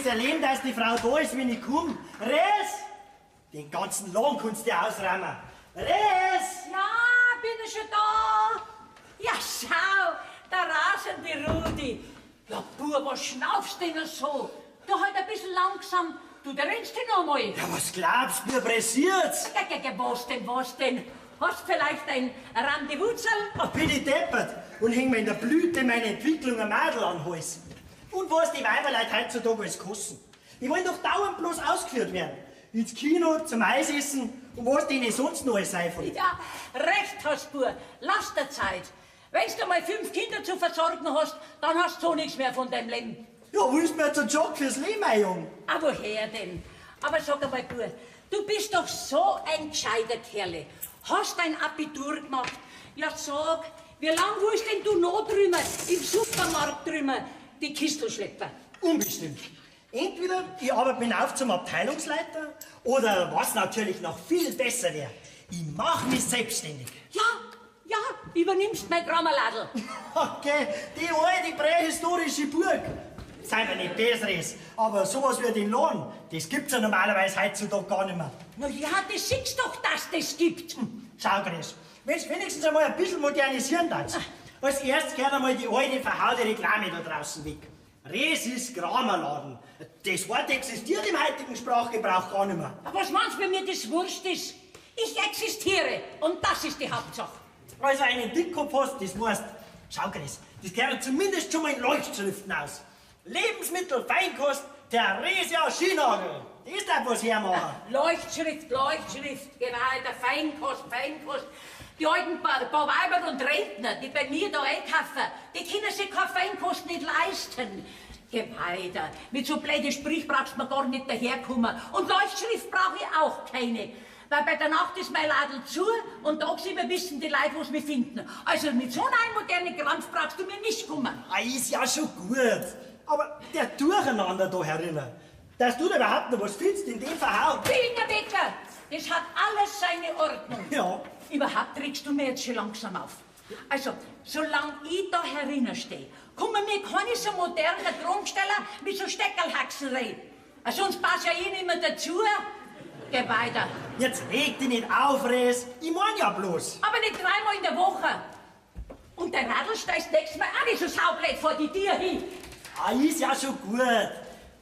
das erleben, dass die Frau da ist, wenn ich komm. Res! Den ganzen Laden kannst du dir ausräumen. Res! Ja, bin ich schon da. Ja, schau, da rasende Rudi. Ja, Bub, was schnaufst denn so? Du halt ein bisschen langsam. Du, da rennst du noch mal. Ja, was glaubst du, mir pressiert's? Ja, ja, was denn, was denn? Hast vielleicht ein Rendezvous? Ach, bin ich deppert und häng mir in der Blüte meiner Entwicklung ein Madel an den Hals. Und was die Weiberleute heutzutage alles kosten. Die wollen doch dauernd bloß ausgeführt werden. Ins Kino, zum Eisessen und was denen sonst noch alles einfällt. Ja, recht hast du. Lass der Zeit. Wenn du mal 5 Kinder zu versorgen hast, dann hast du so nichts mehr von deinem Leben. Ja, willst du mir jetzt einen Job fürs Leben einjagen? Ah, woher denn? Aber sag einmal, du, du bist doch so ein gescheiter Kerle. Hast dein Abitur gemacht. Ja, sag, wie lang willst denn du noch drüben, im Supermarkt drüben, die Kistel schleppen? Unbestimmt. Entweder ich arbeite mich auf zum Abteilungsleiter oder was natürlich noch viel besser wäre, ich mach mich selbstständig. Ja, ja, übernimmst mein Kramerladl. Okay, die alte prähistorische Burg. Sei mir nicht Besseres, aber sowas wie den Lohn, das gibt's ja normalerweise heutzutage gar nicht mehr. Na ja, das siehst doch, dass das gibt. Hm, schau, Chris, wenn's wenigstens einmal ein bisschen modernisieren darfst. Als erstes gehört einmal die alte, verhaute Reklame da draußen weg. Res ist Kramerladen. Das Wort existiert im heutigen Sprachgebrauch gar nicht mehr. Aber was meinst du, wenn mir das wurscht ist? Ich existiere und das ist die Hauptsache. Also einen Dickkopf hast, das weißt. Schau, Chris, das gehört zumindest schon mal in Leuchtschriften aus. Lebensmittel, Feinkost, Theresia Schinagl. Das darf was hermachen. Leuchtschrift, Leuchtschrift, genau, der Feinkost, Feinkost. Die alten paar Weiber und Rentner, die bei mir da einkaufen, die können sich keine Feinkost nicht leisten. Geh weiter. Mit so blöden Sprich brauchst du mir gar nicht daherkommen. Und Leuchtschrift brauche ich auch keine. Weil bei der Nacht ist mein Ladel zu und tagsüber wissen die Leute, wo sie mich finden. Also mit so einem modernen Krampf brauchst du mir nicht kommen. Ah, ist ja schon gut. Aber der Durcheinander da herinnen, dass du da überhaupt noch was findest in dem Verhaut. Bilderwecker, das hat alles seine Ordnung. Ja. Überhaupt regst du mir jetzt schon langsam auf. Also, solange ich da herinnen stehe, kommen mir keine so modernen Kronsteller mit so Steckerlhaxen rein. Sonst passt ja ich nicht mehr dazu. Geh weiter. Jetzt reg dich nicht auf, Res. Ich mein ja bloß. Aber nicht dreimal in der Woche. Und dein Radl steigst nächstes Mal auch nicht so saublöd vor die Tür hin. Ah, ist ja schon gut.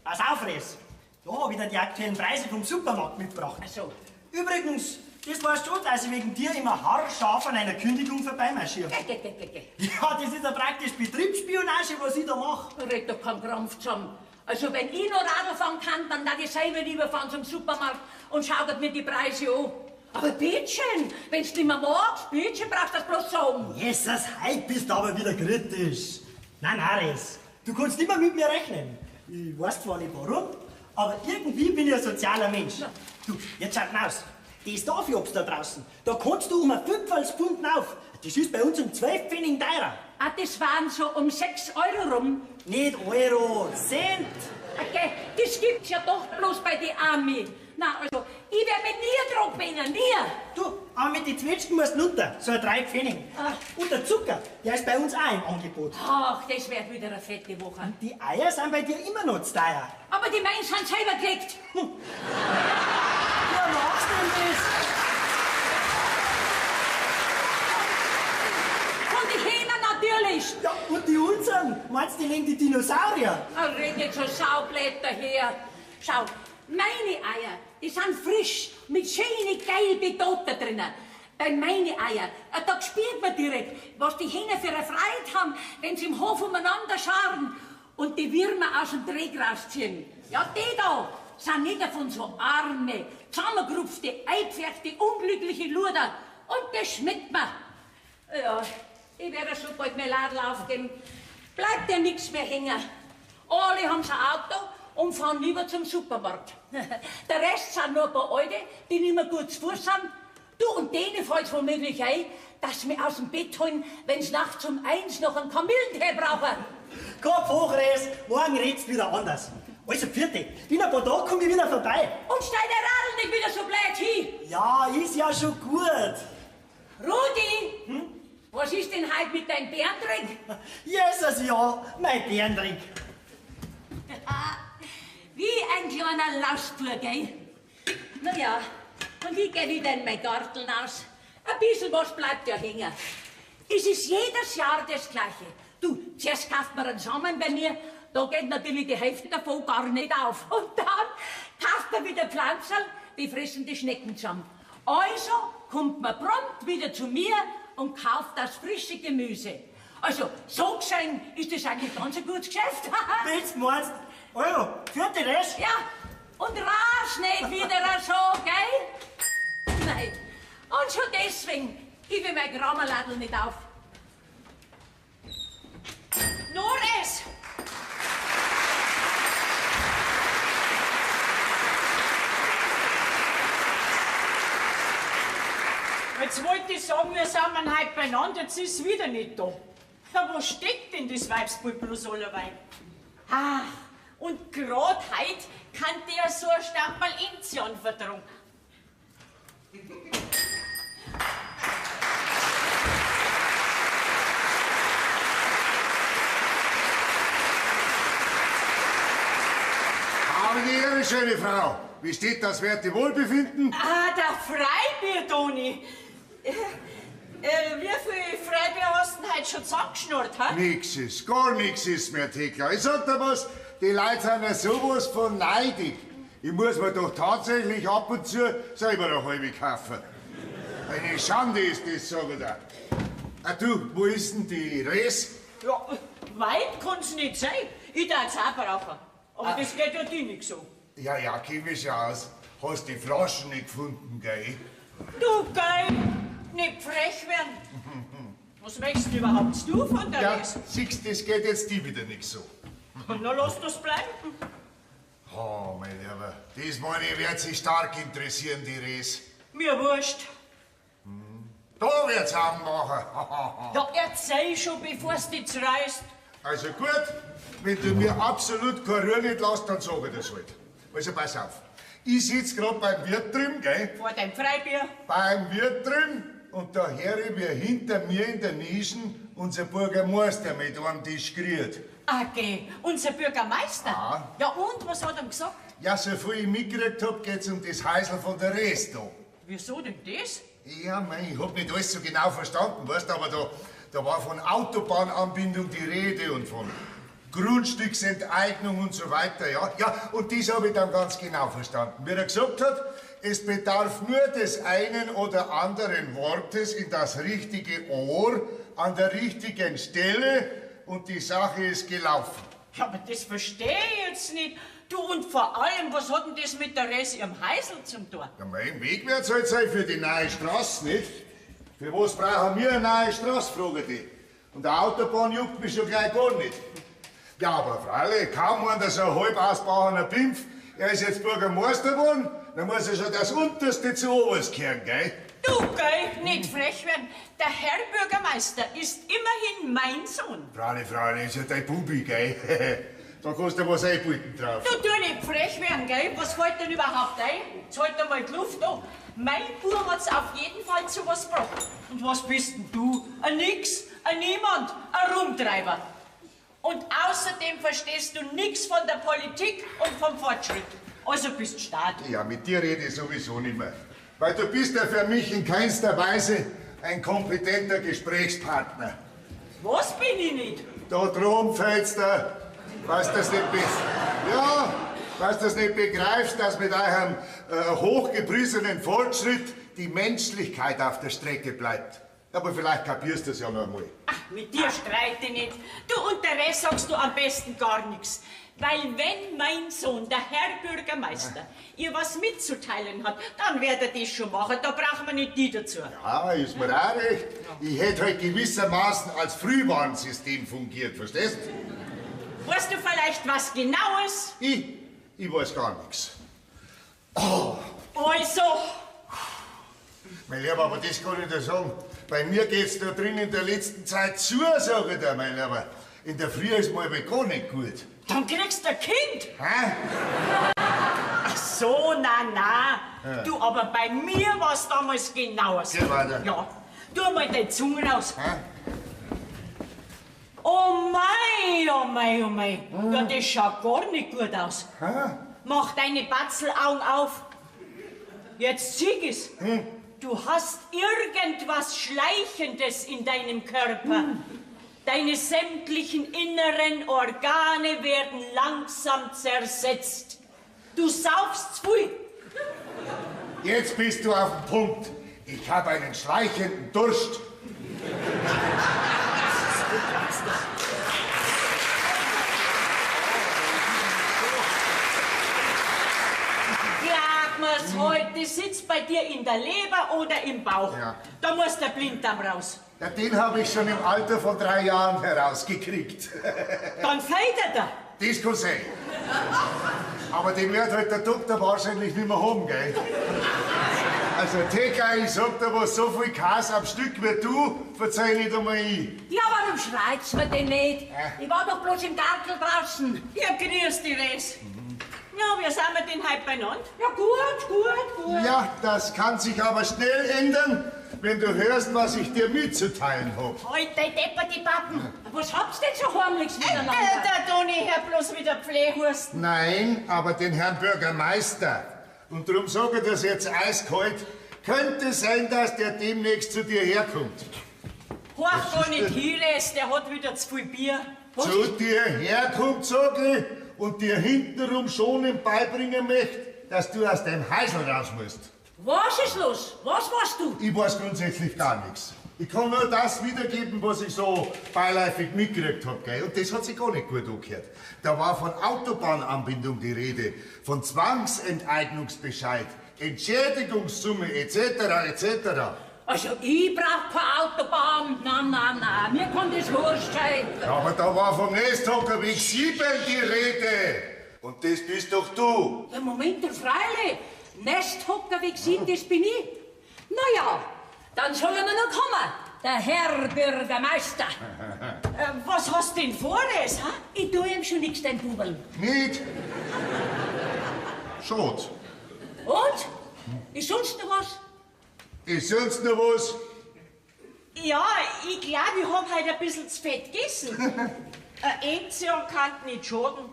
Pass auf, Res. Da hab ich dir die aktuellen Preise vom Supermarkt mitgebracht. Ach so. Übrigens, das weißt schon, dass ich wegen dir immer haarscharf an einer Kündigung vorbeimarschiere. Geh, geh, geh, geh, geh. Ja, das ist ja praktisch Betriebsspionage, was ich da mach. Red doch keinen Krampf zusammen. Also wenn ich noch Radl fahren kann, dann darf ich selber lieber fahren zum Supermarkt und schau mir die Preise an. Aber bitteschön, wenn's nicht mehr magst, bitteschön, brauchst du das bloß sagen. Jesus, heute bist du aber wieder kritisch. Nein, nein, Res, du kannst immer mit mir rechnen. Ich weiß zwar nicht warum, aber irgendwie bin ich ein sozialer Mensch. Ja. Du, jetzt schaut mal aus. Das Dafjobst da draußen, da kannst du um ein Fünferlspfund auf. Das ist bei uns um 12 Pfennig teurer. Ah, das waren so um 6 Euro rum. Nicht Euro, Cent. Okay, das gibt's ja doch bloß bei den Ami. Na, also, ich wär mir nie dran gewesen, nie. Du, aber mit den Zwetschgen musst du runter, so ein 3 Pfennig. Ah. Und der Zucker, der ist bei uns auch im Angebot. Ach, das wär wieder eine fette Woche. Und die Eier sind bei dir immer noch zu teuer. Aber die meinen sind selber gelegt. Hm. Wie machst du denn das? Von den Hähnen natürlich. Ja, und die unseren? Meinst du, die legen die Dinosaurier? Ah, red nicht so saublöd daher. Schau, meine Eier, die sind frisch, mit schönen gelben Dotter drinnen. Bei meine Eier, da spürt man direkt, was die Hähne für eine Freude haben, wenn sie im Hof umeinander scharen und die Würmer aus dem Dreck rausziehen. Ja, die da sind nicht davon so arme, zusammengerupfte, eingepferchte, unglückliche Luder. Und das schmeckt mir. Ja, ich werde schon bald mein Ladl aufgeben. Bleibt ja nix mehr hängen. Alle haben ein Auto und fahren lieber zum Supermarkt. Der Rest sind nur ein paar Alte, die nicht mehr gut zu Fuß sind. Du, und denen fällt's womöglich ein, dass sie mich aus dem Bett holen, wenn's nachts um 1 noch einen Kamillentee brauchen. Kopf hoch, Res, morgen redst wieder anders. Also, vierte, in ein paar Tagen komm ich wieder vorbei. Und stell der Radl nicht wieder so blöd hin. Ja, ist ja schon gut. Rudi, Hm? Was ist denn heute mit deinem Bärendreck? Jesus, ja, mein Bärendreck. Wie Wie ein kleiner Lausbub, gell? Na ja, und ich geh wieder in mein Garteln aus. Ein bisschen was bleibt ja hängen. Es ist jedes Jahr das Gleiche. Du, zuerst kauft man einen Samen bei mir, da geht natürlich die Hälfte davon gar nicht auf. Und dann kauft man wieder Pflanzerl, die fressen die Schnecken zusammen. Also kommt man prompt wieder zu mir und kauft das frische Gemüse. Also, so gesehen ist das eigentlich ganz ein gutes Geschäft. Wenn's meinst, also, führt dich das? Ja, und ras nicht wieder so, gell? Nein. Und schon deswegen gebe ich mein Kramerladl nicht auf. Nur es! Jetzt wollte ich sagen, wir sind heute beieinander, jetzt ist es wieder nicht da. Ja, wo steckt denn das Weibsbub bloß allerweil? Ach, und grad heut kann der so ein Stamperl Enzian vertragen. Habe die Ehre, schöne Frau. Wie steht das werte Wohlbefinden? Ah, der Freibier, Toni. Wie viel Freibier hast du denn heute schon zusammengeschnurrt, hä? Nix ist, gar nix ist mehr, Thekla. Ich sag dir was, die Leute sind ja sowas von neidig. Ich muss mir doch tatsächlich ab und zu selber eine halbe kaufen. Eine Schande ist das, sag ich dir. Ah, du, wo ist denn die Res? Ja, weit kann's nicht sein. Ich darf's auch brauchen. Aber das geht ja dir nicht so. Ja, ja, kenn mich schon aus. Hast die Flaschen nicht gefunden, gell? Du, gell? Nicht frech werden. Was möchtest du überhaupt du von der Ja, Res? siehst, das geht jetzt die wieder nicht so. Na, lass das bleiben. Oh, mein Lieber, das meine ich, wird sich stark interessieren, die Res. Mir wurscht. Da wird's Augen machen. Ja, erzähl schon, bevor's dich zerreißt. Also gut, wenn du mir absolut keine Ruhe nicht lässt, dann sag ich das halt. Also pass auf. Ich sitz grad beim Wirt drüben, gell? Vor deinem Freibier. Beim Wirt drüben und da höre ich, wie hinter mir in der Nischen unser Bürgermeister mit einem Tisch gerührt. Ah, geh, unser Bürgermeister? Ja. Ja und, was hat er gesagt? Ja, so viel ich mitgekriegt hab, geht's um das Häusl von der Res da. Wieso denn das? Ja, mei, ich hab nicht alles so genau verstanden, weißt du, aber da war von Autobahnanbindung die Rede und von Grundstücksenteignung und so weiter, ja. Ja, und das hab ich dann ganz genau verstanden. Wie er gesagt hat, es bedarf nur des einen oder anderen Wortes in das richtige Ohr, an der richtigen Stelle und die Sache ist gelaufen. Ja, aber das verstehe ich jetzt nicht. Du, und vor allem, was hat denn das mit der Res ihrem Häusl zum tun? Ja, mein Weg wird's halt sein für die neue Straße, nicht? Für was brauchen wir eine neue Straße, frage ich dich. Und der Autobahn juckt mich schon gleich gar nicht. Ja, aber freilich, kaum einer so ein halb ausbauener Pimpf, er ist jetzt Bürgermeister geworden, dann muss er schon das Unterste zu oberst kehren, gell? Du, gell, nicht frech werden. Der Herr Bürgermeister ist immerhin mein Sohn. Freilich, freilich, ist ja dein Bubi, gell? Da kannst du was einbilden drauf. Du, tu nicht frech werden, gell? Was fällt denn überhaupt ein? Jetzt halt einmal die Luft an. Mein Bub hat's auf jeden Fall zu was gebracht. Und was bist denn du? Ein Nix, ein Niemand, ein Rumtreiber. Und außerdem verstehst du nix von der Politik und vom Fortschritt. Also bist Staat. Ja, mit dir rede ich sowieso nicht mehr. Weil du bist ja für mich in keinster Weise ein kompetenter Gesprächspartner. Was bin ich nicht? Da drum fällt's dir, weißt du das nicht ja, weißt du das nicht begreifst, dass mit eurem hochgepriesenen Fortschritt die Menschlichkeit auf der Strecke bleibt. Aber vielleicht kapierst du es ja noch einmal. Ach, mit dir streite ich nicht. Du und der Rest sagst du am besten gar nichts. Weil wenn mein Sohn, der Herr Bürgermeister, ihr was mitzuteilen hat, dann wird er das schon machen. Da brauchen wir nicht die dazu. Ja, ist mir auch recht. Ich hätte halt gewissermaßen als Frühwarnsystem fungiert, verstehst? Weißt du vielleicht was Genaues? Ich weiß gar nichts. Oh. Also. Mein Lieber, aber das kann ich dir sagen. Bei mir geht's da drin in der letzten Zeit zu, sag ich dir, mein Lieber. In der Früh ist mir aber gar nicht gut. Dann kriegst du ein Kind. Hä? Ach so, na, na. Ja. Du, aber bei mir war's damals genauer so. Geh weiter. Ja. Tu mal deine Zunge raus. Hä? Oh mei, oh mei, oh mei. Ja, das schaut gar nicht gut aus. Hä? Mach deine Batzelaugen auf. Jetzt sieh ich's. Hm? Du hast irgendwas Schleichendes in deinem Körper. Hm. Deine sämtlichen inneren Organe werden langsam zersetzt. Du saufst zu viel. Jetzt bist du auf dem Punkt. Ich habe einen schleichenden Durst. Glaub mir's heute, sitzt bei dir in der Leber oder im Bauch. Ja. Da muss der Blinddarm raus. Ja, den habe ich schon im Alter von 3 Jahren herausgekriegt. Dann fällt er da. Das kann sein. Aber den wird halt der Doktor wahrscheinlich nicht mehr haben, gell? Also, Thekla, ich sag dir was, so viel Käse am Stück wie du, verzeih nicht einmal ich. Ja, warum schreit's mir denn nicht? Ich war doch bloß im Gartel draußen. Ja, grüß dich, Res. Ja, wie sind wir denn heute beieinander? Ja, gut, gut, gut. Ja, das kann sich aber schnell ändern, wenn du hörst, was ich dir mitzuteilen hab. Heute deppert die Pappen. Was habt's denn so heimlichs miteinander? Der Toni, Herr, bloß wieder Pflehhurst. Nein, aber den Herrn Bürgermeister. Und darum sage ich das jetzt eiskalt. Könnte sein, dass der demnächst zu dir herkommt. Horch gar nicht hin, Les, der hat wieder zu viel Bier. Was? Zu dir herkommt, sag ich, und dir hintenrum schon beibringen möchte, dass du aus deinem Häusl raus musst. Was ist los? Was weißt du? Ich weiß grundsätzlich gar nichts. Ich kann nur das wiedergeben, was ich so beiläufig mitgekriegt hab, gell? Und das hat sich gar nicht gut angehört. Da war von Autobahnanbindung die Rede, von Zwangsenteignungsbescheid, Entschädigungssumme et cetera, et cetera. Also, ich brauch keine Autobahn. Nein, nein, nein, mir kann das wurscht sein. Ja, aber da war vom Nesthockerweg 7 die Rede. Und das bist doch du. Ja, Moment, freilich. Nesthockerweg 7, das bin ich. Na ja, dann soll er mir noch kommen, der Herr Bürgermeister. Was hast du denn vor, Les, ha? Ich tu ihm schon nix, dein Buberl. Nicht? Schade. Und? Ist sonst noch was? Ist sonst noch was? Ja, ich glaub, ich hab heute ein bisschen zu fett gegessen. Ein Enzian kann nicht schaden.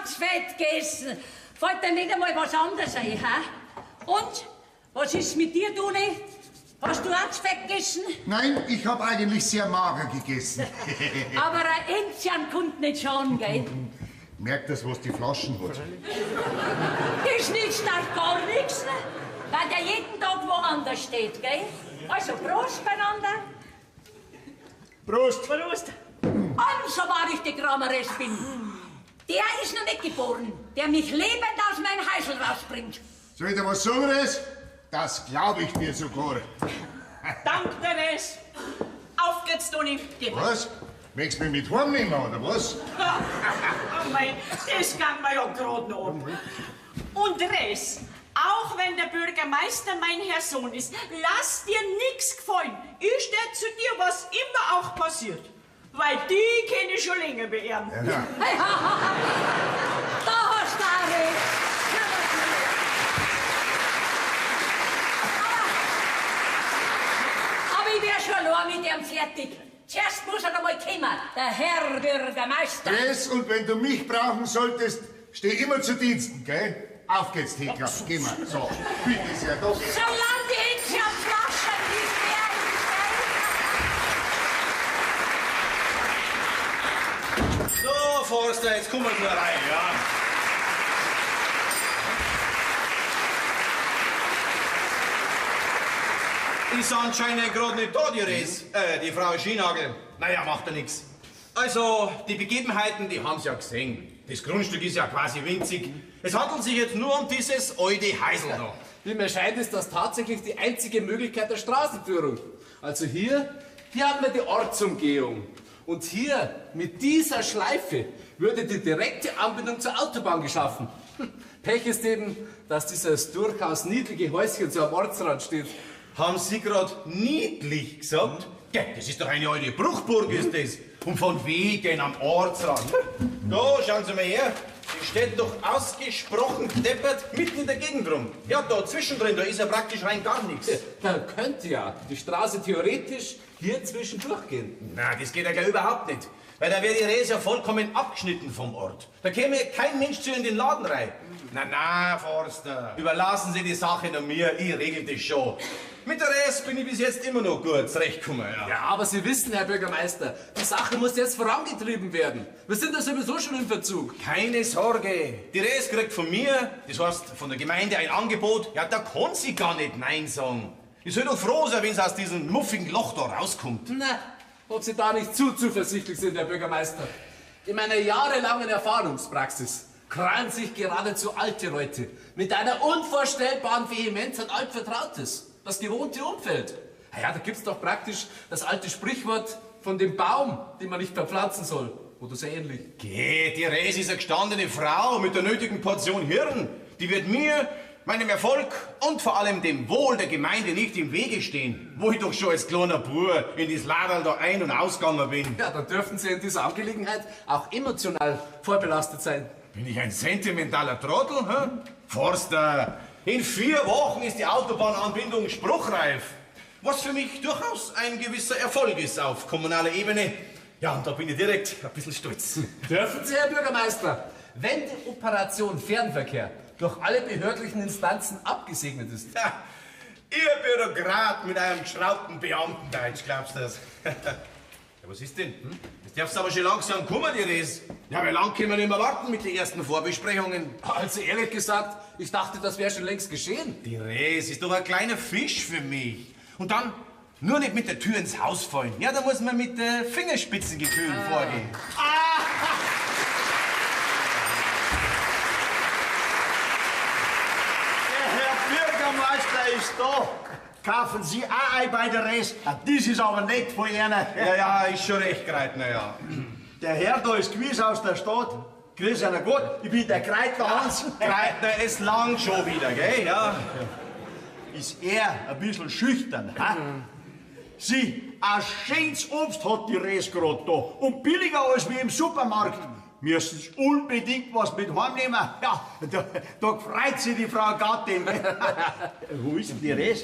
Zu fett gegessen. Fällt dir nicht einmal was anderes ein, ha? Und? Was ist mit dir, Toni? Hast du auch zu fett gegessen? Nein, ich hab eigentlich sehr mager gegessen. Aber ein Enzian kommt nicht schaden, gell? Merkt das, was die Flaschen hat. Das nützt auch gar nichts, ne? Weil der jeden Tag woanders steht, gell? Also Prost beieinander. Prost. Prost. Und so wahr ich die Krameres bin. Der ist noch nicht geboren, der mich lebend aus meinem Häusl rausbringt. Soll ich dir was sagen, Res? Das glaub ich dir sogar. Dank, Therese. Auf geht's, Toni. Geh. Was? Möchtest du mich mit heimnehmen, oder was? Oh mein, das ging mir ja grad noch ab. Und Res, auch wenn der Bürgermeister mein Herr Sohn ist, lass dir nix gefallen. Ich steh zu dir, was immer auch passiert. Weil die kenn ich schon länger beerben. Ja. Da hast du auch recht. Ja, natürlich. Aber ich wär schon allein mit dem fertig. Zuerst muss er noch mal kommen, der Herr Bürgermeister. Res, und wenn du mich brauchen solltest, steh immer zu Diensten, gell? Auf geht's, Thekla. Geh mal. So, bitte sehr, doch. Solange die Enzian Flaschen nicht leer ist, gell? So, Forster, jetzt kommen wir rein, ja? Ist anscheinend grad nicht da, die Res. Die Frau Schinagel. Naja, macht ja nix. Also, die Begebenheiten, die haben's ja gesehen. Das Grundstück ist ja quasi winzig. Es handelt sich jetzt nur um dieses alte Häusl da. Wie mir scheint, ist das tatsächlich die einzige Möglichkeit der Straßenführung. Also hier haben wir die Ortsumgehung. Und hier, mit dieser Schleife, würde die direkte Anbindung zur Autobahn geschaffen. Pech ist eben, dass dieses durchaus niedliche Häuschen so am Ortsrand steht. Haben Sie grad niedlich gesagt? Gell, das ist doch eine alte Bruchburg, ist das. Und von wegen am Ortsrand. Da, schauen Sie mal her. Die steht doch ausgesprochen deppert mitten in der Gegend rum. Ja, da zwischendrin, da ist ja praktisch rein gar nichts. Da könnte ja die Straße theoretisch hier zwischendurch gehen. Na, das geht ja gleich überhaupt nicht. Weil da wäre die Res ja vollkommen abgeschnitten vom Ort. Da käme kein Mensch zu in den Laden rein. Na, na, Forster, überlassen Sie die Sache nur mir, ich regel das schon. Mit der Res bin ich bis jetzt immer noch gut zurechtgekommen. Ja. Ja, aber Sie wissen, Herr Bürgermeister, die Sache muss jetzt vorangetrieben werden. Wir sind da sowieso schon im Verzug. Keine Sorge, die Res kriegt von mir, das heißt von der Gemeinde, ein Angebot. Ja, da kann sie gar nicht Nein sagen. Ich soll doch froh sein, wenn sie aus diesem muffigen Loch da rauskommt. Na, ob Sie da nicht zu zuversichtlich sind, Herr Bürgermeister. In meiner jahrelangen Erfahrungspraxis krallen sich geradezu alte Leute mit einer unvorstellbaren Vehemenz an Altvertrautes, das gewohnte Umfeld. Na ja, da gibt's doch praktisch das alte Sprichwort von dem Baum, den man nicht verpflanzen soll. Oder so ähnlich. Geh, die Res ist eine gestandene Frau mit der nötigen Portion Hirn. Die wird mir, meinem Erfolg und vor allem dem Wohl der Gemeinde nicht im Wege stehen, wo ich doch schon als kleiner Bub in das Laderl da ein- und ausgegangen bin. Ja, dann dürfen Sie in dieser Angelegenheit auch emotional vorbelastet sein. Bin ich ein sentimentaler Trottel, hä? Forster, in 4 Wochen ist die Autobahnanbindung spruchreif. Was für mich durchaus ein gewisser Erfolg ist auf kommunaler Ebene. Ja, und da bin ich direkt ein bisschen stolz. Dürfen Sie, Herr Bürgermeister, wenn die Operation Fernverkehr durch alle behördlichen Instanzen abgesegnet ist. Ja, ihr Bürokrat mit einem geschraubten Beamtendeutsch, glaubst du das? Ja, was ist denn? Hm? Das darfst aber schon langsam kommen, die Res. Ja, wie lange können wir nicht mehr warten mit den ersten Vorbesprechungen? Also ehrlich gesagt, ich dachte, das wäre schon längst geschehen. Die Res ist doch ein kleiner Fisch für mich. Und dann nur nicht mit der Tür ins Haus fallen. Ja, da muss man mit Fingerspitzengefühl vorgehen. Der Herr Bürgermeister ist da. Kaufen Sie auch ein bei der Res. Das ist aber nett von Ihnen. Ja, ja, ist schon recht, Kreitner, ja. Der Herr da ist gewiss aus der Stadt. Grüß einer Gott, ich bin der Kreitner Hans. Kreitner, es langt schon wieder, gell? Ja. Ist er ein bisschen schüchtern, ha? Sie, ein schönes Obst hat die Res grad da. Und billiger als wie im Supermarkt. Müssen Sie unbedingt was mit heimnehmen. Ja, da freut sich die Frau Gattin. Wo ist denn die Res?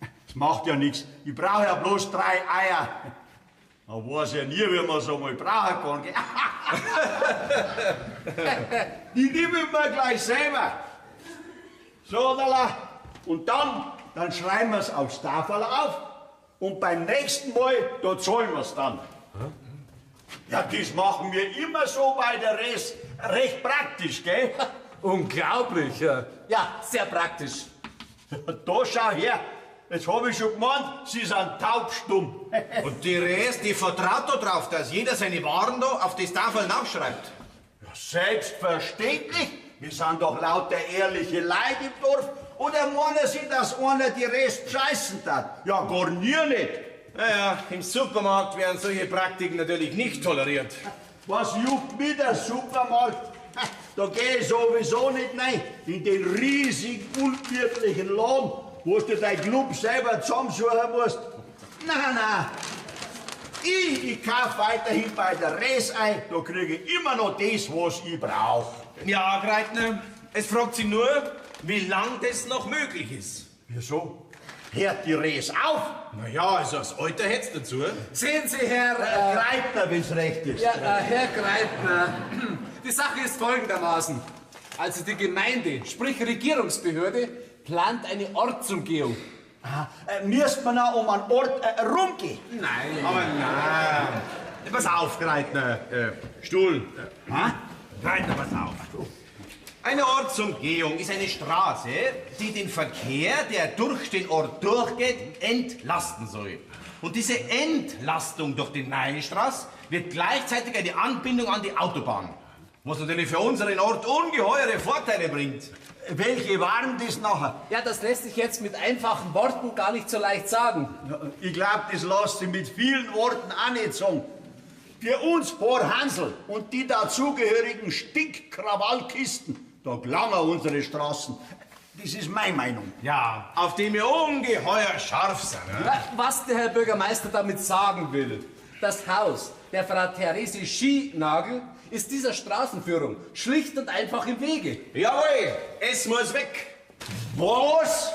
Das macht ja nichts. Ich brauche ja bloß 3 Eier. Man weiß ja nie, wie man so mal brauchen kann. Gell? Die nehme ich mir gleich selber. So, lala. Und dann schreiben wir's aufs Tafel auf. Und beim nächsten Mal, da zahlen wir's dann. Ja, das machen wir immer so bei der Res. Recht praktisch, gell? Unglaublich, ja. Ja, sehr praktisch. Da schau her. Jetzt hab ich schon gemeint, Sie sind taubstumm. Und die Res, die vertraut da drauf, dass jeder seine Waren da auf das Tafel nachschreibt. Ja, selbstverständlich. Wir sind doch lauter ehrliche Leute im Dorf. Oder meinen Sie, dass einer die Rest scheißen tat? Ja, gar nie nicht. Naja, im Supermarkt werden solche Praktiken natürlich nicht toleriert. Was juckt mir der Supermarkt? Da geh ich sowieso nicht rein. In den riesigen, unwirtlichen Laden, wo du dein Club selber zusammensuchen musst. Nein, nein. Ich kauf weiterhin bei der Res ein. Da kriege ich immer noch das, was ich brauch. Ja, Kreitner, es fragt sich nur, wie lang das noch möglich ist. Wieso? Hört die Res auf? Na ja, also das Alter hätt's dazu. Sehen Sie, Herr... Kreitner, wenn's recht ist. Ja, Herr Kreitner, die Sache ist folgendermaßen. Also die Gemeinde, sprich Regierungsbehörde, plant eine Ortsumgehung. Aha, müsste man auch um einen Ort rumgehen? Nein. Aber nein. Pass auf, Kreitner. Stuhl. Ha? Kreitner, pass auf. Eine Ortsumgehung ist eine Straße, die den Verkehr, der durch den Ort durchgeht, entlasten soll. Und diese Entlastung durch die neue Straße wird gleichzeitig eine Anbindung an die Autobahn. Was natürlich für unseren Ort ungeheure Vorteile bringt. Welche waren das nachher? Ja, das lässt sich jetzt mit einfachen Worten gar nicht so leicht sagen. Ich glaub, das lässt sich mit vielen Worten auch nicht sagen. Für uns paar Hansel und die dazugehörigen Stinkkrawallkisten, da gelangen unsere Straßen. Das ist meine Meinung. Ja, auf die wir ungeheuer scharf sind. Ne? Na, was der Herr Bürgermeister damit sagen will, das Haus der Frau Therese Schienagel ist dieser Straßenführung schlicht und einfach im Wege. Jawohl, es muss weg. Was?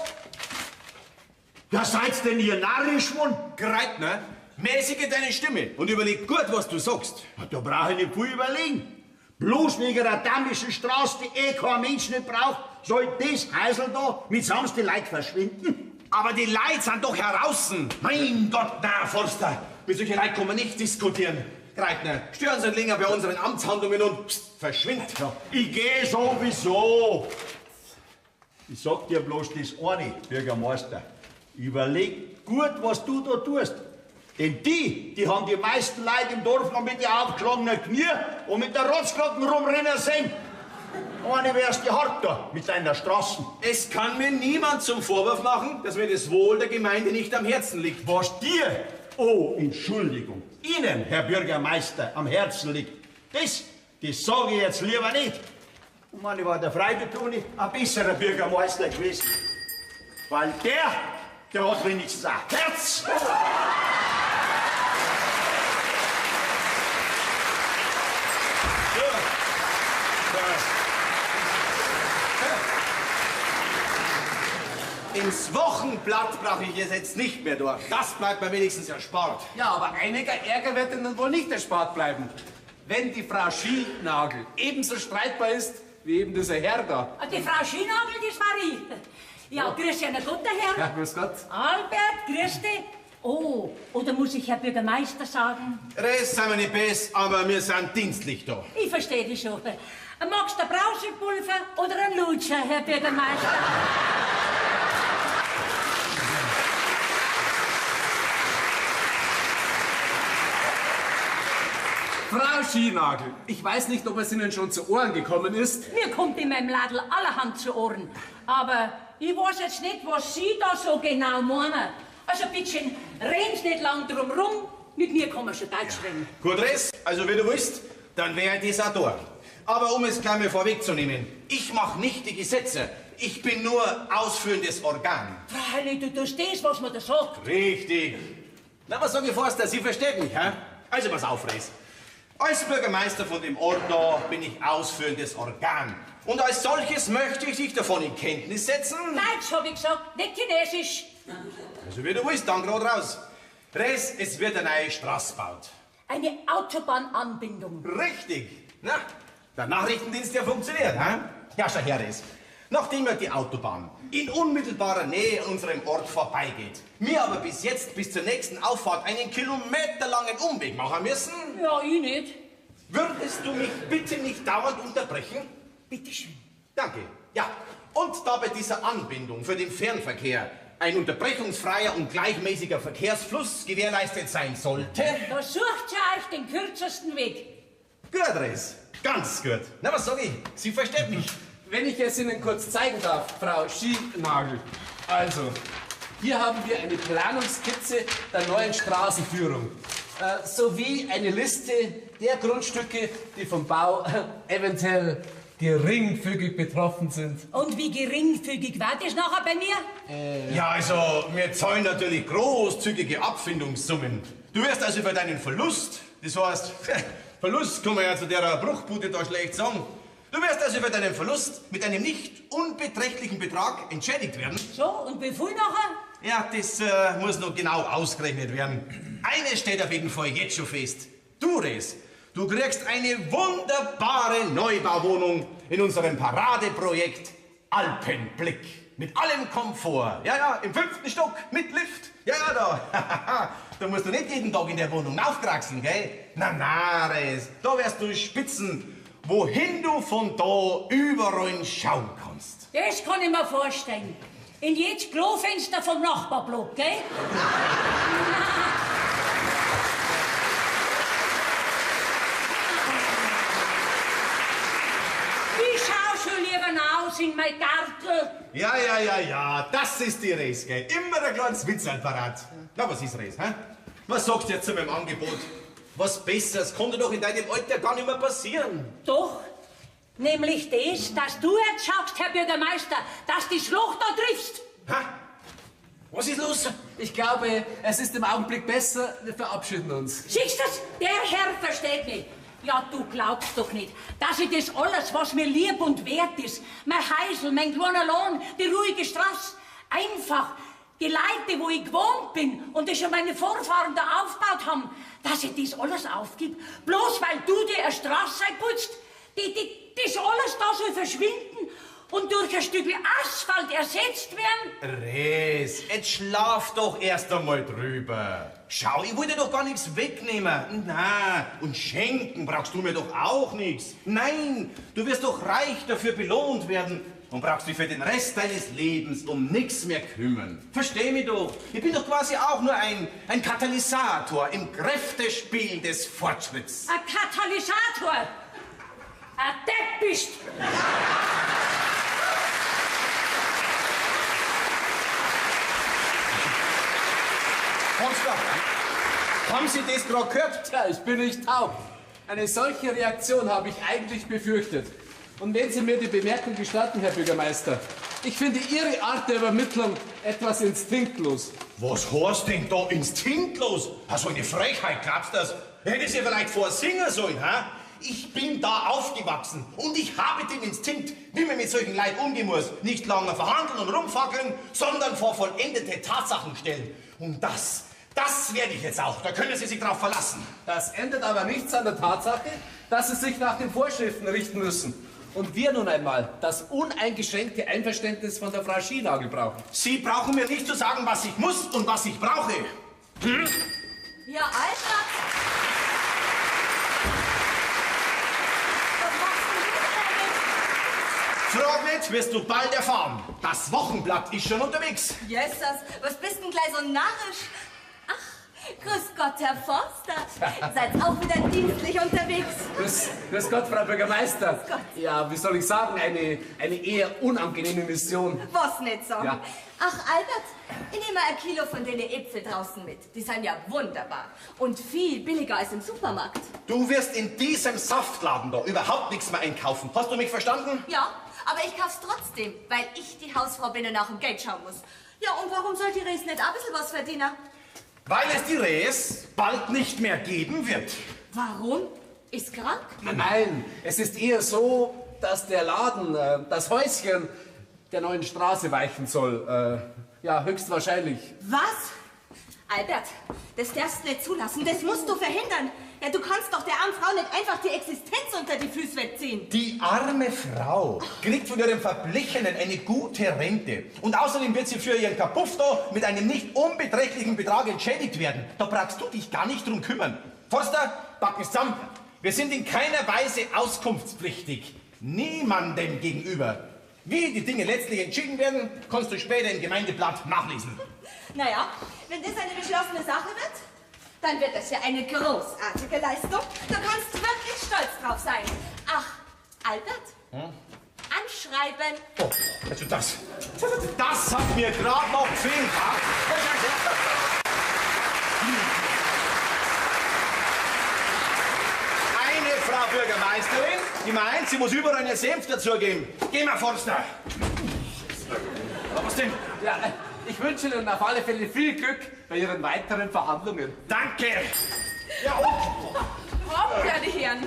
Ja, seid's denn ihr narrisch geworden? Greitner, mäßige deine Stimme und überleg gut, was du sagst. Da brauche ich nicht viel überlegen. Bloß wegen einer damischen Straße, die eh kein Mensch nicht braucht, soll das Häusl da mitsamt die Leute verschwinden? Aber die Leute sind doch heraußen. Mein Gott, na, Forster, mit solchen Leuten kann man nicht diskutieren. Greitner, stören Sie länger bei unseren Amtshandlungen und pst, verschwind. Ja, ich geh sowieso. Ich sag dir bloß das eine, Bürgermeister. Überleg gut, was du da tust. Denn die haben die meisten Leute im Dorf noch mit den aufgeschlagenen Knie und mit der Rotzglocken rumrennen sehen. Eine wär's die hart da mit deiner Straßen. Es kann mir niemand zum Vorwurf machen, dass mir das Wohl der Gemeinde nicht am Herzen liegt. Was dir, oh, Entschuldigung, Ihnen, Herr Bürgermeister, am Herzen liegt, das sage ich jetzt lieber nicht. Und meine, war der Freibetoni ein besserer Bürgermeister gewesen. Weil der hat wenigstens ein Herz. Ins Wochenblatt brauche ich es jetzt nicht mehr durch. Das bleibt mir wenigstens erspart. Ja, aber einiger Ärger wird Ihnen wohl nicht erspart bleiben. Wenn die Frau Schinagel ebenso streitbar ist, wie eben dieser Herr da. Die Frau Schinagel, das war ich. Ja, grüß dich, Gott, der Herr. Ja, grüß Gott. Albert, grüß dich. Oh, oder muss ich Herr Bürgermeister sagen? Res sind wir nicht besser, aber wir sind dienstlich da. Ich verstehe dich schon. Magst du Brausepulver oder einen Lutscher, Herr Bürgermeister? Frau Schinagel, ich weiß nicht, ob es Ihnen schon zu Ohren gekommen ist. Mir kommt in meinem Ladel allerhand zu Ohren. Aber ich weiß jetzt nicht, was Sie da so genau meinen. Also bitteschön, reden Sie nicht lang drum rum. Mit mir kann man schon Deutsch reden. Gut, Res, also wie du willst, dann wäre das auch da. Aber um es gleich mal vorwegzunehmen, ich mache nicht die Gesetze. Ich bin nur ausführendes Organ. Freilich, du tust das, was man da sagt. Richtig. Na, was sag ich, Forster? Sie versteht mich, hä? Also pass auf, Res. Als Bürgermeister von dem Ort da bin ich ausführendes Organ. Und als solches möchte ich dich davon in Kenntnis setzen. Deutsch, hab ich gesagt, nicht Chinesisch. Also wie du willst, dann grad raus. Res, es wird eine neue Straße gebaut. Eine Autobahnanbindung. Richtig. Na, der Nachrichtendienst, der funktioniert, hä? Ja, schau her, Res. Nachdem ja die Autobahn in unmittelbarer Nähe an unserem Ort vorbeigeht, wir aber bis jetzt, bis zur nächsten Auffahrt, einen kilometerlangen Umweg machen müssen. Ja, ich nicht. Würdest du mich bitte nicht dauernd unterbrechen? Bitte schön. Danke. Ja, und da bei dieser Anbindung für den Fernverkehr ein unterbrechungsfreier und gleichmäßiger Verkehrsfluss gewährleistet sein sollte... Da sucht ihr euch den kürzesten Weg. Gut, Res. Ganz gut. Na, was sag ich? Sie versteht mich. Wenn ich es Ihnen kurz zeigen darf, Frau Schinagel. Also, hier haben wir eine Planungsskizze der neuen Straßenführung. Sowie eine Liste der Grundstücke, die vom Bau eventuell geringfügig betroffen sind. Und wie geringfügig war das nachher bei mir? Ja, also, wir zahlen natürlich großzügige Abfindungssummen. Du wirst also für deinen Verlust, das heißt, Verlust kann man ja zu der Bruchbude da schlecht sagen. Du wirst also für deinen Verlust mit einem nicht unbeträchtlichen Betrag entschädigt werden. So, und wie viel nachher? Ja, das muss noch genau ausgerechnet werden. Eines steht auf jeden Fall jetzt schon fest. Du, Res, du kriegst eine wunderbare Neubauwohnung in unserem Paradeprojekt Alpenblick. Mit allem Komfort. Ja, ja, im 5. Stock mit Lift. Ja, ja, da. Da musst du nicht jeden Tag in der Wohnung aufkraxeln, gell? Na, na, Res, da wirst du spitzen, wohin du von da überall schauen kannst. Das kann ich mir vorstellen. In jedes Klofenster vom Nachbarblock, gell? Ich schau schon lieber raus in mein Gartel. Ja, ja, ja, ja, das ist die Res, gell? Immer ein kleines Witzerl parat. Na, was ist Res, hä? Was sagst du jetzt zu meinem Angebot? Was Besseres konnte doch in deinem Alter gar nicht mehr passieren. Doch, nämlich das, dass du jetzt schaust, Herr Bürgermeister, dass die Schlucht da triffst. Ha? Was ist los? Ich glaube, es ist im Augenblick besser, wir verabschieden uns. Siehst du das? Der Herr versteht mich. Ja, du glaubst doch nicht, dass ich das alles, was mir lieb und wert ist, mein Heisel, mein kleiner Lohn, die ruhige Straße, einfach die Leute, wo ich gewohnt bin und die schon meine Vorfahren da aufgebaut haben, dass ich das alles aufgib, bloß weil du dir eine Straße putzt, das alles da soll verschwinden und durch ein Stück Asphalt ersetzt werden? Res, jetzt schlaf doch erst einmal drüber. Schau, ich wollte doch gar nichts wegnehmen. Na, und schenken brauchst du mir doch auch nichts. Nein, du wirst doch reich dafür belohnt werden und brauchst dich für den Rest deines Lebens um nichts mehr kümmern. Versteh mich doch, ich bin doch quasi auch nur ein Katalysator im Kräftespiel des Fortschritts. Ein Katalysator? Ein Depp bist! Forster, haben Sie das gerade gehört? Tja, ich bin nicht taub. Eine solche Reaktion habe ich eigentlich befürchtet. Und wenn Sie mir die Bemerkung gestatten, Herr Bürgermeister, ich finde Ihre Art der Übermittlung etwas instinktlos. Was heißt denn da instinktlos? So eine Frechheit, glaubst du das? Hätte sie vielleicht vorsingen sollen, ha? Ich bin da aufgewachsen und ich habe den Instinkt, wie man mit solchen Leuten umgehen muss. Nicht lange verhandeln und rumfackeln, sondern vor vollendete Tatsachen stellen. Und das werde ich jetzt auch. Da können Sie sich drauf verlassen. Das ändert aber nichts an der Tatsache, dass Sie sich nach den Vorschriften richten müssen. Und wir nun einmal das uneingeschränkte Einverständnis von der Frau Schinagl brauchen. Sie brauchen mir nicht zu sagen, was ich muss und was ich brauche. Hm? Ja, Albert. Was machst denn du denn? Frag nicht, wirst du bald erfahren. Das Wochenblatt ist schon unterwegs. Jesus, was bist denn gleich so narrisch? Ach, grüß Gott, Herr Forster. Seid auch wieder dienstlich unterwegs. Grüß Gott, Frau Bürgermeister. Grüß Gott. Ja, wie soll ich sagen, eine eher unangenehme Mission. Was nicht so. Ja. Ach, Albert, ich nehme ein Kilo von den Äpfeln draußen mit. Die sind ja wunderbar. Und viel billiger als im Supermarkt. Du wirst in diesem Saftladen da überhaupt nichts mehr einkaufen. Hast du mich verstanden? Ja, aber ich kauf's trotzdem, weil ich die Hausfrau bin und auch um Geld schauen muss. Ja, und warum soll die Res nicht ein bisschen was verdienen? Weil es die Res bald nicht mehr geben wird. Warum? Ist krank? Nein, es ist eher so, dass der Laden, das Häuschen der neuen Straße weichen soll. Ja, höchstwahrscheinlich. Was? Albert, das darfst du nicht zulassen. Das musst du verhindern. Ja, du kannst doch der armen Frau nicht einfach die Existenz unter die Füße wegziehen. Die arme Frau kriegt von ihrem Verblichenen eine gute Rente. Und außerdem wird sie für ihren Kapuff da mit einem nicht unbeträchtlichen Betrag entschädigt werden. Da brauchst du dich gar nicht drum kümmern. Forster, packen es zusammen. Wir sind in keiner Weise auskunftspflichtig. Niemandem gegenüber. Wie die Dinge letztlich entschieden werden, kannst du später im Gemeindeblatt nachlesen. Naja, wenn das eine beschlossene Sache wird, dann wird das ja eine großartige Leistung. Da kannst du wirklich stolz drauf sein. Ach, Albert, anschreiben. Oh, also das hat mir gerade noch gefehlt. Eine Frau Bürgermeisterin, die meint, sie muss überall einen Senf dazugeben. Geh mal, Forster. Was denn? Ja, ich wünsche Ihnen auf alle Fälle viel Glück bei Ihren weiteren Verhandlungen. Danke! Ja, und? Morgen, werte Herren.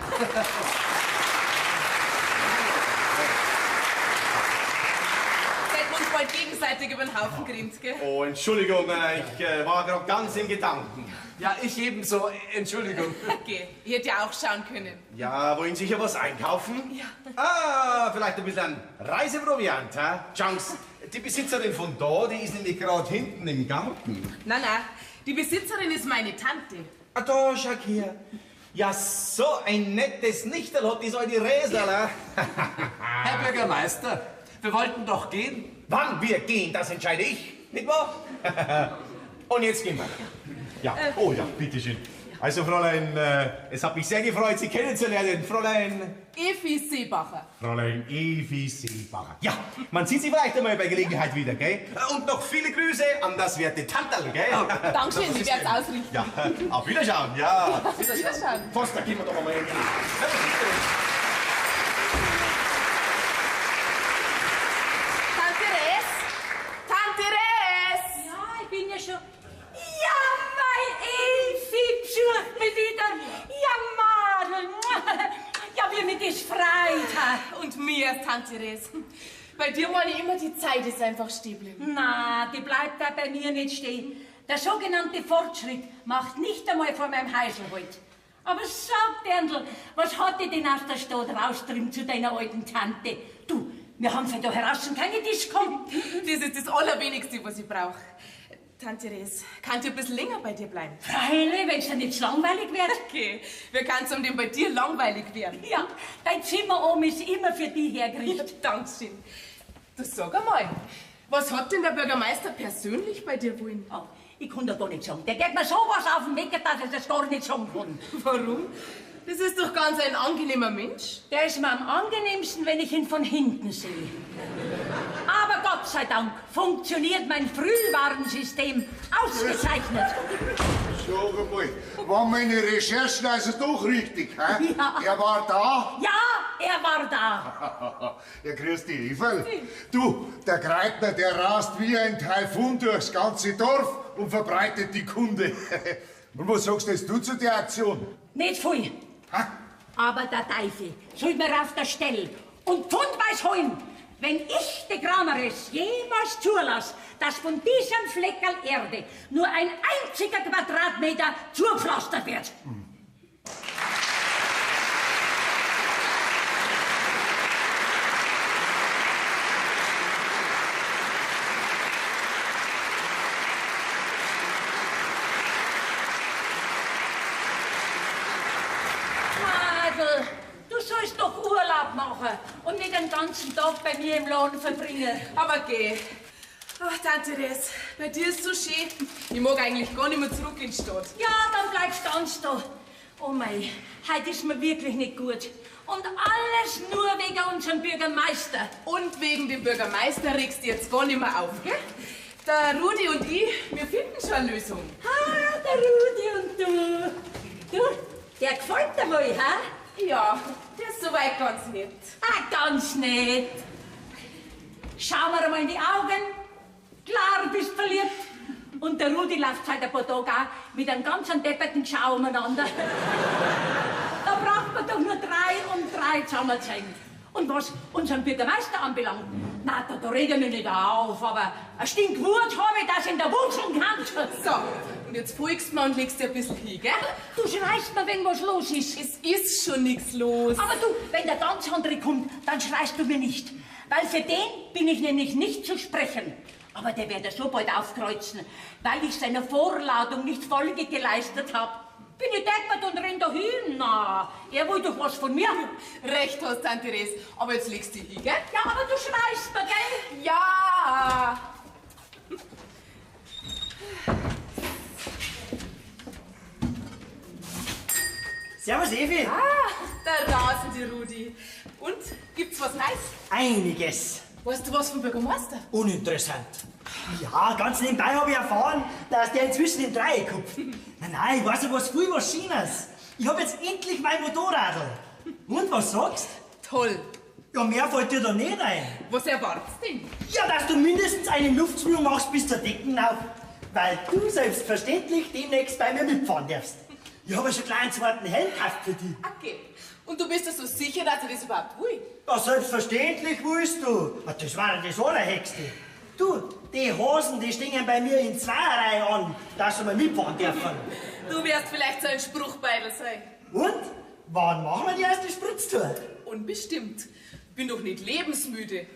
Seid wir uns bald gegenseitig über den Haufen gerannt, gell? Oh, Entschuldigung, ich war gerade ganz in Gedanken. Ja, ich ebenso. Entschuldigung. Okay, ich hätte ja auch schauen können. Ja, wollen Sie sicher was einkaufen? Ja. Ah, vielleicht ein bisschen Reiseproviant, ha? Chance. Die Besitzerin von da, die ist nämlich gerade hinten im Garten. Nein, nein, die Besitzerin ist meine Tante. Ah, da, schau her. Ja, so ein nettes Nichterl hat die alte Räserl. Herr Bürgermeister, wir wollten doch gehen. Wann wir gehen, das entscheide ich, nicht wahr? Und jetzt gehen wir. Ja, oh ja, bitteschön. Also, Fräulein, es hat mich sehr gefreut, Sie kennenzulernen. Fräulein... Evi Seebacher. Fräulein Evi Seebacher. Ja, man sieht Sie vielleicht einmal bei Gelegenheit wieder, gell? Und noch viele Grüße an das werte Tanterl, gell? Oh, Dankeschön, ich werde es ausrichten. Ja, auf Wiederschauen, ja. Auf Wiederschauen. Forster, gehen wir doch einmal hin. Tante Res! Tante Res! Ja, ich bin ja schon... Ja, mein Elfi besucht mich wieder. Ja, Madel. Und mir, Tante Therese. Bei dir meine ich immer, die Zeit ist einfach stehen geblieben. Na, die bleibt da bei mir nicht stehen. Der sogenannte Fortschritt macht nicht einmal vor meinem Häusl halt. Aber sag, Berndl, was hat dich denn aus der Stadt raustrieben zu deiner alten Tante? Du, wir haben von da heraus keine Disco. Das ist das Allerwenigste, was ich brauche. Tante Therese, kann ich ein bisschen länger bei dir bleiben? Freilich, wenn's dir nicht zu langweilig wird. Okay, wir kann's um den bei dir langweilig werden. Ja, dein Zimmer oben ist immer für dich hergerichtet. Ja, Dankeschön. Du sag einmal, was hat denn der Bürgermeister persönlich bei dir wollen? Oh, ich kann da gar nicht sagen. Der geht mir sowas auf den Wecker, dass ich das gar nicht sagen kann. Warum? Das ist doch ganz ein angenehmer Mensch. Der ist mir am angenehmsten, wenn ich ihn von hinten sehe. Aber Gott sei Dank funktioniert mein Frühwarnsystem ausgezeichnet. Sag einmal, waren meine Recherchen also doch richtig, hä? Ja. Er war da? Ja, er war da. Ja, grüß dich, Everl. Du, der Kreitner, der rast wie ein Taifun durchs ganze Dorf und verbreitet die Kunde. Und was sagst jetzt du zu der Aktion? Nicht viel. Ha? Aber der Teufel soll mir auf der Stelle und pfundweis holen, wenn ich, die Krameres, jemals zulasse, dass von diesem Fleckerl Erde nur ein einziger Quadratmeter zugepflastert wird. Madel, du sollst doch Urlaub machen und nicht den ganzen Tag bei mir im Laden verbringen. Aber geh. Ach, Tante Therese, bei dir ist so schön. Ich mag eigentlich gar nicht mehr zurück in die Stadt. Ja, dann bleibst du ganz da. Oh mei, heute ist mir wirklich nicht gut. Und alles nur wegen unserem Bürgermeister. Und wegen dem Bürgermeister regst du jetzt gar nicht mehr auf, gell? Der Rudi und ich, wir finden schon eine Lösung. Ah, der Rudi und du. Du, der gefällt dir wohl, ha? Ja, der ist soweit ganz nett. Ah, ganz nett. Schauen wir mal in die Augen. Klar, bist verliebt. Und der Rudi läuft seit ein paar Tagen auch mit einem ganz depperten Schau umeinander. Da braucht man doch nur 3 und 3 zusammenzählen. Und was unseren Bürgermeister anbelangt, na, da rege ich mich nicht auf, aber ein Stinkwurt habe ich, das in der Wurzeln kann. So, und jetzt folgst du mir und legst dir ein bisschen hin, gell? Du schreist mir, wenn was los ist. Es ist schon nichts los. Aber du, wenn der ganz andere kommt, dann schreist du mir nicht. Weil für den bin ich nämlich nicht zu sprechen. Aber der wird ja so bald aufkreuzen, weil ich seiner Vorladung nicht Folge geleistet hab. Bin ich deppert und renn da hin? Na, er will doch was von mir. Recht hast, Tante Therese. Aber jetzt legst du dich hin, gell? Ja, aber du schreist mir, gell? Ja! Servus, Evi. Ah, der rasende Rudi. Und, gibt's was Neues? Einiges. Weißt du was vom Bürgermeister? Uninteressant. Ja, ganz nebenbei habe ich erfahren, dass der inzwischen im Dreieck hupft. Nein, nein, ich weiß ja was viel was Schönes. Ich hab jetzt endlich mein Motorradl. Und, was sagst? Toll. Ja, mehr fällt dir da nicht ein. Was erwartest du denn? Ja, dass du mindestens eine Luftsprung machst bis zur Decken auf, weil du selbstverständlich demnächst bei mir mitfahren darfst. Ich habe ja schon gleich einen zweiten Helm gekauft für dich. Okay. Und du bist ja so sicher, dass ich das überhaupt will? Ja, selbstverständlich willst du. Ah, das war ja das Allerhöchste. Du, die Hosen, die stehen bei mir in zweierlei an, dass sie mal mitfahren dürfen. Du wirst vielleicht so ein Spruchbeidel sein. Und? Wann machen wir die erste Spritztour? Unbestimmt. Bin doch nicht lebensmüde.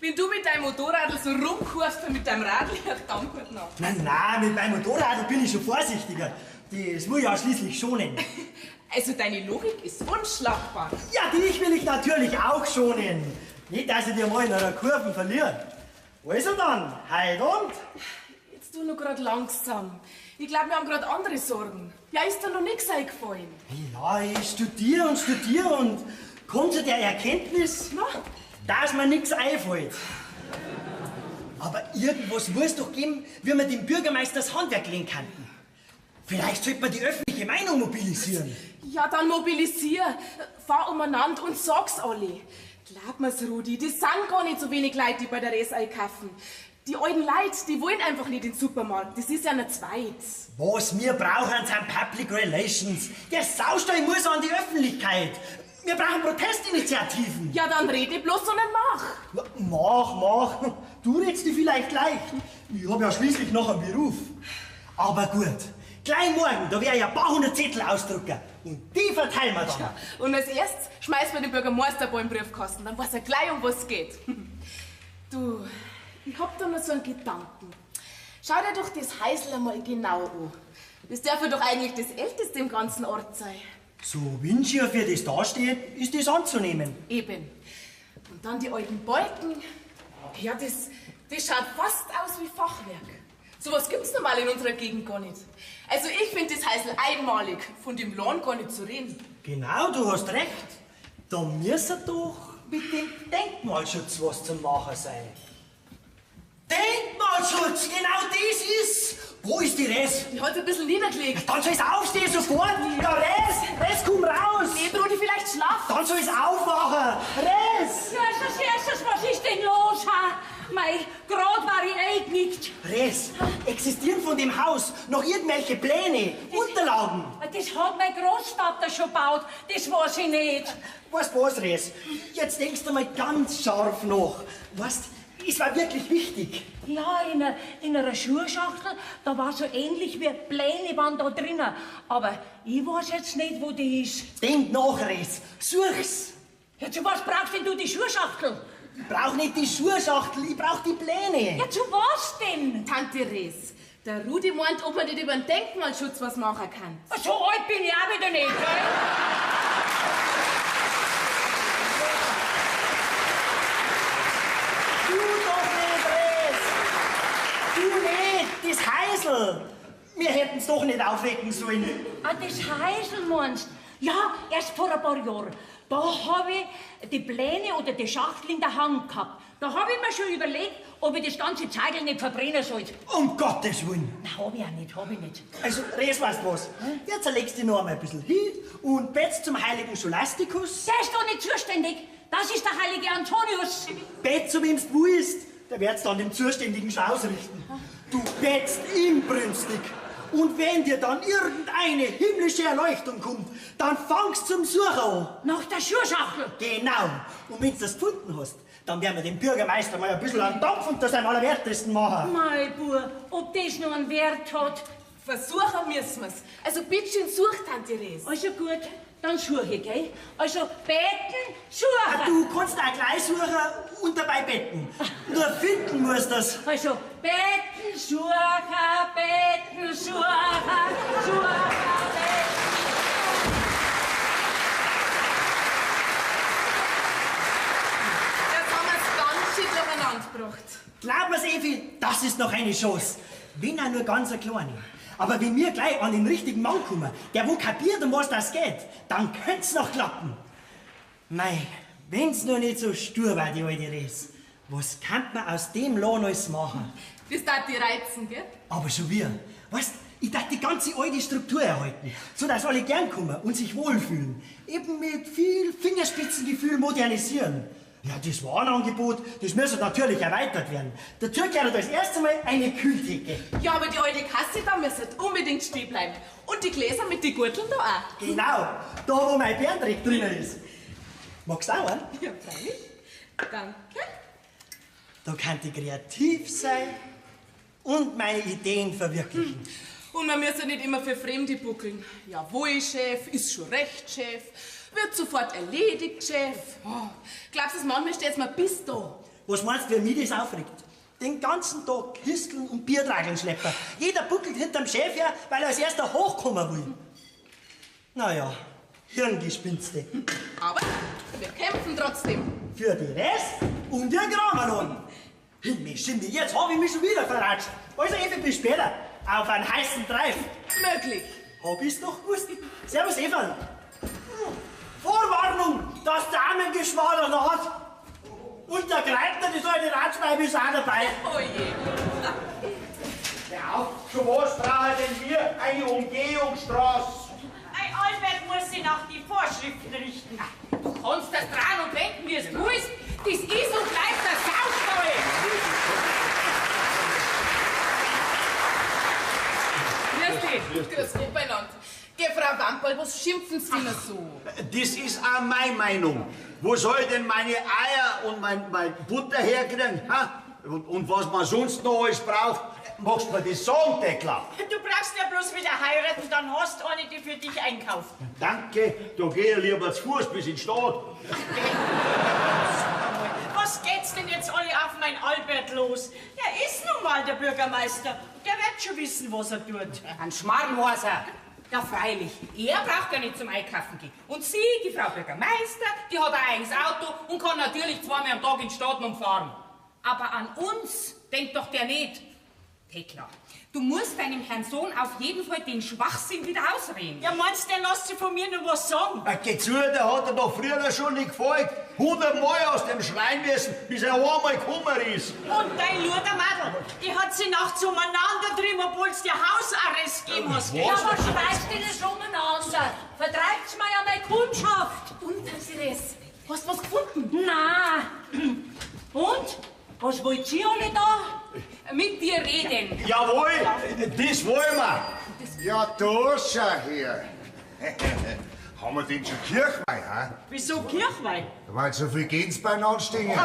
Wenn du mit deinem Motorradl so rumkurvst mit deinem Radl, ja, dann gut noch. Nein, nein, mit meinem Motorradl bin ich schon vorsichtiger. Das will ich ja schließlich schonen. Also deine Logik ist unschlagbar. Ja, dich will ich natürlich auch schonen. Nicht, dass ich dir mal in einer Kurve verliere. Also dann, heute und? Jetzt tu noch grad langsam. Ich glaub, wir haben grad andere Sorgen. Ja, ist da noch nix eingefallen? Ja, ich studiere und studiere und komm zu der Erkenntnis, Na? dass mir nix einfällt. Aber irgendwas muss doch geben, wie wir dem Bürgermeister das Handwerk legen könnten. Vielleicht sollte man die öffentliche Meinung mobilisieren. Ja, dann mobilisier. Fahr umeinander und sag's alle. Glaub mir's, Rudi, das sind gar nicht so wenig Leute, die bei der Res einkaufen. Die alten Leute, die wollen einfach nicht in den Supermarkt. Das ist ja nicht zweit. Was wir brauchen, sind Public Relations. Der Saustall muss an die Öffentlichkeit. Wir brauchen Protestinitiativen. Ja, dann rede bloß, sondern mach. Ja, mach. Du redst dich vielleicht leicht. Ich hab ja schließlich noch einen Beruf. Aber gut, gleich morgen, da werde ich ein paar hundert Zettel ausdrucken. Und die verteilen wir dann. Ja, und als erstes schmeißen wir den Bürgermeister bei den Briefkasten. Dann weiß er gleich, um was es geht. Du, ich hab da noch so einen Gedanken. Schau dir doch das Häusl einmal genau an. Das darf ja doch eigentlich das Älteste im ganzen Ort sein. So windschief wie das da steht, ist das anzunehmen. Eben. Und dann die alten Balken. Ja, das schaut fast aus wie Fachwerk. Sowas gibt's normal in unserer Gegend gar nicht. Also ich find das Häusl einmalig, von dem Lohn gar nicht zu reden. Genau, du hast recht. Da müsste doch mit dem Denkmalschutz was zu machen sein. Denkmalschutz, genau das ist! Wo ist die Res? Die hat ein bisschen niedergelegt. Dann soll es aufstehen sofort! Ja, Res! Res, komm raus! Nee, Brudi, vielleicht schlaft. Dann soll es aufwachen! Res! Jesus, Jesus, was ist denn los, ha? Mei, grad war ich eingenickt. Res, existieren von dem Haus noch irgendwelche Pläne, Unterlagen? Das hat mein Großvater schon gebaut, das weiß ich nicht. Weißt du was, Res? Jetzt denkst du mal ganz scharf nach. Weißt, es war wirklich wichtig. Ja, in einer Schuhschachtel, da war so ähnlich wie Pläne waren da drinnen. Aber ich weiß jetzt nicht, wo die ist. Denk nach, Res. Such's. Ja, zu was brauchst denn du die Schuhschachtel? Ich brauch nicht die Schuhschachtel, ich brauch die Pläne. Ja, zu was denn? Tante Res, der Rudi meint, ob man nicht über den Denkmalschutz was machen kann. So alt bin ich auch wieder nicht, gell? Du doch nicht, Res! Du nicht, das Häusl! Wir hätten's doch nicht aufwecken sollen. Ah, das Häusl meinst? Ja, erst vor ein paar Jahren. Da hab ich die Pläne oder die Schachtel in der Hand gehabt. Da hab ich mir schon überlegt, ob ich das ganze Zeigel nicht verbrennen sollte. Um Gottes Willen! Nein, hab ich auch nicht, hab ich nicht. Also, Res, weißt du was? Jetzt legst du dich noch einmal ein bisschen hin und betst zum heiligen Scholastikus. Der ist doch nicht zuständig. Das ist der heilige Antonius. Bet zu wem's du willst. Der wird's dann dem Zuständigen schon ausrichten. Du betst inbrünstig. Und wenn dir dann irgendeine himmlische Erleuchtung kommt, dann fangst zum Suchen an. Nach der Schuhschachtel? Genau. Und wenn du das gefunden hast, dann werden wir dem Bürgermeister mal ein bisschen einen Dampf unter seinem Allerwertesten machen. Mei, Bub, ob das noch einen Wert hat? Versuchen müssen wir's. Also bitteschön, such Tante Res. Also gut, dann suche ich, gell? Also beten, suchen. Ah, du kannst auch gleich suchen und dabei betten. Nur finden musst das. Also beten, suchen, beten, suchen, suchen, beten. Jetzt haben wir's ganz schön durcheinander gebracht. Glaub mir's, Evi, das ist noch eine Chance. Wenn auch nur ganz eine kleine. Aber wenn wir gleich an den richtigen Mann kommen, der wo kapiert, um was das geht, dann könnt's noch klappen. Mei, wenn's nur nicht so stur war, die alte Res. Was kann man aus dem Lohn alles machen? Das darf die reizen, gell? Aber schon wir. Weißt, ich darf die ganze alte Struktur erhalten, sodass alle gern kommen und sich wohlfühlen. Eben mit viel Fingerspitzengefühl modernisieren. Ja, das Warenangebot, das müsste natürlich erweitert werden. Dazu gehört als erstes Mal eine Kühltheke. Ja, aber die alte Kasse da müsste unbedingt stehen bleiben. Und die Gläser mit den Gurteln da auch. Genau, da wo mein Berndreck drinnen ist. Magst du auch einen? Ja, freilich. Danke. Da kann ich kreativ sein und meine Ideen verwirklichen. Und man muss ja nicht immer für Fremde buckeln. Jawohl, Chef, ist schon recht, Chef. Wird sofort erledigt, Chef. Oh, glaubst du, manchmal steht's mir bis da. Was meinst du, wie mich das aufregt? Den ganzen Tag Kisteln und Biertrageln schleppen. Jeder buckelt hinterm Chef her, weil er als erster hochkommen will. Naja, Hirngespinste. Aber wir kämpfen trotzdem. Für die Rest und den Kramerlohn. Himmel, Schimmel, jetzt hab ich mich schon wieder verratscht. Also, Evi, bis später. Auf einen heißen Treif. Möglich. Hab ich's doch gewusst. Servus, Eva. Vorwarnung, das Damengeschwader hat. Und der Greitner, die alte Ratschweib ist auch dabei. Oh je. Ja, zu was brauchen denn wir eine Umgehungsstraße? Ein Albert muss sich nach die Vorschriften richten. Du kannst das dran und wenden, wie es du willst. Das ist und bleibt der Saustall. Grüß dich. Grüß Gott beieinander. Geh, Frau Wamperl, was schimpfen Sie immer so? Das ist auch meine Meinung. Wo soll ich denn meine Eier und mein Butter herkriegen? Ha? Und was man sonst noch alles braucht, machst du mir das sagen, Thekla? Du brauchst ja bloß wieder heiraten, dann hast du eine, die für dich einkauft. Danke, da geh ich lieber zu Fuß bis in die Stadt. Was geht's denn jetzt alle auf mein Albert los? Der ist nun mal der Bürgermeister. Der wird schon wissen, was er tut. Ein Schmarrnhorser. Ja, freilich. Er braucht ja nicht zum Einkaufen gehen. Und sie, die Frau Bürgermeister, die hat ein eigenes Auto und kann natürlich zweimal am Tag in die Stadt umfahren. Aber an uns denkt doch der nicht. Thekla, du musst deinem Herrn Sohn auf jeden Fall den Schwachsinn wieder ausreden. Ja, meinst du, der lässt sich von mir noch was sagen? Geh zu, der hat er doch früher schon nicht gefolgt. 100-mal aus dem Schrein müssen, bis er einmal gekommen ist. Und dein Ludermadel, die hat sie nachts umeinander getrieben, obwohl es dir Hausarrest gegeben hast. Ja, was schmeißt denn das umeinander? Vertreibt's mir ja meine Kundschaft. Und, Therese, hast du was gefunden? Na. Und? Was wollt ihr alle da? Mit dir reden. Jawohl, das wollen wir. Ja, da schau her. Haben wir denn schon Kirchweih, hä? Wieso Kirchweih? Weil so viel Gänse beieinander stehen. Und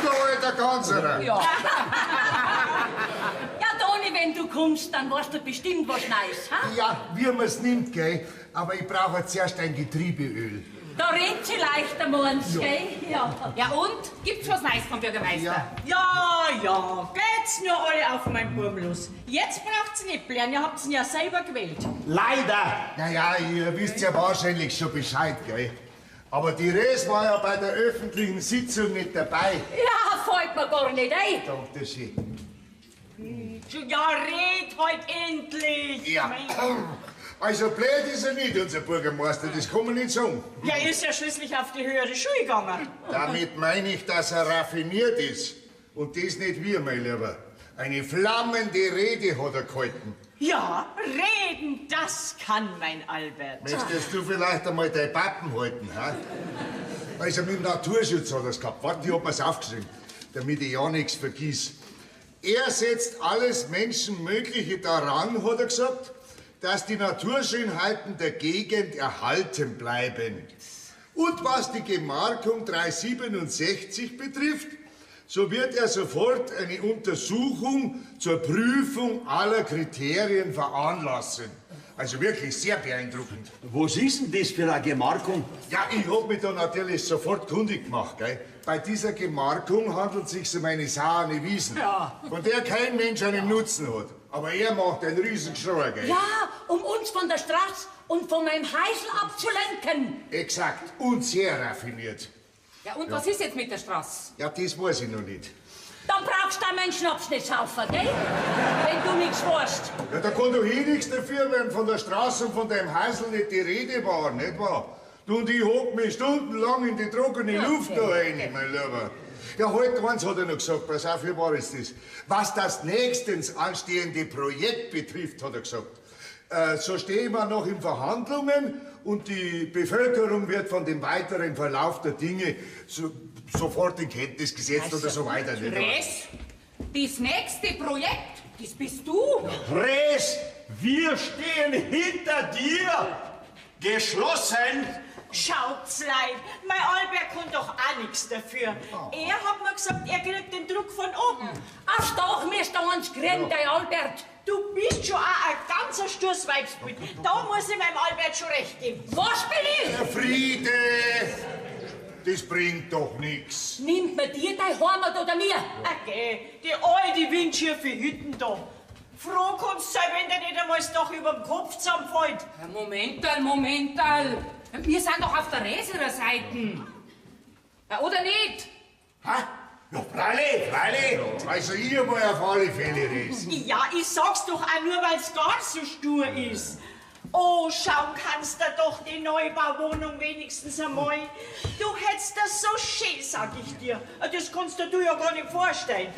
der alter Ganserer. Ja. Ja, Toni, wenn du kommst, dann weißt du bestimmt was Neues, ha? Ja, wie man's nimmt, gell? Aber ich brauche zuerst ein Getriebeöl. Da redet sie leichter morgens, gell? Ja. Ja, und? Gibt's was Neues vom Bürgermeister? Ja. Ja, ja, geht's nur alle auf meinen Burm los. Jetzt braucht's nicht blären, ihr habt's ihn ja selber gewählt. Leider. Naja, ihr wisst ja wahrscheinlich schon Bescheid, gell? Aber die Res war ja bei der öffentlichen Sitzung nicht dabei. Ja, fällt mir gar nicht ein. Danke schön. Ja, red halt endlich. Ja. Also blöd ist er nicht, unser Bürgermeister, das kann man nicht sagen. Er ist ja schließlich auf die höhere Schule gegangen. Damit meine ich, dass er raffiniert ist. Und das nicht wir, mein Lieber. Eine flammende Rede hat er gehalten. Ja, reden, das kann mein Albert. Möchtest du vielleicht einmal deine Pappen halten, hä? Also mit dem Naturschutz hat er's gehabt. Warte, ich hab mir's aufgeschrieben, damit ich ja nichts vergiss. Er setzt alles Menschenmögliche daran, hat er gesagt, dass die Naturschönheiten der Gegend erhalten bleiben. Und was die Gemarkung 367 betrifft, so wird er sofort eine Untersuchung zur Prüfung aller Kriterien veranlassen. Also wirklich sehr beeindruckend. Was ist denn das für eine Gemarkung? Ja, ich hab mich da natürlich sofort kundig gemacht, gell? Bei dieser Gemarkung handelt es sich um eine saure Wiesen, Ja. von der kein Mensch einen Nutzen hat. Aber er macht einen Riesengeschrei, gell? Ja, um uns von der Straße und von meinem Heisel abzulenken. Exakt. Und sehr raffiniert. Ja, und was ist jetzt mit der Straße? Ja, das weiß ich noch nicht. Dann brauchst du auch meinen Schnaps nicht saufen, gell? Wenn du nichts weißt. Ja, da kann doch eh nichts dafür, wenn von der Straße und von deinem Heisel nicht die Rede war, nicht wahr? Du und ich hock mich stundenlang in die trockene Luft da rein, mein Lieber. Ja, halt eins hat er noch gesagt, pass auf, wie war es das? Was das nächstens anstehende Projekt betrifft, hat er gesagt, so stehen wir noch in Verhandlungen und die Bevölkerung wird von dem weiteren Verlauf der Dinge sofort in Kenntnis gesetzt oder so weiter. Nicht wahr? Res, das nächste Projekt, das bist du. Res, wir stehen hinter dir. Geschlossen. Schaut's leid, mein Albert kann doch auch nichts dafür. Er hat mir gesagt, er kriegt den Druck von oben. Ach doch, mir ist da eins kriegen, dein Albert. Du bist schon auch ein ganzer sturz Weibsbild. Da muss ich meinem Albert schon recht geben. Was bin ich? Herr Friede, das bringt doch nichts. Nimmt man dir deine Heimat oder mir? Okay, die alte windschiefe Hütten da. Froh kannst du sein, wenn dir nicht einmal das Dach über dem Kopf zusammenfällt. Ja, Momental, Momental. Wir sind doch auf der Reserer Seite. Ja, oder nicht? Ha? Ja, freilich, freilich. Also ich mal auf alle Fälle, Res. Ja, ich sag's doch auch nur, weil's gar so stur ist. Oh, schauen kannst du doch die Neubauwohnung wenigstens einmal. Du hättest das so schön, sag ich dir. Das kannst du dir ja gar nicht vorstellen.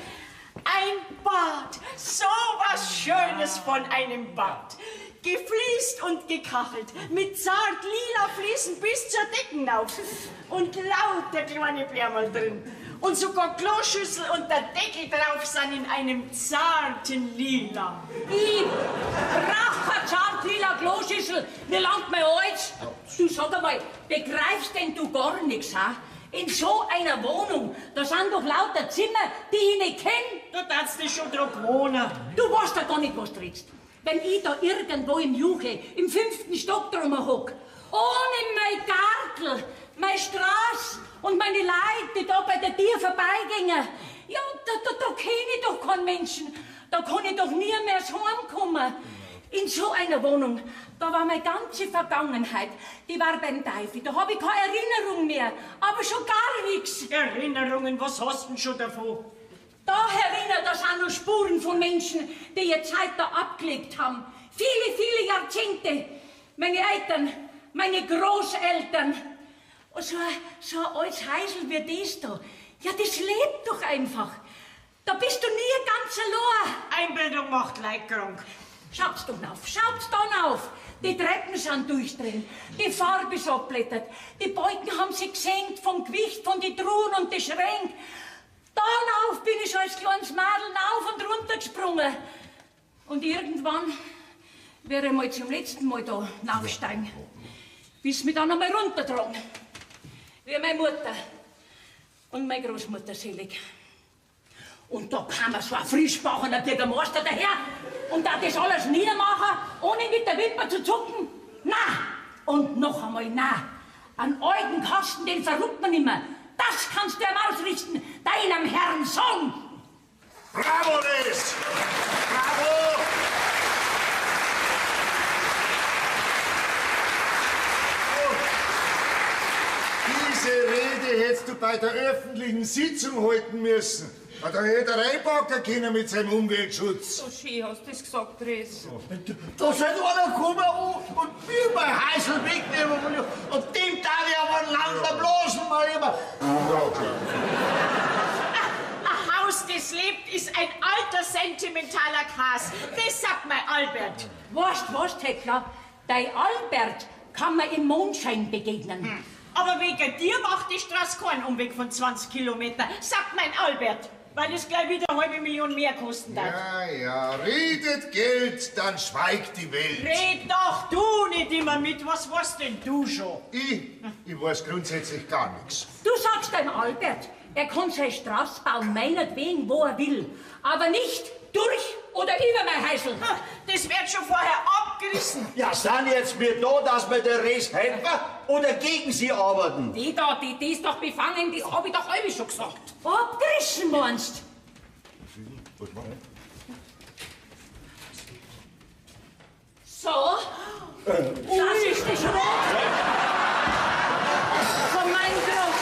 Ein Bad, so was Schönes von einem Bad. Gefliest und gekachelt, mit zart lila Fliesen bis zur Decken auf. Und lauter kleine Blärmel drin. Und sogar Kloschüssel und der Deckel drauf sind in einem zarten Lila. Ich brauch keine zart lila Kloschüssel. Mir langt mein Holz. Du sag einmal, begreifst denn du gar nichts, ha? In so einer Wohnung, da sind doch lauter Zimmer, die ich nicht kenn. Du darfst dich schon drauf wohnen. Du weißt ja gar nicht, was du redst. Wenn ich da irgendwo im Juche, im 5. Stock drum hock, ohne mein Gartel, meine Straße und meine Leute, die da bei der Tür vorbeigingen, ja, da kenn ich doch keinen Menschen. Da kann ich doch nie mehr heimkommen. In so einer Wohnung, da war meine ganze Vergangenheit, die war beim Teufel. Da hab ich keine Erinnerung mehr, aber schon gar nichts. Erinnerungen, was hast du denn schon davon? Da herinnen, da sind noch Spuren von Menschen, die ihre Zeit da abgelegt haben. Viele, viele Jahrzehnte. Meine Eltern, meine Großeltern. Und so ein altes Häusl wie das da, ja, das lebt doch einfach. Da bist du nie ganz allein. Einbildung macht leid krank. Schaut's doch auf, schaut's dann auf. Die Treppen sind durchdrin, die Farbe ist abblättert, die Balken haben sich gesenkt vom Gewicht von den Truhen und den Schränken. Dann auf bin ich schon als kleines Mädel auf und runter gesprungen. Und irgendwann werde ich mal zum letzten Mal da aufsteigen, bis mich dann einmal runtertragen. Wie meine Mutter und meine Großmutter selig. Und da kam so ein frischbackener Bürgermeister daher und da das alles niedermachen, ohne mit der Wimper zu zucken. Na! Und noch einmal na! Einen alten Kasten, den verrückt man nimmer. Das kannst du ihm ausrichten, deinem Herrn Sohn! Bravo, Liz! Bravo! Diese Rede hättest du bei der öffentlichen Sitzung halten müssen. Da hätte er reinpacken können mit seinem Umweltschutz. So schön hast du das gesagt, Res. Da soll einer kommen und mir mein Häusl wegnehmen. Und dem darf ich aber langsam blasen, mal immer. Ein Haus, das lebt, ist ein alter, sentimentaler Kas. Das sagt mein Albert. Weißt was, Thekla? Dein Albert kann mir im Mondschein begegnen. Hm. Aber wegen dir macht die Straße keinen Umweg von 20 Kilometern, sagt mein Albert. Weil es gleich wieder 500.000 mehr kosten darf. Ja, ja, redet Geld, dann schweigt die Welt. Red doch du nicht immer mit, was weißt denn du schon? Ich weiß grundsätzlich gar nichts. Du sagst deinem Albert, er kann seine Straße bauen, meinetwegen, wo er will. Aber nicht durch oder über mein Häusl. Das wird schon vorher abgerissen. Ja, sind jetzt wir da, dass wir der Rest helfen oder gegen sie arbeiten? Die da, die ist doch befangen, das hab ich doch alle schon gesagt. Abgerissen meinst? So, das ist die Schrot von meinem Groß.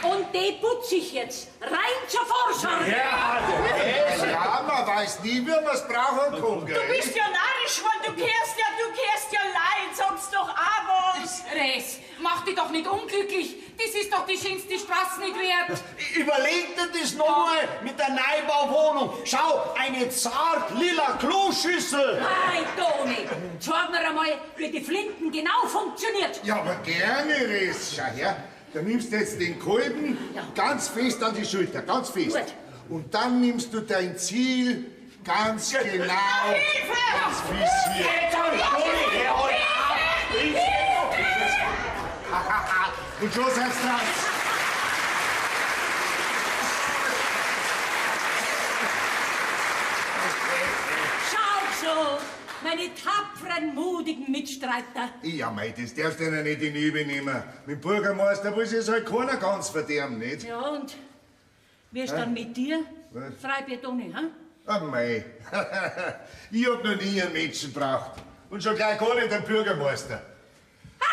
Und die putze ich jetzt rein zur Vorsorge. Ja, ja, man weiß nie, wie man's brauchen kann, gell? Du bist ja narrisch geworden, du kehrst ja leid, sagst doch auch was. Res, mach dich doch nicht unglücklich. Das ist doch die schönste Straße nicht wert. Überleg dir das nochmal mit der Neubauwohnung. Schau, eine zart lila Kloschüssel. Hey, Toni, zeig mir einmal, wie die Flinten genau funktioniert. Ja, aber gerne, Res. Schau her. Da nimmst du jetzt den Kolben ganz fest an die Schulter, ganz fest. Gut. Und dann nimmst du dein Ziel ganz genau ins Visier. Und schon seid's dran. Schaut so, meine tapferen, mutigen Mitstreiter. Ja, mei, das darfst du ja nicht in Übe nehmen. Mit dem Bürgermeister will sich halt keiner ganz verderben, nicht? Ja, und wie ist dann mit dir, Freibier Toni, hä? Ah, mei. Ich hab noch nie einen Menschen gebraucht. Und schon gleich gar nicht den Bürgermeister. Ah!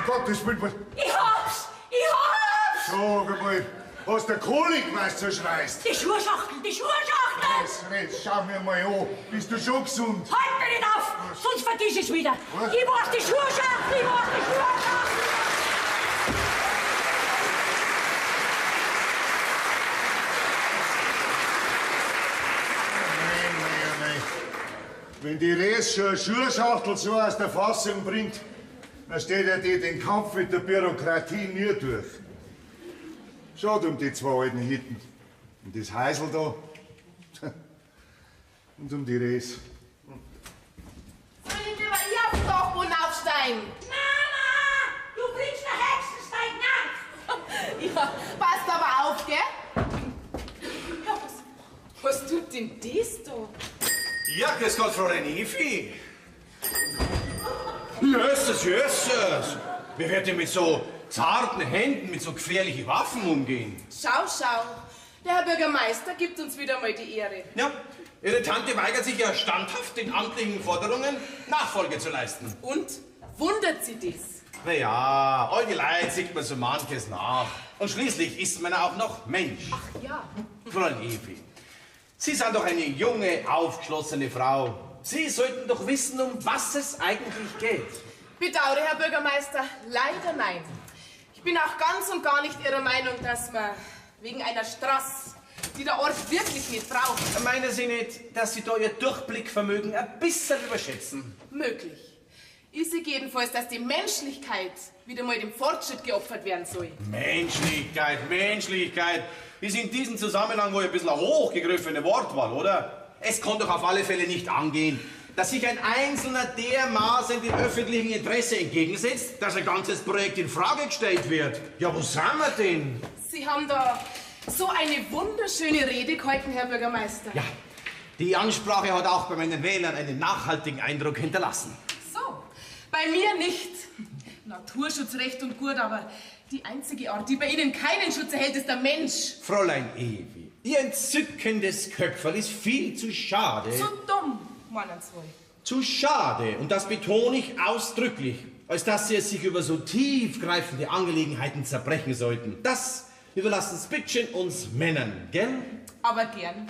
Oh Gott, das spielt was. Ich hab's! Ich hab's! Sag einmal, was der Kolik, was du schreist. Die Schuhschachtel, die Schuhschachtel! Jetzt schau mir mal an. Bist du schon gesund? Halt mich nicht auf, sonst vergiss ich's wieder. Was? Ich weiß die Schuhschachtel, ich weiß die Schuhschachtel! Nein, nein, nein. Wenn die Res schon eine Schuhschachtel so aus der Fassung bringt, dann steht ja die den Kampf mit der Bürokratie nie durch. Schade um die zwei alten Hitten. Und das Häusl da. Und um die Res. Soll ich lieber hier auf den Dachboden aufsteigen? Mama, du kriegst den Hexensteig nach! Ja, passt aber auf, gell? Ja, was tut denn das da? Ja, grüß Gott, Fräulein Evi. Jösses, jösses. Wer wird denn mit so zarten Händen, mit so gefährlichen Waffen umgehen? Schau, schau. Der Herr Bürgermeister gibt uns wieder mal die Ehre. Ja, Ihre Tante weigert sich ja standhaft, den amtlichen Forderungen Nachfolge zu leisten. Und? Wundert sie das? Naja, alte Leute sieht man so manches nach. Und schließlich ist man auch noch Mensch. Ach ja. Fräulein Evi, Sie sind doch eine junge, aufgeschlossene Frau. Sie sollten doch wissen, um was es eigentlich geht. Bedauere, Herr Bürgermeister, leider nein. Ich bin auch ganz und gar nicht Ihrer Meinung, dass man wegen einer Straße, die der Ort wirklich nicht braucht. Meinen Sie nicht, dass Sie da Ihr Durchblickvermögen ein bisschen überschätzen? Möglich. Ich sehe jedenfalls, dass die Menschlichkeit wieder mal dem Fortschritt geopfert werden soll. Menschlichkeit, Menschlichkeit ist in diesem Zusammenhang wohl ein bisschen eine hochgegriffene Wortwahl, oder? Es kann doch auf alle Fälle nicht angehen, dass sich ein Einzelner dermaßen dem öffentlichen Interesse entgegensetzt, dass ein ganzes Projekt in Frage gestellt wird. Ja, wo sind wir denn? Sie haben da so eine wunderschöne Rede gehalten, Herr Bürgermeister. Ja, die Ansprache hat auch bei meinen Wählern einen nachhaltigen Eindruck hinterlassen. So, bei mir nicht. Naturschutzrecht und gut, aber die einzige Art, die bei Ihnen keinen Schutz erhält, ist der Mensch. Fräulein Evi, Ihr entzückendes Köpferl ist viel zu schade. Zu dumm, meinen Sie wohl. Zu schade, und das betone ich ausdrücklich, als dass Sie es sich über so tiefgreifende Angelegenheiten zerbrechen sollten. Das überlassen Sie bittschön uns Männern, gell? Aber gern.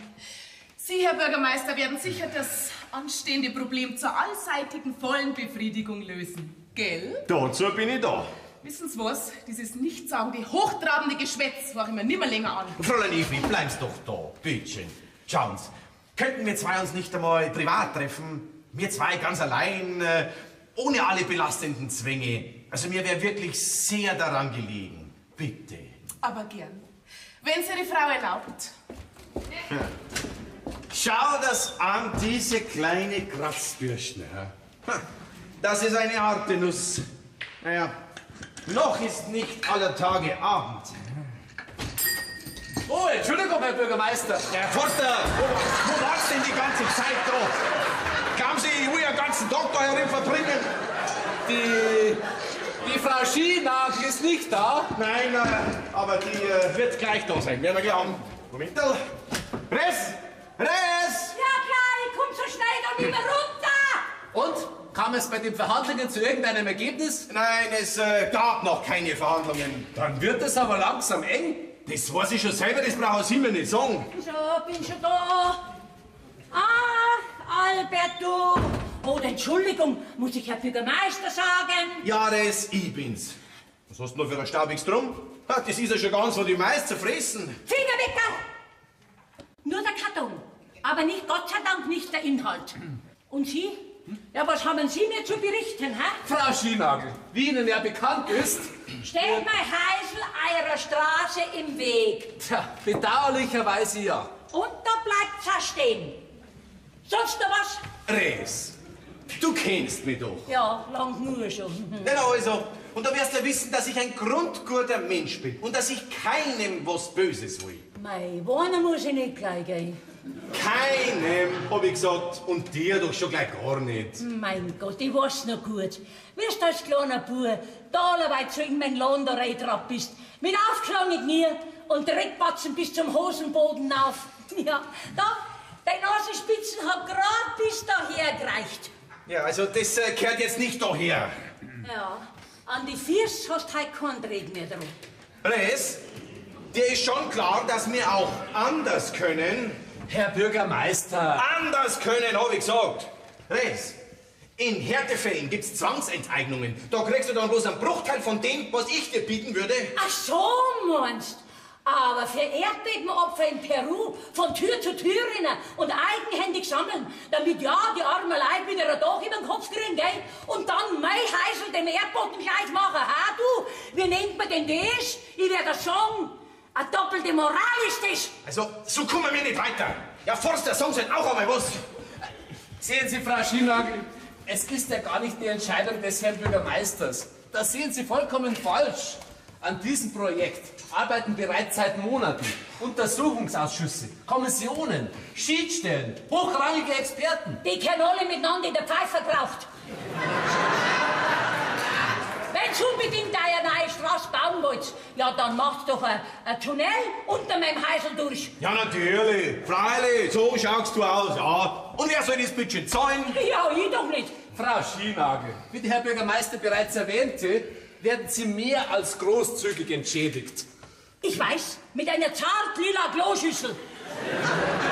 Sie, Herr Bürgermeister, werden sicher das anstehende Problem zur allseitigen vollen Befriedigung lösen, gell? Dazu bin ich da. Wissen Sie was? Dieses nichtssagende, hochtrabende Geschwätz mache ich mir nimmer länger an. Fräulein Evi, bleiben's doch da, bittschön. Schauen Sie, könnten wir zwei uns nicht einmal privat treffen? Wir zwei ganz allein, ohne alle belastenden Zwänge. Also mir wäre wirklich sehr daran gelegen. Bitte. Aber gern. Wenn's Ihre Frau erlaubt. Schau das an, diese kleine Kratzbürste. Das ist eine harte Nuss. Naja, noch ist nicht aller Tage Abend. Oh, Entschuldigung, Herr Bürgermeister. Herr Forster, wo warst denn die ganze Zeit da? Glauben Sie, ich will ja den ganzen Tag da herin verbringen? Die Frau Schinagl ist nicht da. Nein, aber die wird gleich da sein, werden wir glauben. Moment. Res! Res! Ja klar, ich komm so schnell da nicht mehr runter! Und? Kam es bei den Verhandlungen zu irgendeinem Ergebnis? Nein, es gab noch keine Verhandlungen. Dann wird es aber langsam eng. Das weiß ich schon selber, das brauche ich mir nicht sagen. So, bin schon da. Ach, Albert, du. Oh, Entschuldigung, muss ich Herr Bürgermeister sagen? Ja, das ich bin's. Was hast du noch für ein staubiges Drum? Das ist ja schon ganz von die Mais zerfressen. Finger weg da! Nur der Karton, aber nicht, Gott sei Dank, nicht der Inhalt. Und Sie? Ja, was haben Sie mir zu berichten, hä? Frau Schinagl, wie Ihnen ja bekannt ist... Steht mein Heisel eurer Straße im Weg. Tja, bedauerlicherweise ja. Und da bleibt's auch stehen. Sonst noch was? Res, du kennst mich doch. Ja, lang nur schon. Na also, und da wirst du wissen, dass ich ein grundguter Mensch bin und dass ich keinem was Böses will. Mei, wohnen muss ich nicht gleich gehen. Keinem, hab ich gesagt. Und dir doch schon gleich gar nicht. Mein Gott, ich weiß noch gut. Wie du als kleiner Bub da allerweil zu in mein Lohn da reingetrappt bist. Mit aufgeschlagenen Knie und Dreckbatzen bis zum Hosenboden auf. Ja, da, deine Nasenspitzen hat grad bis daher gereicht. Ja, also das gehört jetzt nicht daher. Ja, an die Füße hast du heute keinen Dreck mehr dran. Res, dir ist schon klar, dass wir auch anders können. Herr Bürgermeister! Anders können, hab ich gesagt. Res, in Härtefällen gibt's Zwangsenteignungen. Da kriegst du dann bloß einen Bruchteil von dem, was ich dir bieten würde. Ach so, meinst? Aber für Erdbebenopfer in Peru von Tür zu Tür rennen und eigenhändig sammeln, damit ja die armen Leute ein Dach über den Kopf kriegen, gell? Und dann mein Häusl dem Erdboden gleich machen, ha du? Wie nennt man denn das? Ich werde das sagen. Eine doppelte Moral ist das. Also, so kommen wir nicht weiter. Ja, Forster, sagen Sie halt auch einmal was. Sehen Sie, Frau Schinagl, es ist ja gar nicht die Entscheidung des Herrn Bürgermeisters. Das sehen Sie vollkommen falsch. An diesem Projekt arbeiten bereits seit Monaten Untersuchungsausschüsse, Kommissionen, Schiedsstellen, hochrangige Experten. Die können alle miteinander in der Pfeife geraucht. Wenn's unbedingt eine neue Straße bauen wollt, ja, dann macht doch ein Tunnel unter meinem Häusl durch. Ja, natürlich. Freilich, so schaust du aus, ja. Und wer soll das bitte zahlen? Ja, ich doch nicht. Frau Schinagl, wie der Herr Bürgermeister bereits erwähnte, werden Sie mehr als großzügig entschädigt. Ich weiß, mit einer zart lila Kloschüssel.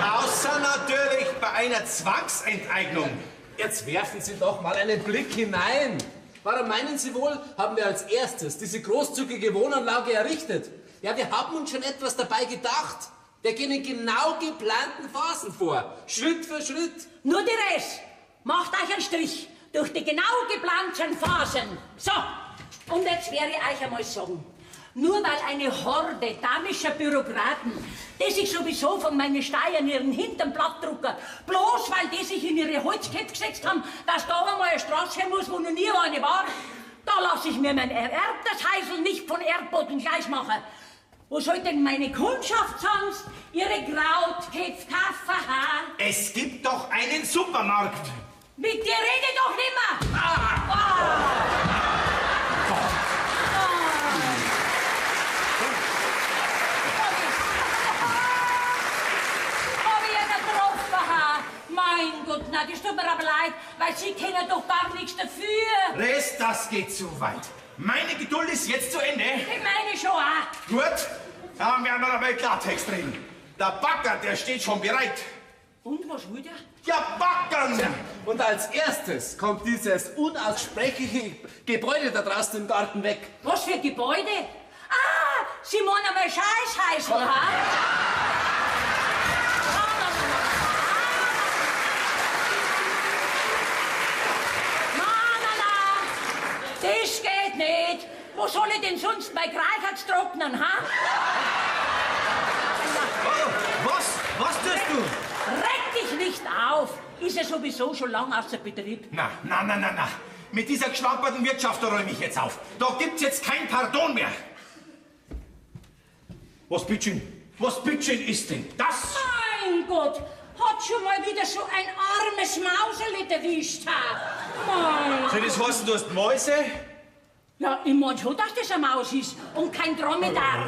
Außer natürlich bei einer Zwangsenteignung. Jetzt werfen Sie doch mal einen Blick hinein. Warum meinen Sie wohl, haben wir als erstes diese großzügige Wohnanlage errichtet? Ja, wir haben uns schon etwas dabei gedacht. Wir gehen in genau geplanten Phasen vor, Schritt für Schritt. Nur die Rest macht euch einen Strich durch die genau geplanten Phasen. So, und jetzt werde ich euch einmal sagen, nur weil eine Horde damischer Bürokraten, die sich sowieso von meinen Steuern ihren Hintern plattdrucken, bloß weil die sich in ihre Holzköpfe gesetzt haben, dass da einmal eine Straße her muss, wo noch nie eine war, da lasse ich mir mein ererbtes Häusl nicht von Erdboden gleich machen. Wo soll denn meine Kundschaft sonst ihre Krautköpfe kaufen, ha? Es gibt doch einen Supermarkt. Mit dir rede ich doch nimmer! Ah. Ah. Mein Gott, na, das tut mir aber leid, weil Sie können doch gar nichts dafür. Rest, das geht zu weit. Meine Geduld ist jetzt zu Ende. Ich meine schon auch. Gut, dann werden wir aber Klartext reden. Der Bagger, der steht schon bereit. Und was will der? Ja, baggern! Und als erstes kommt dieses unaussprechliche Gebäude da draußen im Garten weg. Was für Gebäude? Ah, Sie meinen einmal Scheißhäusl, ha? Das geht nicht. Wo soll ich denn sonst mein Kreichherz trocknen, ha? Was? Was tust du? Reg dich nicht auf. Ist ja sowieso schon lang außer Betrieb. Na, na, na, na, na. Mit dieser geschlamperten Wirtschaft, da räume ich jetzt auf. Da gibt's jetzt kein Pardon mehr. Was bitteschön? Was bitteschön ist denn das? Mein Gott, hat schon mal wieder so ein armes Mauserli erwischt, ha? Mein Soll das heißen, du hast Mäuse? Ja, ich mein schon, dass das eine Maus ist und kein Dromedar.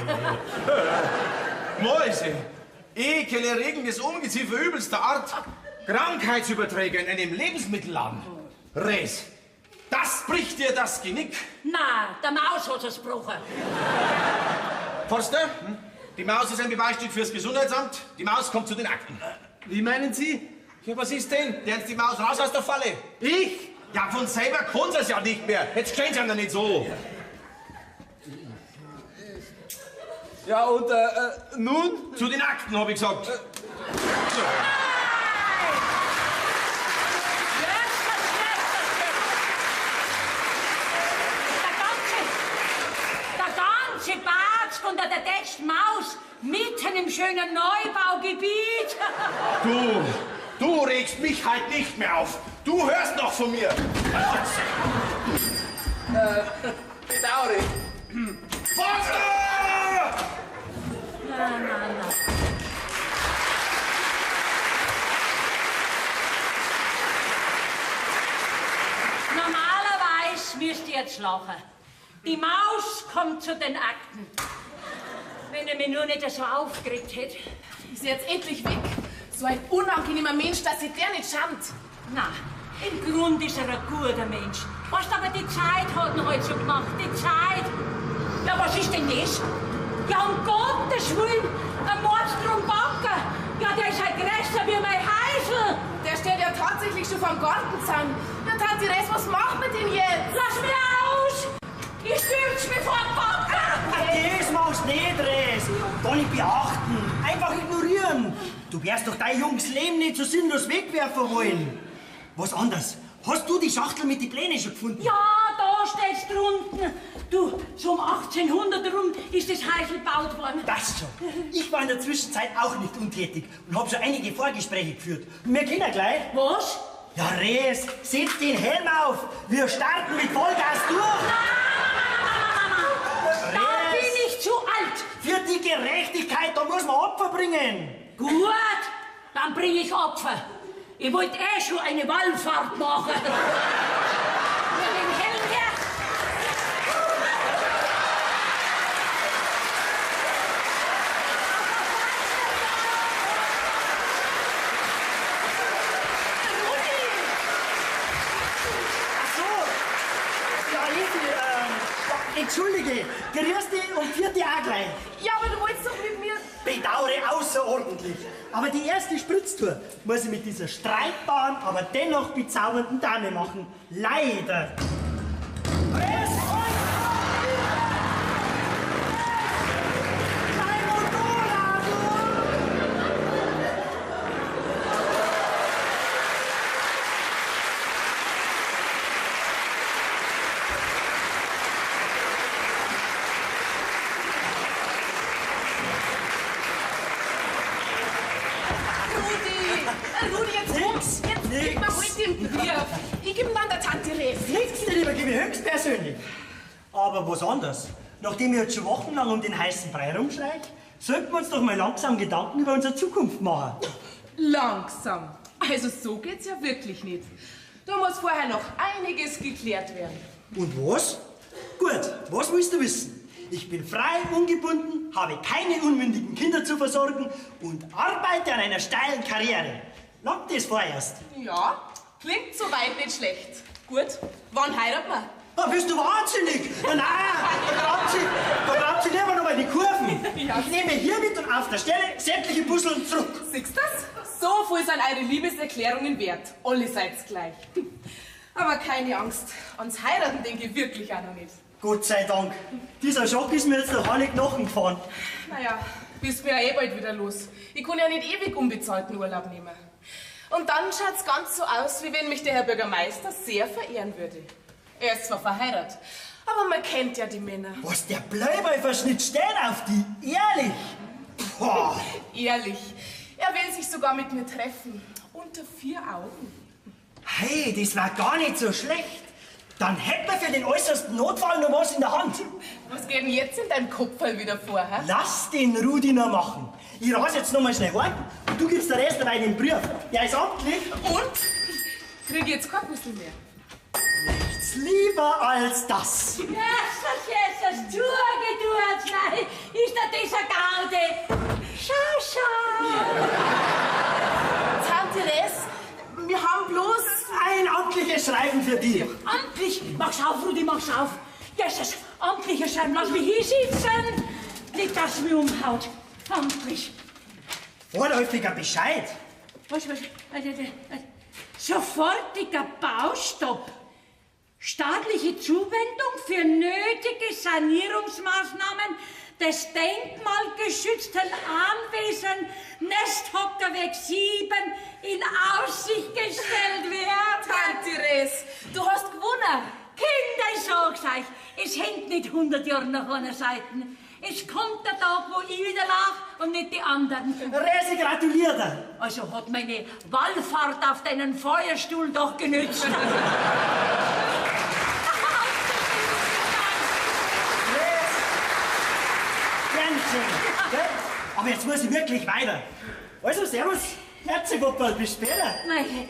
Mäuse? Ekelerregendes Ungeziefer übelster Art. Krankheitsüberträger in einem Lebensmittelladen. Res, das bricht dir das Genick. Na, der Maus hat es gebrochen. Forster, die Maus ist ein Beweisstück fürs Gesundheitsamt. Die Maus kommt zu den Akten. Wie meinen Sie? Ja, was ist denn? Der die Maus raus aus der Falle. Ich? Ja, von selber kann sie es ja nicht mehr. Jetzt stehen sie ja nicht so. Ja, und nun? Zu den Akten, hab ich gesagt. Der ganze Bart unter der letzten Maus mitten im schönen Neubaugebiet. Du regst mich halt nicht mehr auf. Du hörst noch von mir. Bedauere. Forster! Na, na, na. Normalerweise müsst ihr jetzt lachen. Die Maus kommt zu den Akten. Wenn er mich nur nicht so aufgeregt hätte. Ist er jetzt endlich weg? So ein unangenehmer Mensch, dass sich der nicht schämt. Na, im Grunde ist er ein guter Mensch. Was aber die Zeit hat ihn halt so gemacht, die Zeit. Ja, was ist denn das? Ja, um Gottes Willen, ein Mordstrom-Bagger. Ja, der ist halt größer wie mein Häusl. Der steht ja tatsächlich schon vorm Gartenzaun. Na, Tante Res, was macht man denn jetzt? Lass mich aus! Ich stürz mich vor den Bagger! Das machst nicht, Res. Gar nicht beachten. Einfach ignorieren. Du wirst doch dein junges Leben nicht so sinnlos wegwerfen wollen. Was anderes. Hast du die Schachtel mit den Plänen schon gefunden? Ja, da steht's drunten. Du, so um 1800 rum ist das Häusl gebaut worden. Das schon. Ich war in der Zwischenzeit auch nicht untätig und hab schon einige Vorgespräche geführt. Und wir können gleich. Was? Ja, Res, setz den Helm auf. Wir starten mit Vollgas durch. Nein, da bin ich zu alt. Für die Gerechtigkeit, da muss man Opfer bringen. Gut, dann bring ich Opfer. Ich wollte eh schon eine Wallfahrt machen. Mit dem Helm her. Rudi! Ach so. Ja, Evi, entschuldige. Grüß dich und vierte auch gleich. Ja, aber du wolltest doch mit mir... Bedauere außerordentlich. Aber die erste Spritztour muss ich mit dieser streitbaren, aber dennoch bezaubernden Dame machen. Leider. Aber was anderes. Nachdem ich jetzt schon wochenlang um den heißen Brei rumschreie, sollten wir uns doch mal langsam Gedanken über unsere Zukunft machen. Langsam? Also so geht's ja wirklich nicht. Da muss vorher noch einiges geklärt werden. Und was? Gut, was willst du wissen? Ich bin frei, ungebunden, habe keine unmündigen Kinder zu versorgen und arbeite an einer steilen Karriere. Langt das vorerst? Ja, klingt soweit nicht schlecht. Gut, wann heiraten wir? Ah, bist du wahnsinnig? Na, nein, da grabt sie lieber noch mal die Kurven. Ja. Ich nehme hiermit und auf der Stelle sämtliche Puzzeln zurück. Siehst du das? So viel sind eure Liebeserklärungen wert. Alle seid's gleich. Aber keine Angst, ans Heiraten denke ich wirklich auch noch nicht. Gott sei Dank. Dieser Schock ist mir jetzt durch alle Knochen gefahren. Naja, bist mir ja eh bald wieder los. Ich kann ja nicht ewig unbezahlten Urlaub nehmen. Und dann schaut's ganz so aus, wie wenn mich der Herr Bürgermeister sehr verehren würde. Er ist zwar verheiratet, aber man kennt ja die Männer. Was, der Bleiweiferschnitt steht auf die? Ehrlich? Boah. Ehrlich. Er will sich sogar mit mir treffen. Unter 4 Augen. Hey, das war gar nicht so schlecht. Dann hätten wir für den äußersten Notfall noch was in der Hand. Was geht denn jetzt in deinem Kopfball wieder vor, hä? Lass den Rudi noch machen. Ich ras jetzt noch mal schnell heim und du gibst der Rest dabei den Brief. Der ist amtlich. Und? Krieg ich jetzt kein Puzzle mehr? Nichts lieber als das. Jesus, Jesus, zugetuert, nein, ist da dieser Gaude. Schau, schau. Tante Res, wir haben bloß ein amtliches Schreiben für dich. Amtlich? Mach's auf, Rudi, mach's auf. Jesus, amtliches Schreiben, lass mich hier sitzen. Nicht, dass mich umhaut. Amtlich. Vorläufiger Bescheid. Was? Sofortiger Baustopp. Staatliche Zuwendung für nötige Sanierungsmaßnahmen des denkmalgeschützten Anwesen Nesthockerweg 7 in Aussicht gestellt werden. Tante Res, du hast gewonnen. Kinder, ich sag's euch, es hängt nicht 100 Jahre nach einer Seite. Es kommt der Tag, wo ich wieder lach und nicht die anderen. Resi, gratuliert dir. Also hat meine Wallfahrt auf deinen Feuerstuhl doch genützt. Gell? Aber jetzt muss ich wirklich weiter. Also, servus, Herzepopperl, bis später. Nein,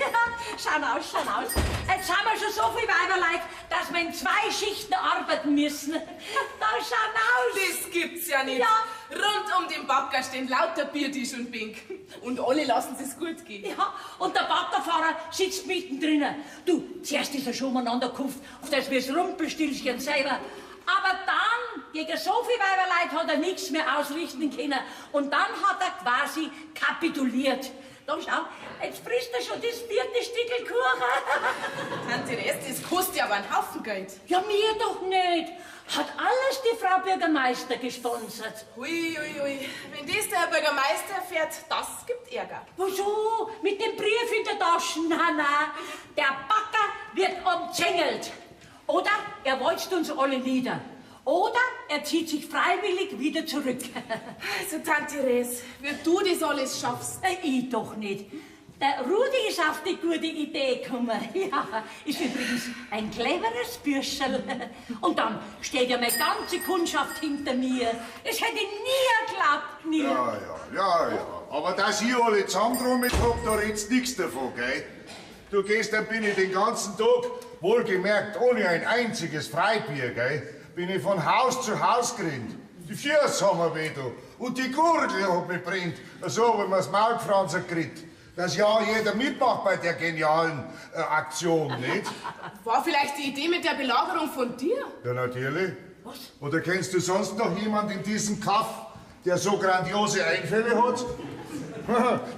schau aus, schau aus. Jetzt haben wir schon so viel Weiberleid, dass wir in 2 Schichten arbeiten müssen. Da schau aus. Das gibt's ja nicht. Ja. Rund um den Bagger stehen lauter Biertisch und Bink. Und alle lassen sich's gut gehen. Ja, und der Baggerfahrer sitzt mittendrin. Du, zuerst ist er schon umeinander gekupft, auf das wir's Rumpelstilzchen selber. Aber dann, gegen so viel Weiberleid hat er nichts mehr ausrichten können. Und dann hat er quasi kapituliert. Da schau, jetzt frisst er schon das vierte Stückel Kuchen. Tante Res, das kostet ja aber einen Haufen Geld. Ja, mir doch nicht. Hat alles die Frau Bürgermeister gesponsert. Ui, ui, ui. Wenn das der Herr Bürgermeister erfährt, das gibt Ärger. Wieso? Mit dem Brief in der Tasche? Na, na. Der Backer, wird umzingelt. Oder er walzt uns alle nieder. Oder er zieht sich freiwillig wieder zurück. Also, Tante Therese, wie du das alles schaffst. Ich doch nicht. Der Rudi ist auf die gute Idee gekommen. Ja, ist übrigens ein cleveres Bürscherl. Und dann steht ja meine ganze Kundschaft hinter mir. Es hätte nie geklappt, nie. Ja, ja, ja, ja. Aber dass ich alle zusammentrommelt hab, da redst nix davon, gell? Du, gestern bin ich den ganzen Tag, wohlgemerkt ohne ein einziges Freibier, gell? Bin ich von Haus zu Haus gerannt. Die Füße haben mir weh da. Und die Gurgel hat mich brennt. So, wenn man's Maul gefranst kriegt. Dass ja jeder mitmacht bei der genialen Aktion, nicht? War vielleicht die Idee mit der Belagerung von dir? Ja, natürlich. Was? Oder kennst du sonst noch jemand in diesem Kaff, der so grandiose Einfälle hat?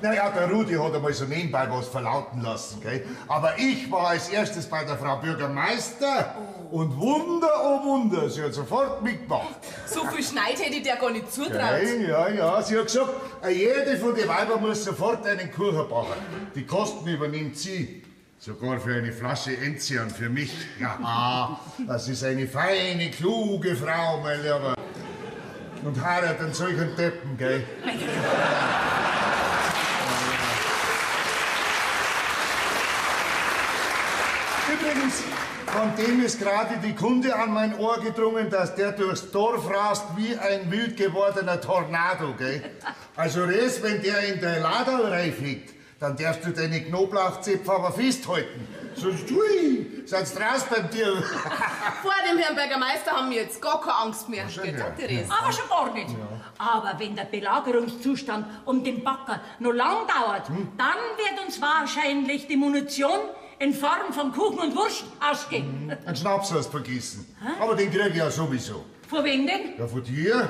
Naja, der Rudi hat einmal so nebenbei was verlauten lassen, gell? Aber ich war als erstes bei der Frau Bürgermeister und Wunder, oh Wunder, sie hat sofort mitgemacht. So viel Schneid hätte ich dir gar nicht zutraut. Gell? Ja, ja, sie hat gesagt, jede von den Weibern muss sofort einen Kuchen backen. Die Kosten übernimmt sie. Sogar für eine Flasche Enzian für mich. Ja, das ist eine feine, kluge Frau, mein Lieber. Und heiratet einen solchen Deppen, gell? Übrigens, von dem ist gerade die Kunde an mein Ohr gedrungen, dass der durchs Dorf rast wie ein wild gewordener Tornado, gell? Also Res, wenn der in der Laderl reinfliegt, dann darfst du deine Knoblauchzäpfe aber festhalten. Sonst, ui, sind's draus beim Tier. Vor dem Herrn Bürgermeister haben wir jetzt gar keine Angst mehr. Gell, Tante Therese? Aber schon gar nicht. Ja. Aber wenn der Belagerungszustand um den Backer noch lang dauert, dann wird uns wahrscheinlich die Munition in Form von Kuchen und Wurst ausgehen. Einen Schnaps hast du vergessen. Hä? Aber den krieg ich ja sowieso. Von wem denn? Ja, von dir.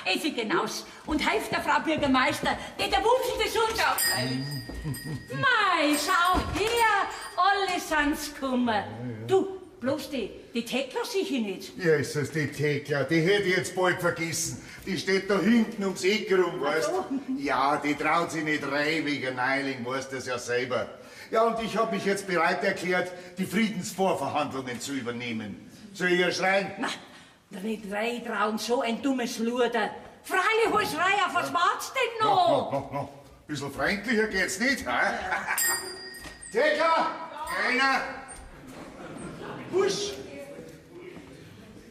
Effi genaus. Und hilft der Frau Bürgermeister, die der Wunschel des uns auch. Mei, schau her, alle sind's gekommen. Ja, ja. Du, bloß die Thekla sicher nicht. Jesus, die Thekla, die hätte ich jetzt bald vergessen. Die steht da hinten ums Eck rum, weißt du? Ja, die traut sich nicht rein wegen Neiling, weißt das ja selber. Ja, und ich habe mich jetzt bereit erklärt, die Friedensvorverhandlungen zu übernehmen. Soll ich ihr schreien? Na, nicht reintrauen, so ein dummes Luder. Freilich, hol's rein, auf was wart's denn noch? No, no, no. Bisschen freundlicher geht's nicht, hä? Thekla! Keiner! Husch!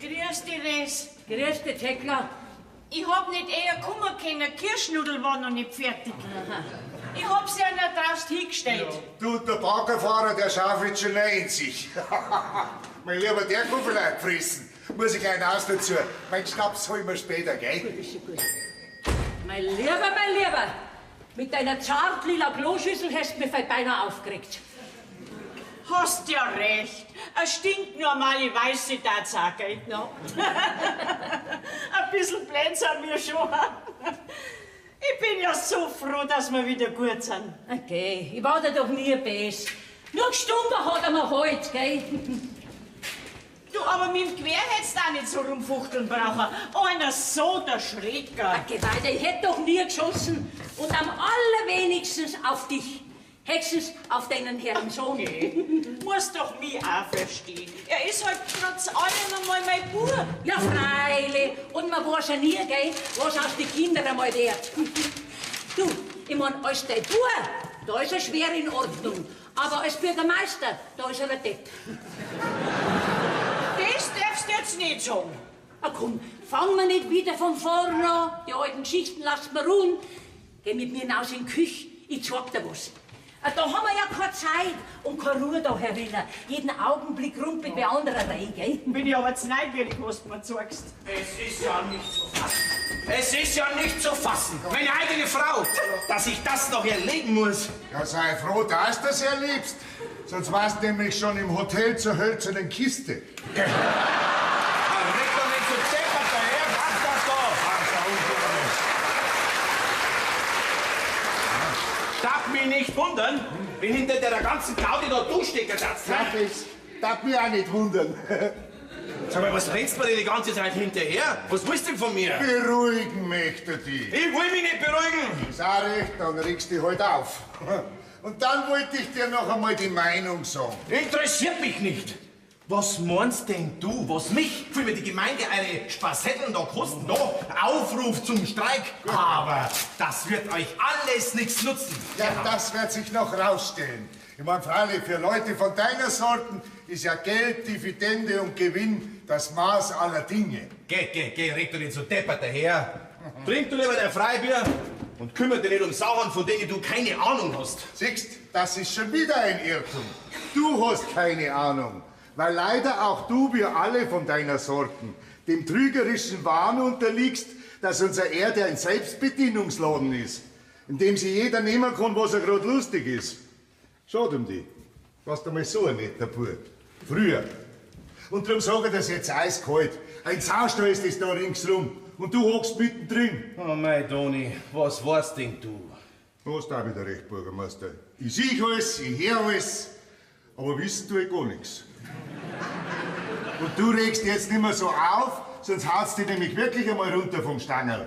Grüß dich, Res. Grüß dich, Thekla. Ich hab nicht eher kommen können, Kirschnudel war noch nicht fertig. Aha. Ich hab's ja noch draußen hingestellt. Ja. Du, der Baggerfahrer, der schaufelt schon rein in sich. Mein Lieber, der kann vielleicht fressen. Muss ich gleich raus dazu. Mein Schnaps holen wir später, gell? Gut, ist schon gut. Mein Lieber, mit deiner zartlila Kloschüssel hast du mich beinahe aufgeregt. Hast ja recht. Eine stinknormale weiße Tatsache, gell? No. Ein bisschen blöd sind wir schon. Ich bin ja so froh, dass wir wieder gut sind. Okay, ich war dir doch nie böse. Nur gestunken hat er mir heute, gell? Du, aber mit dem Gewehr hättest du auch nicht so rumfuchteln brauchen. Einer so der Schrecker. Okay, weiter, ich hätte doch nie geschossen. Und am allerwenigsten auf dich. Höchstens auf deinen Herrn Sohn. Okay. Muss doch mich auch verstehen. Er ist halt trotz allem einmal mein Bub. Ja, freilich. Und man weiß ja nie, gell, was aus den Kindern einmal wird. Du, ich mein, als dein Bub, da ist er schwer in Ordnung. Aber als Bürgermeister, da ist er ein Depp. Das darfst du jetzt nicht sagen. Na komm, fangen wir nicht wieder von vorne an. Die alten Geschichten lassen wir ruhen. Geh mit mir hinaus in die Küche, ich zeig dir was. Da haben wir ja keine Zeit und keine Ruhe da herinnen. Jeden Augenblick rumpelt bei anderer rein, gell? Bin ich aber jetzt neugierig, was du mir zeigst. Es ist ja nicht zu fassen. Es ist ja nicht zu fassen. Meine eigene Frau, dass ich das noch erleben muss. Ja, sei froh, dass du das erlebst. Sonst warst du nämlich schon im Hotel zur hölzernen Kiste. Ja, red doch nicht so deppert daher, mach das doch! Darf mich nicht wundern, wenn hinter der ganzen Gaudi da du stecken darfst. Darf mich auch nicht wundern. Sag mal, was rennst du mir denn die ganze Zeit hinterher? Was willst du denn von mir? Beruhigen möchte dich. Ich will mich nicht beruhigen. Ist auch recht, dann regst du dich halt auf. Und dann wollte ich dir noch einmal die Meinung sagen. Interessiert mich nicht. Was meinst denn du, was mich, für die Gemeinde eine Spasetteln da kosten? Da, Aufruf zum Streik. Aber das wird euch alles nichts nutzen. Ja, das wird sich noch rausstellen. Ich meine, freilich, für Leute von deiner Sorten ist ja Geld, Dividende und Gewinn das Maß aller Dinge. Geh, geh, geh, reg du nicht so deppert daher. Trink du lieber dein Freibier und kümmere dich nicht um Sachen, von denen du keine Ahnung hast. Siehst, das ist schon wieder ein Irrtum. Du hast keine Ahnung, weil leider auch du, wir alle von deiner Sorten, dem trügerischen Wahn unterliegst, dass unsere Erde ein Selbstbedienungsladen ist, in dem sich jeder nehmen kann, was er gerade lustig ist. Schade um dich. Warst einmal so ein netter Bub. Früher. Und darum sage ich das jetzt eiskalt. Ein Saustall ist das da ringsrum. Und du hockst mittendrin. Oh mei, Toni, was weißt denn du? Du hast auch wieder recht, Bürgermeister. Ich sehe alles, ich höre alles, aber wissen tue ich gar nichts. Und du regst jetzt nicht mehr so auf, sonst haust dich nämlich wirklich einmal runter vom Stangerl.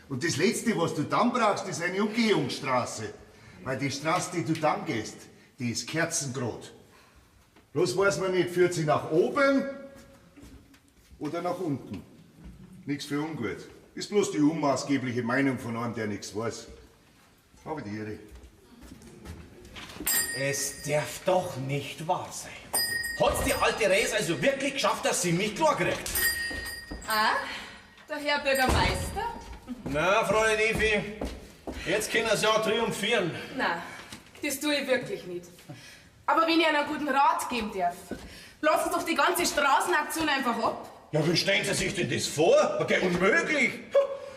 Und das Letzte, was du dann brauchst, ist eine Umgehungsstraße. Weil die Straße, die du dann gehst, die ist kerzengrad. Bloß weiß man nicht, führt sie nach oben oder nach unten. Nichts für ungut. Ist bloß die unmaßgebliche Meinung von einem, der nichts weiß. Habe die Ehre. Es darf doch nicht wahr sein. Hat's die alte Rees also wirklich geschafft, dass sie mich klar kriegt? Ah, der Herr Bürgermeister? Na, Fräulein Evi, jetzt können Sie ja triumphieren. Na, das tue ich wirklich nicht. Aber wenn ich einen guten Rat geben darf, lassen Sie doch die ganze Straßenaktion einfach ab. Ja, wie stellen Sie sich denn das vor? Okay, unmöglich.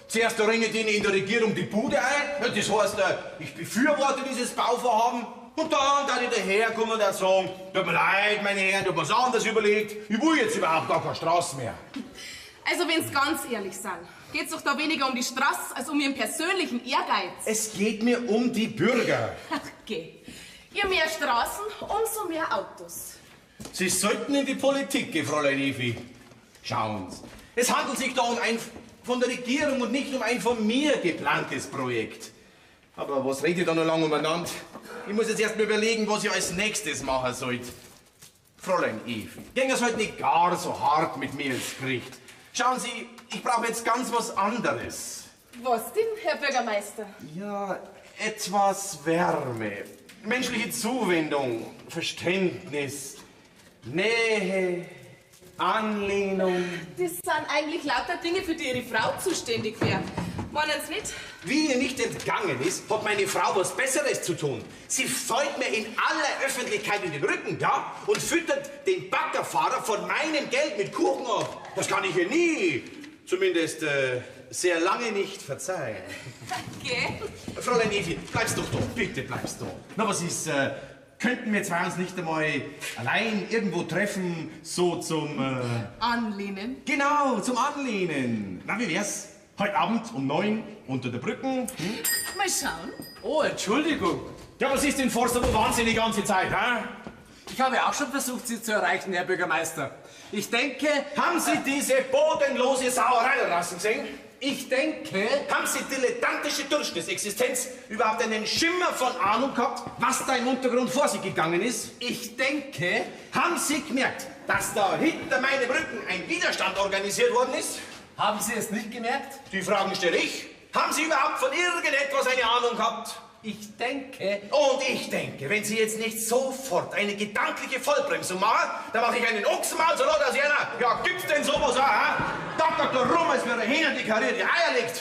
Zuerst ringen die in der Regierung die Bude ein. Ja, das heißt, ich befürworte dieses Bauvorhaben. Und dann darf ich daherkommen und sagen, tut mir leid, meine Herren, ich hab mir's anders überlegt. Ich will jetzt überhaupt gar keine Straße mehr. Also, wenn's ganz ehrlich sind, geht's doch da weniger um die Straße als um Ihren persönlichen Ehrgeiz. Es geht mir um die Bürger. Ach, geh. Je mehr Straßen, umso mehr Autos. Sie sollten in die Politik gehen, Fräulein Evi. Schauen Sie, es handelt sich da um ein von der Regierung und nicht um ein von mir geplantes Projekt. Aber was redet ihr da noch lange umeinander? Ich muss jetzt erst mal überlegen, was ich als nächstes machen sollte. Fräulein Evi, gehen Sie halt nicht gar so hart mit mir ins Gericht. Schauen Sie, ich brauche jetzt ganz was anderes. Was denn, Herr Bürgermeister? Ja, etwas Wärme, menschliche Zuwendung, Verständnis, Nähe, Anlehnung. Das sind eigentlich lauter Dinge, für die Ihre Frau zuständig wäre. Meinen Sie nicht? Wie ihr nicht entgangen ist, hat meine Frau was Besseres zu tun. Sie fällt mir in aller Öffentlichkeit in den Rücken, ja? Und füttert den Baggerfahrer von meinem Geld mit Kuchen ab. Das kann ich ihr nie, zumindest sehr lange nicht verzeihen. Okay. Fräulein Evi, bleibst doch da, bitte bleibst da. Na, was ist, könnten wir zwei uns nicht einmal allein irgendwo treffen, so zum... Anlehnen? Genau, zum Anlehnen. Na, wie wär's? Heute Abend um 9 unter der Brücke. Hm? Mal schauen. Oh, Entschuldigung. Ja, was ist denn, Forster, wo waren Sie die ganze Zeit, hä? Ich habe auch schon versucht, Sie zu erreichen, Herr Bürgermeister. Ich denke... Haben Sie diese bodenlose Sauerei lassen gesehen? Ich denke... Haben Sie dilettantische Durchschnittsexistenz überhaupt einen Schimmer von Ahnung gehabt, was da im Untergrund vor sich gegangen ist? Ich denke... Haben Sie gemerkt, dass da hinter meinem Rücken ein Widerstand organisiert worden ist? Haben Sie es nicht gemerkt? Die Fragen stelle ich. Haben Sie überhaupt von irgendetwas eine Ahnung gehabt? Ich denke... Und ich denke, wenn Sie jetzt nicht sofort eine gedankliche Vollbremsung machen, dann mache ich einen Ochsenmaul so laut, dass einer... Ja, gibt's denn sowas auch, hä? Tackert da rum, als wäre ein Hähner, die karierte Eier legt.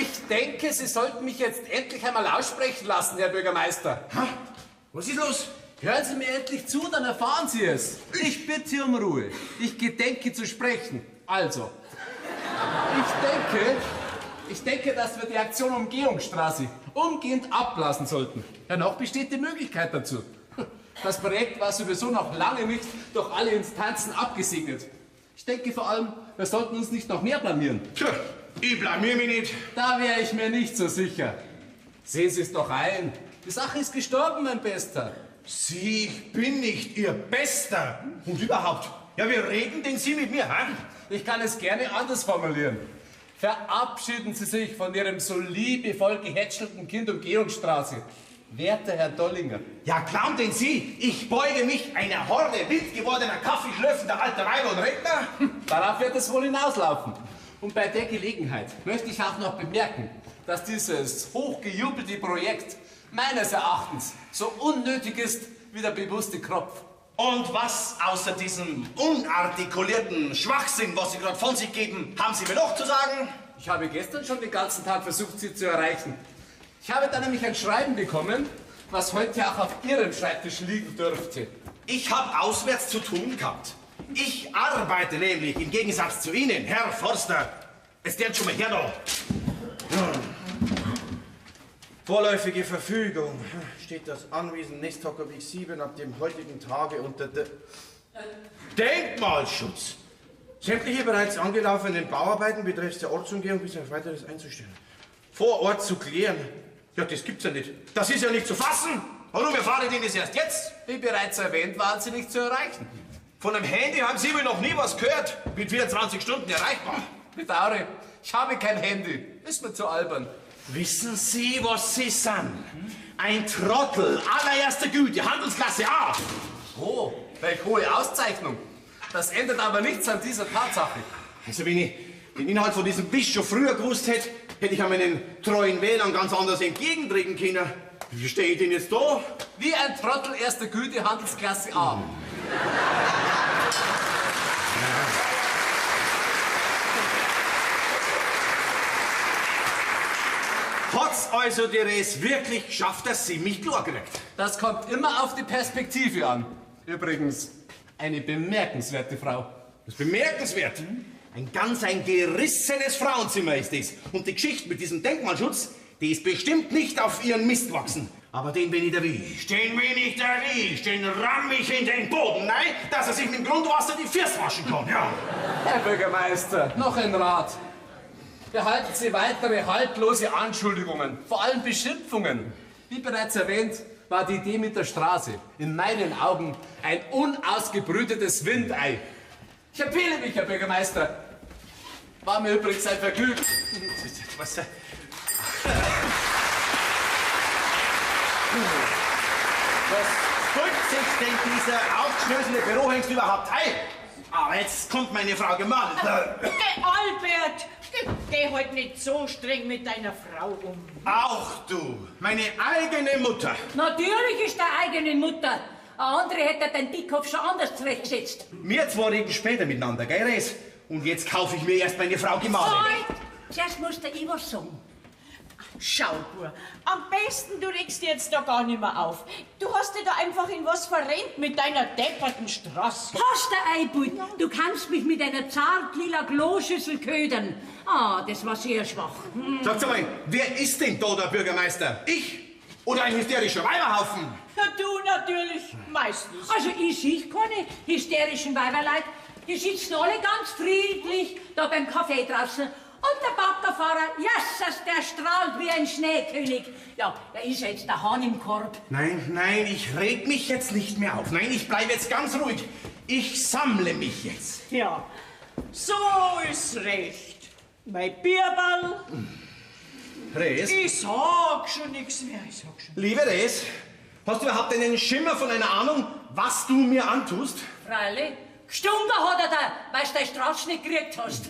Ich denke, Sie sollten mich jetzt endlich einmal aussprechen lassen, Herr Bürgermeister. Ha? Was ist los? Hören Sie mir endlich zu, dann erfahren Sie es. Ich bitte um Ruhe. Ich gedenke zu sprechen. Also, ich denke, dass wir die Aktion Umgehungsstraße umgehend abblasen sollten. Ja, noch besteht die Möglichkeit dazu. Das Projekt war sowieso noch lange nicht durch alle Instanzen abgesegnet. Ich denke vor allem, wir sollten uns nicht noch mehr blamieren. Tja, ich blamier mich nicht. Da wäre ich mir nicht so sicher. Sehen Sie es doch ein. Die Sache ist gestorben, mein Bester. Sie, ich bin nicht Ihr Bester. Und überhaupt, ja, wie reden denn Sie mit mir, hä? Ich kann es gerne anders formulieren. Verabschieden Sie sich von Ihrem so liebevoll gehätschelten Kind Umgehungsstraße. Werter Herr Dollinger. Ja, glauben denn Sie, ich beuge mich einer Horde wild gewordener, kaffeeschlürfender alter Weiber und Rentner? Darauf wird es wohl hinauslaufen. Und bei der Gelegenheit möchte ich auch noch bemerken, dass dieses hochgejubelte Projekt meines Erachtens so unnötig ist wie der bewusste Kropf. Und was außer diesem unartikulierten Schwachsinn, was Sie gerade von sich geben, haben Sie mir noch zu sagen? Ich habe gestern schon den ganzen Tag versucht, Sie zu erreichen. Ich habe da nämlich ein Schreiben bekommen, was heute auch auf Ihrem Schreibtisch liegen dürfte. Ich habe auswärts zu tun gehabt. Ich arbeite nämlich im Gegensatz zu Ihnen, Herr Forster. Es lernt schon mal her da. Vorläufige Verfügung. Steht das Anwesen Nesthockerweg 7 ab dem heutigen Tage unter der Denkmalschutz. Sämtliche bereits angelaufenen Bauarbeiten betreffs der Ortsumgehung bis auf weiteres einzustellen. Vor Ort zu klären. Ja, das gibt's ja nicht. Das ist ja nicht zu fassen. Warum erfahre ich denn das erst jetzt? Wie bereits erwähnt, waren Sie nicht zu erreichen. Von einem Handy haben Sie wohl noch nie was gehört. Bin 24 Stunden erreichbar. Bedauere, ich habe kein Handy. Ist mir zu albern. Wissen Sie, was Sie sind? Ein Trottel allererster Güte, Handelsklasse A. Oh, welch hohe Auszeichnung. Das ändert aber nichts an dieser Tatsache. Also wenn ich den Inhalt von diesem Wisch schon früher gewusst hätte, hätte ich an meinen treuen Wählern ganz anders entgegentreten können. Wie stehe ich denn jetzt da? Wie ein Trottel erster Güte, Handelsklasse A. Hat's also die Res wirklich geschafft, dass sie mich klar kriegt? Das kommt immer auf die Perspektive an. Übrigens, eine bemerkenswerte Frau. Das ist bemerkenswert. Ein ganz ein gerissenes Frauenzimmer ist das. Und die Geschichte mit diesem Denkmalschutz, die ist bestimmt nicht auf ihren Mist gewachsen. Aber den bin ich erwischt, den bin ich erwischt, den ramm ich in den Boden, nein, dass er sich mit dem Grundwasser die Füße waschen kann, ja. Herr Bürgermeister, noch ein Rat. Behalten Sie weitere haltlose Anschuldigungen, vor allem Beschimpfungen. Wie bereits erwähnt, war die Idee mit der Straße in meinen Augen ein unausgebrütetes Windei. Ich empfehle mich, Herr Bürgermeister. War mir übrigens ein Vergnügen. Was? Was drückt sich denn dieser aufgeschlösene Bürohengst überhaupt ein? Aber jetzt kommt meine Frau Gemahl. Geh, Albert, geh halt nicht so streng mit deiner Frau um. Auch du, meine eigene Mutter. Natürlich ist der eigene Mutter. Eine andere hätte den Dickkopf schon anders zurechtgesetzt. Wir zwei reden später miteinander, gell, Res? Und jetzt kaufe ich mir erst meine Frau Gemahlin. Halt! Zuerst muss der ich was sagen. Schau, Bub, am besten du regst dich jetzt da gar nicht mehr auf. Du hast dich da einfach in was verrennt mit deiner depperten Straße. Hast du Einbud? Du kannst mich mit einer zart lila Kloschüssel ködern. Ah, das war sehr schwach. Hm. Sag's mal, wer ist denn da der Bürgermeister? Ich? Oder ein hysterischer Weiberhaufen? Ja, du natürlich, meistens. Also ich sehe keine hysterischen Weiberleid. Die sitzen alle ganz friedlich da beim Kaffee draußen. Und der Baggerfahrer, Jesus, der strahlt wie ein Schneekönig. Ja, der ist ja jetzt der Hahn im Korb. Nein, nein, ich reg mich jetzt nicht mehr auf. Nein, ich bleibe jetzt ganz ruhig. Ich sammle mich jetzt. Ja, so ist recht. Mein Bierball. Res? Ich sag schon nichts mehr, ich sag schon. Liebe Res, hast du überhaupt einen Schimmer von einer Ahnung, was du mir antust? Freilich, gestunken hat er da, weil du deine Straße nicht gekriegt hast.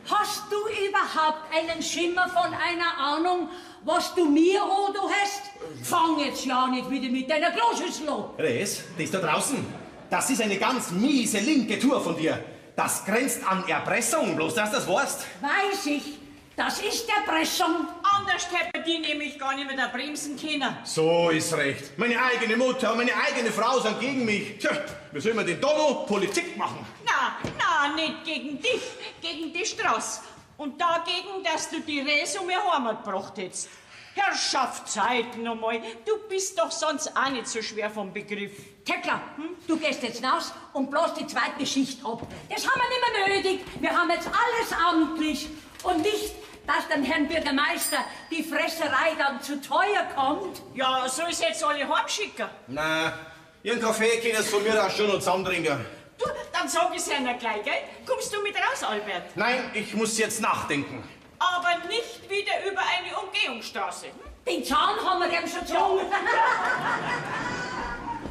Hast du überhaupt einen Schimmer von einer Ahnung, was du mir du hast? Fang jetzt ja nicht wieder mit deiner Kloschüssel an. Res, das da draußen, das ist eine ganz miese linke Tour von dir. Das grenzt an Erpressung, bloß dass das weißt. Weiß ich, das ist Erpressung. Anders hätte die nämlich gar nicht mehr da bremsen können. So ist recht. Meine eigene Mutter und meine eigene Frau sind gegen mich. Tja, wie soll man denn da noch Politik machen? Na, na, nicht gegen dich, gegen die Straße. Und dagegen, dass du die Res um ihr Heimat gebracht hättest. Herrschaftszeiten nochmal, du bist doch sonst auch nicht so schwer vom Begriff. Thekla, du gehst jetzt raus und bläst die zweite Schicht ab. Das haben wir nicht mehr nötig. Wir haben jetzt alles amtlich. Und nicht, dass dem Herrn Bürgermeister die Fresserei dann zu teuer kommt. Ja, soll ich jetzt alle heimschicken? Na, ihren Kaffee können Sie von mir aus schon noch zusammentrinken. Du, dann Dann sag ich's einer gleich, gell? Kommst du mit raus, Albert? Nein, ich muss jetzt nachdenken. Aber nicht wieder über eine Umgehungsstraße. Hm? Den Zahn haben wir ihm schon gezogen.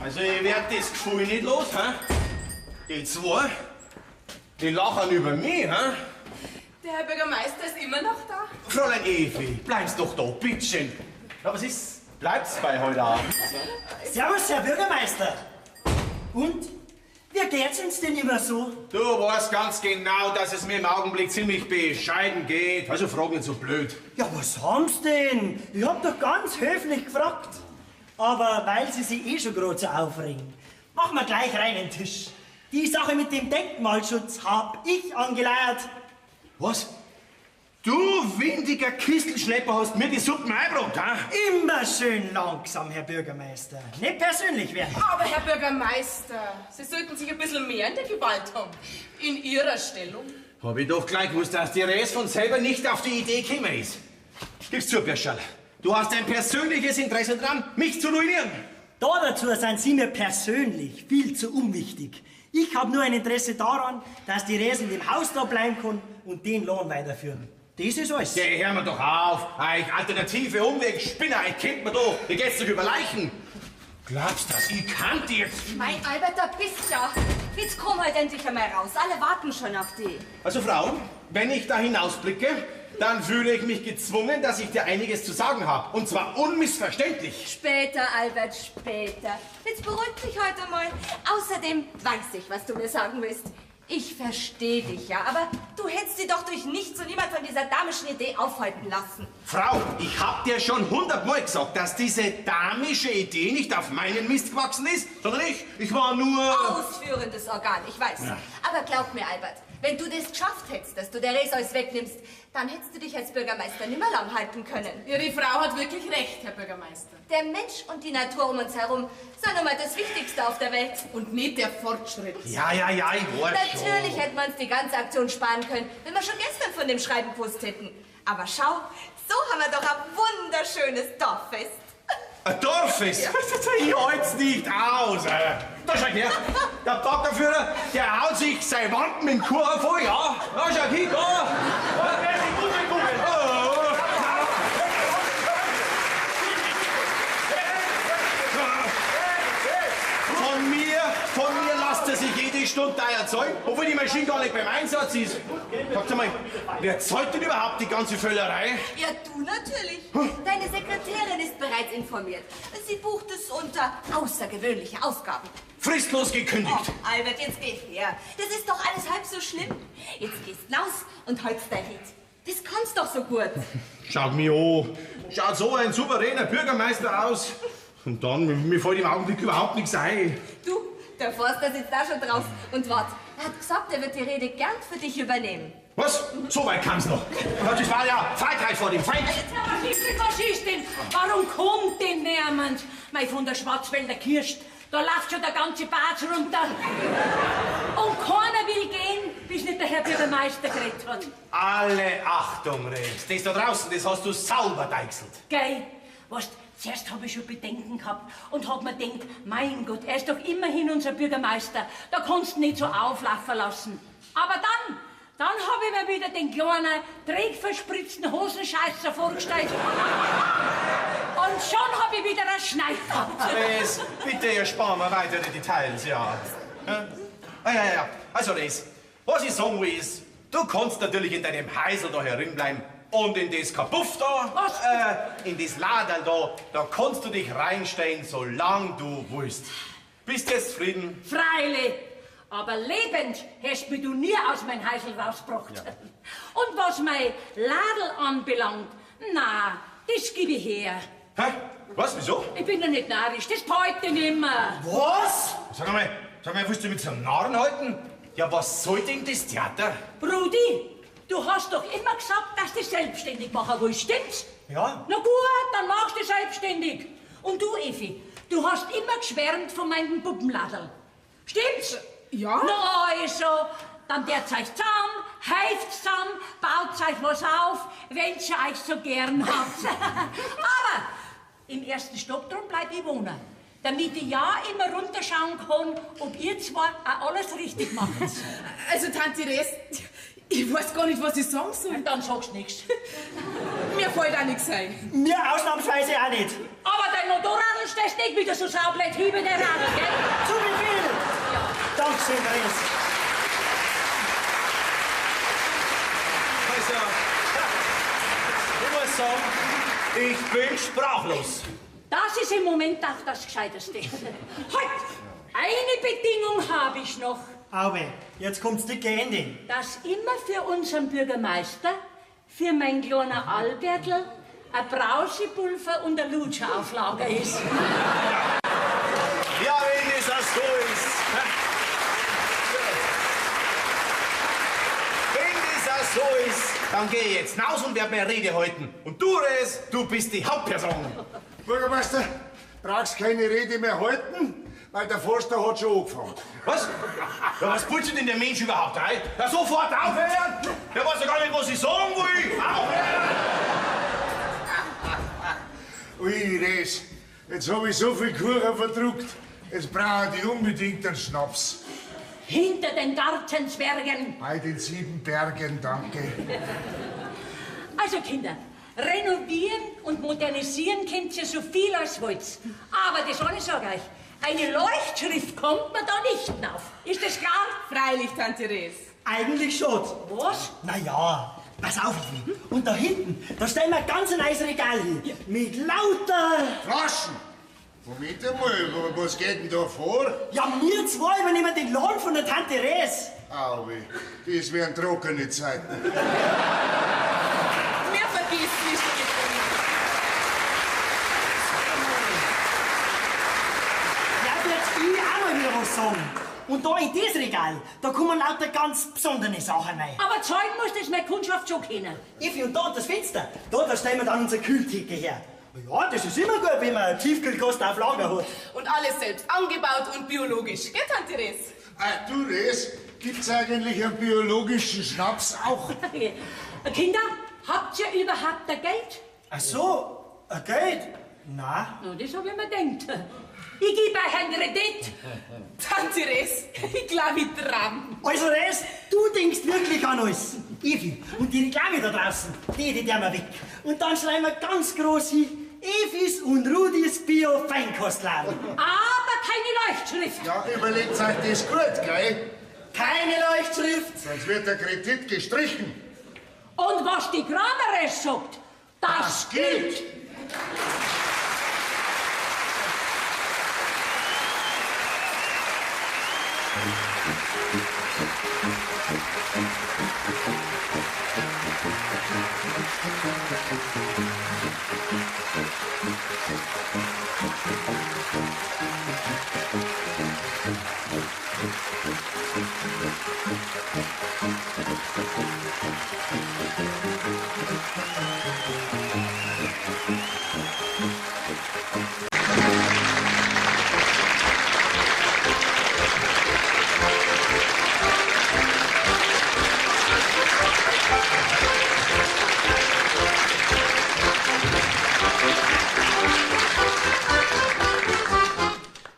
Also ich werd das Gefühl nicht los, hä? Die zwei, die lachen über mich, hä? Der Herr Bürgermeister ist immer noch da. Fräulein Evi, bleib's doch da, bitteschön. Na, was ist? Bleibt's bei heute Abend? Servus, Herr Bürgermeister. Und? Wie geht's uns denn immer so? Du weißt ganz genau, dass es mir im Augenblick ziemlich bescheiden geht. Also frag nicht so blöd. Ja, was haben's denn? Ich hab doch ganz höflich gefragt. Aber weil Sie sich eh schon grad so aufregen, machen wir gleich rein den Tisch. Die Sache mit dem Denkmalschutz hab ich angeleiert. Was? Du windiger Kistelschlepper hast mir die Suppen eingebracht, hä? Immer schön langsam, Herr Bürgermeister. Nicht persönlich werden. Aber Herr Bürgermeister, Sie sollten sich ein bisschen mehr in der Gewalt haben. In Ihrer Stellung. Hab ich doch gleich gewusst, dass die Res von selber nicht auf die Idee gekommen ist. Gib's zu, Birscherl. Du hast ein persönliches Interesse dran, mich zu ruinieren. Da dazu sind Sie mir persönlich viel zu unwichtig. Ich hab nur ein Interesse daran, dass die Res in dem Haus da bleiben kann und den Lohn weiterführen. Das ist alles. Geh, hör mir doch auf. Eich, alternative Umweg, Spinner, ich kennt mir doch. Wie geht's doch über Leichen? Glaubst du das? Ich kann dir jetzt. Mein Albert, da bist ja. Jetzt komm halt endlich einmal raus. Alle warten schon auf dich. Also Frauen, wenn ich da hinausblicke, dann fühle ich mich gezwungen, dass ich dir einiges zu sagen habe. Und zwar unmissverständlich. Später, Albert, später. Jetzt beruhig dich heute einmal. Außerdem weiß ich, was du mir sagen willst. Ich verstehe dich ja, aber du hättest sie doch durch nichts und niemand von dieser damischen Idee aufhalten lassen. Frau, ich hab dir schon 100-mal gesagt, dass diese damische Idee nicht auf meinen Mist gewachsen ist, sondern ich war nur... Ausführendes Organ, ich weiß. Ja. Aber glaub mir, Albert, wenn du das geschafft hättest, dass du der Res alles wegnimmst, dann hättest du dich als Bürgermeister nimmer lang halten können. Ja, die Frau hat wirklich recht, Herr Bürgermeister. Der Mensch und die Natur um uns herum sind nun mal das Wichtigste auf der Welt. Und nicht der Fortschritt. Ja, ja, ja, ich weiß schon. Natürlich hätten wir uns die ganze Aktion sparen können, wenn wir schon gestern von dem Schreiben gewusst hätten. Aber schau, so haben wir doch ein wunderschönes Dorffest. Ein Dorffest? Ja. Ich halt's nicht aus. Da schau her, der Baggerführer, der haut sich seine Wand mit dem Kuchen voll, ja. Da schau hin, da. Von mir lasst er sich jede Stunde teuer zahlen, obwohl die Maschine gar nicht beim Einsatz ist. Sagt mal, wer zahlt denn überhaupt die ganze Völlerei? Ja, du natürlich. Deine Sekretärin ist bereits informiert. Sie bucht es unter außergewöhnliche Ausgaben. Fristlos gekündigt. Oh, Albert, jetzt geh her. Das ist doch alles halb so schlimm. Jetzt gehst raus und holst dein Lied. Das kannst doch so gut. Schaut mich an. Schaut so ein souveräner Bürgermeister aus. Und dann, mir fällt im Augenblick überhaupt nichts ein. Du, der Forster sitzt da schon drauf und wart. Er hat gesagt, er wird die Rede gern für dich übernehmen. Was? So weit kam's noch. Das war ja Feigheit vor dem Feind. Was ist denn? Warum kommt denn niemand? Mei, von der Schwarzwälder Kirsch, da läuft schon der ganze Bad runter. Und keiner will gehen, bis nicht der Herr Bürgermeister geredet hat. Alle Achtung, Rex. Das da draußen, das hast du sauber deichselt. Gell? Weißt, zuerst hab ich schon Bedenken gehabt und hab mir gedacht, mein Gott, er ist doch immerhin unser Bürgermeister, da kannst du nicht so auflaufen lassen. Aber dann hab ich mir wieder den kleinen, trägverspritzten Hosenscheißer vorgestellt. Und schon hab ich wieder einen Schneid gehabt. Res, bitte ersparen wir weitere Details, ja. Ja? Ah, ja, ja. Also, Res, was ich sagen will ist, du kannst natürlich in deinem Häusl da herin bleiben. Und in das Kapuff da, Was? In das Laderl da, da kannst du dich reinstellen, solange du willst. Bist jetzt zufrieden? Freilich, aber lebend hast mich du nie aus meinem Häusl rausgebracht. Ja. Und was mein Ladel anbelangt, na, das gebe ich her. Hä? Was, wieso? Ich bin doch nicht narrisch, das behalte ich nimmer. Was? Sag mal, willst du mit so einem Narren halten? Ja, was soll denn das Theater? Rudi, du hast doch immer gesagt, dass du selbstständig machen willst, stimmt's? Ja. Na gut, dann machst du selbstständig. Und du, Evi, du hast immer geschwärmt von meinem Puppenladel. Stimmt's? Ja. Na also, dann dert's euch zusammen, helft zusammen, baut euch was auf, wenn's ihr euch so gern habt. Aber im ersten Stock drum bleib ich wohnen. Damit ich ja immer runterschauen kann, ob ihr zwar auch alles richtig macht. Also, Tante Res, ich weiß gar nicht, was ich sagen soll. Und dann sagst du nichts. Mir fällt auch nichts ein. Mir ausnahmsweise auch nicht. Aber dein Motorrad stellst nicht wieder so saublöd hinter der Radl, gell? Zu Befehl! Ja. Dankeschön, Res. Also, ich muss sagen, ich bin sprachlos. Das ist im Moment auch das Gescheiteste. Halt! Eine Bedingung habe ich noch. Aber jetzt kommt's dicke Ende. Dass immer für unseren Bürgermeister, für mein kleiner Albertl, ein Brausepulver und ein Lutscher auf Lager ist. Ja, wenn das auch so ist. Wenn das auch so ist, dann geh ich jetzt raus und werd meine Rede halten. Und du, Res, du bist die Hauptperson. Bürgermeister, brauchst keine Rede mehr halten, weil der Forster hat schon angefangen. Was? Ja, was putzt denn der Mensch überhaupt rein? Ja, sofort aufhören! Der weiß ja gar nicht, was ich sagen will! Aufhören! Ui, Res, jetzt hab ich so viel Kuchen verdruckt, jetzt brauche ich unbedingt einen Schnaps. Hinter den Gartenzwergen. Bei den 7 Bergen, danke. Also, Kinder, renovieren und modernisieren könnt ihr so viel als wollt. Aber das eine sag ich euch, eine Leuchtschrift kommt man da nicht auf. Ist das klar? Freilich, Tante Res. Eigentlich schon. Was? Na ja, pass auf, Evi. Und da hinten, da stellen wir ganz ein neues Regal hin. Ja. Mit lauter... Flaschen! Moment einmal, was geht denn da vor? Ja, wir zwei übernehmen den Laden von der Tante Res. Au weh, das wären trockene Zeiten. Mir vergisst nicht. Ja, jetzt ich auch mal wieder was sagen. Und da in das Regal, da kommen lauter ganz besondere Sachen rein. Aber zahlen muss das meine Kundschaft schon kennen. Evi, und da das Fenster, da stellen wir dann unsere Kühltheke her. Ja, das ist immer gut, wenn man eine Tiefkühlkost auf Lager hat. Und alles selbst angebaut und biologisch. Gell, Tante Res? Ah, du, Res, gibt's eigentlich einen biologischen Schnaps auch? Kinder, habt ihr überhaupt ein Geld? Ach so, ein Geld? Na? Na, das hab ich mir gedacht. Ich gebe euch einen Kredit. Tante Res, ich glaub, ich dran. Also Res, du denkst wirklich an alles. Evi, und die Reklame da draußen, die tun wir weg. Und dann schreiben wir ganz groß hin, Evis und Rudis Bio-Feinkostladen. Aber keine Leuchtschrift. Ja, überlegt euch das gut, gell? Keine Leuchtschrift. Sonst wird der Kredit gestrichen. Und was die Krameres sagt, das gilt.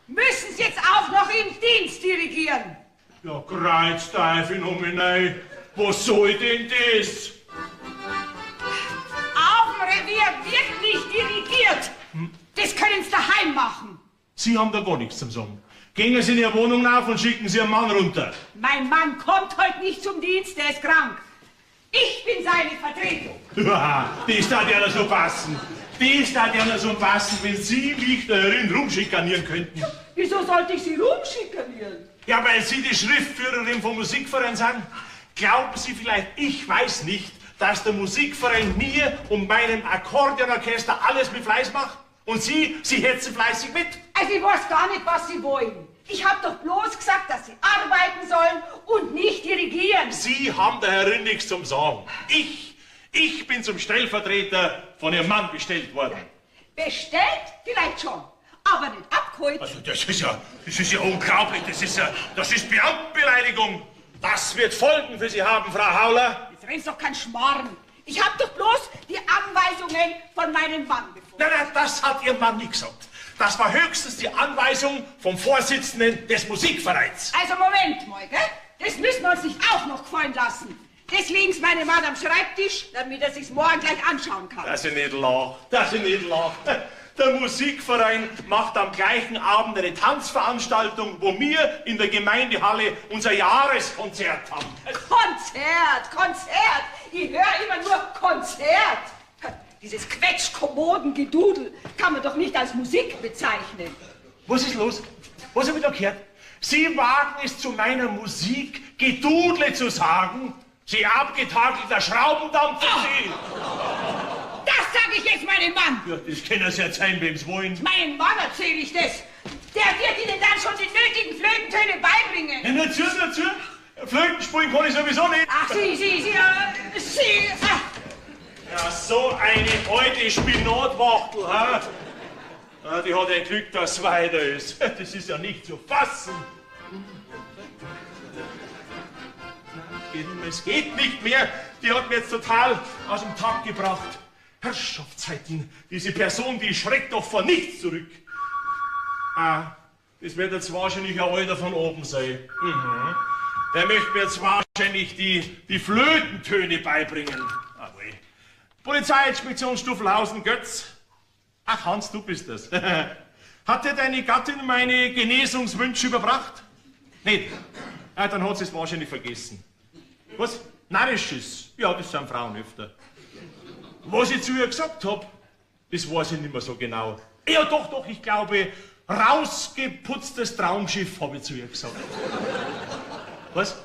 Müssen Sie jetzt auch noch im Dienst dirigieren? Ja, Kreuzteufel nominell. Was soll denn das? Auf dem Revier wird nicht dirigiert. Das können Sie daheim machen. Sie haben da gar nichts zum Sagen. Gehen Sie in Ihre Wohnung auf und schicken Sie Ihren Mann runter. Mein Mann kommt heute nicht zum Dienst, der ist krank. Ich bin seine Vertretung. Ja, das darf ja noch so passen. Das darf ja noch so passen, wenn Sie mich da herin rumschikanieren könnten. Wieso sollte ich Sie rumschikanieren? Ja, weil Sie die Schriftführerin vom Musikverein sind. Glauben Sie vielleicht, ich weiß nicht, dass der Musikverein mir und meinem Akkordeonorchester alles mit Fleiß macht? Und Sie hetzen fleißig mit? Also ich weiß gar nicht, was Sie wollen. Ich hab doch bloß gesagt, dass Sie arbeiten sollen und nicht dirigieren. Sie haben da herin nichts zum Sagen. Ich bin zum Stellvertreter von Ihrem Mann bestellt worden. Bestellt? Vielleicht schon, aber nicht abgeholt. Also das ist ja unglaublich. Das ist Beamtenbeleidigung. Das wird Folgen für Sie haben, Frau Hauler. Jetzt rennst doch kein Schmarrn. Ich hab doch bloß die Anweisungen von meinem Mann befolgt. Nein, nein, das hat Ihr Mann nicht gesagt. Das war höchstens die Anweisung vom Vorsitzenden des Musikvereins. Also Moment mal, gell? Das müssen wir uns nicht auch noch gefallen lassen. Das legen Sie meinem Mann am Schreibtisch, damit er sich's morgen gleich anschauen kann. Dass ich nicht lach, dass ich nicht lach. Der Musikverein macht am gleichen Abend eine Tanzveranstaltung, wo wir in der Gemeindehalle unser Jahreskonzert haben. Konzert, Konzert! Ich höre immer nur Konzert! Dieses Quetschkommodengedudel kann man doch nicht als Musik bezeichnen. Was ist los? Was habe ich da gehört? Sie wagen es zu meiner Musik, Gedudle zu sagen? Sie abgetakelter Schraubendampfer, Sie! Das sage ich jetzt meinem Mann! Ja, das können Sie erzählen, wem's wollen. Meinem Mann erzähle ich das. Der wird Ihnen dann schon die nötigen Flötentöne beibringen. Ja, nur zu, nur zu. Flöten spielen kann ich sowieso nicht. Ach, Sie, Sie, Sie, Sie. Ach. Ja, so eine alte Spinatwachtel, ha? Ja, die hat ein Glück, dass es weiter ist. Das ist ja nicht zu fassen. Es geht nicht mehr. Die hat mir jetzt total aus dem Takt gebracht. Herrschaftszeiten, diese Person, die schreckt doch vor nichts zurück. Ah, das wird jetzt wahrscheinlich ein Alter von oben sein. Mhm. Der möchte mir jetzt wahrscheinlich die Flötentöne beibringen. Ah, weh. Polizeiinspektion Stuffelhausen, Götz. Ach, Hans, du bist das. Hat dir deine Gattin meine Genesungswünsche überbracht? Nicht? Ah, dann hat sie es wahrscheinlich vergessen. Was? Narrisches? Ja, das sind Frauen öfter. Was ich zu ihr gesagt hab, das weiß ich nicht mehr so genau. Ja, doch, doch, ich glaube, rausgeputztes Traumschiff, habe ich zu ihr gesagt. Was?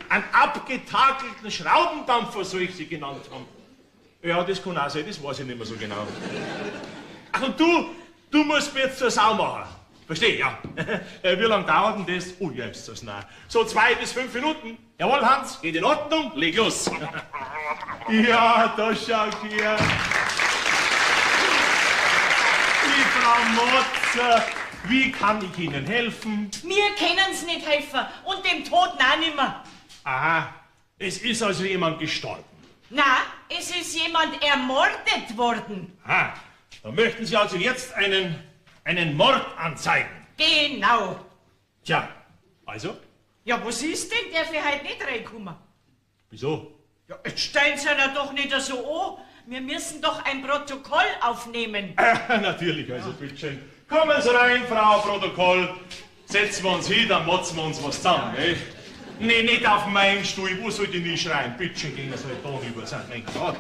Einen abgetakelten Schraubendampfer soll ich sie genannt haben. Ja, das kann auch sein, das weiß ich nicht mehr so genau. Ach, und du musst mir jetzt zur Sau machen. Verstehe, ja. Wie lange dauert denn das? Oh, ja, ist das nah. So 2 bis 5 Minuten. Jawohl, Hans, geht in Ordnung, leg los. Ja, da schau her. Die Frau Motzer, wie kann ich Ihnen helfen? Mir können's nicht helfen und dem Toten auch nimmer. Aha, es ist also jemand gestorben. Na, es ist jemand ermordet worden. Aha, da möchten Sie also jetzt einen Mord anzeigen. Genau. Tja, also? Ja, was ist denn? Darf ich heute nicht reinkommen? Wieso? Ja, jetzt stellen Sie ihn doch nicht so an. Wir müssen doch ein Protokoll aufnehmen. Natürlich, also bitteschön. Kommen Sie rein, Frau Protokoll. Setzen wir uns hin, dann motzen wir uns was zusammen, gell? Nee, nicht auf meinen Stuhl. Wo soll ich nicht schreien? Bitte gehen Sie halt da rüber. Mein Gott.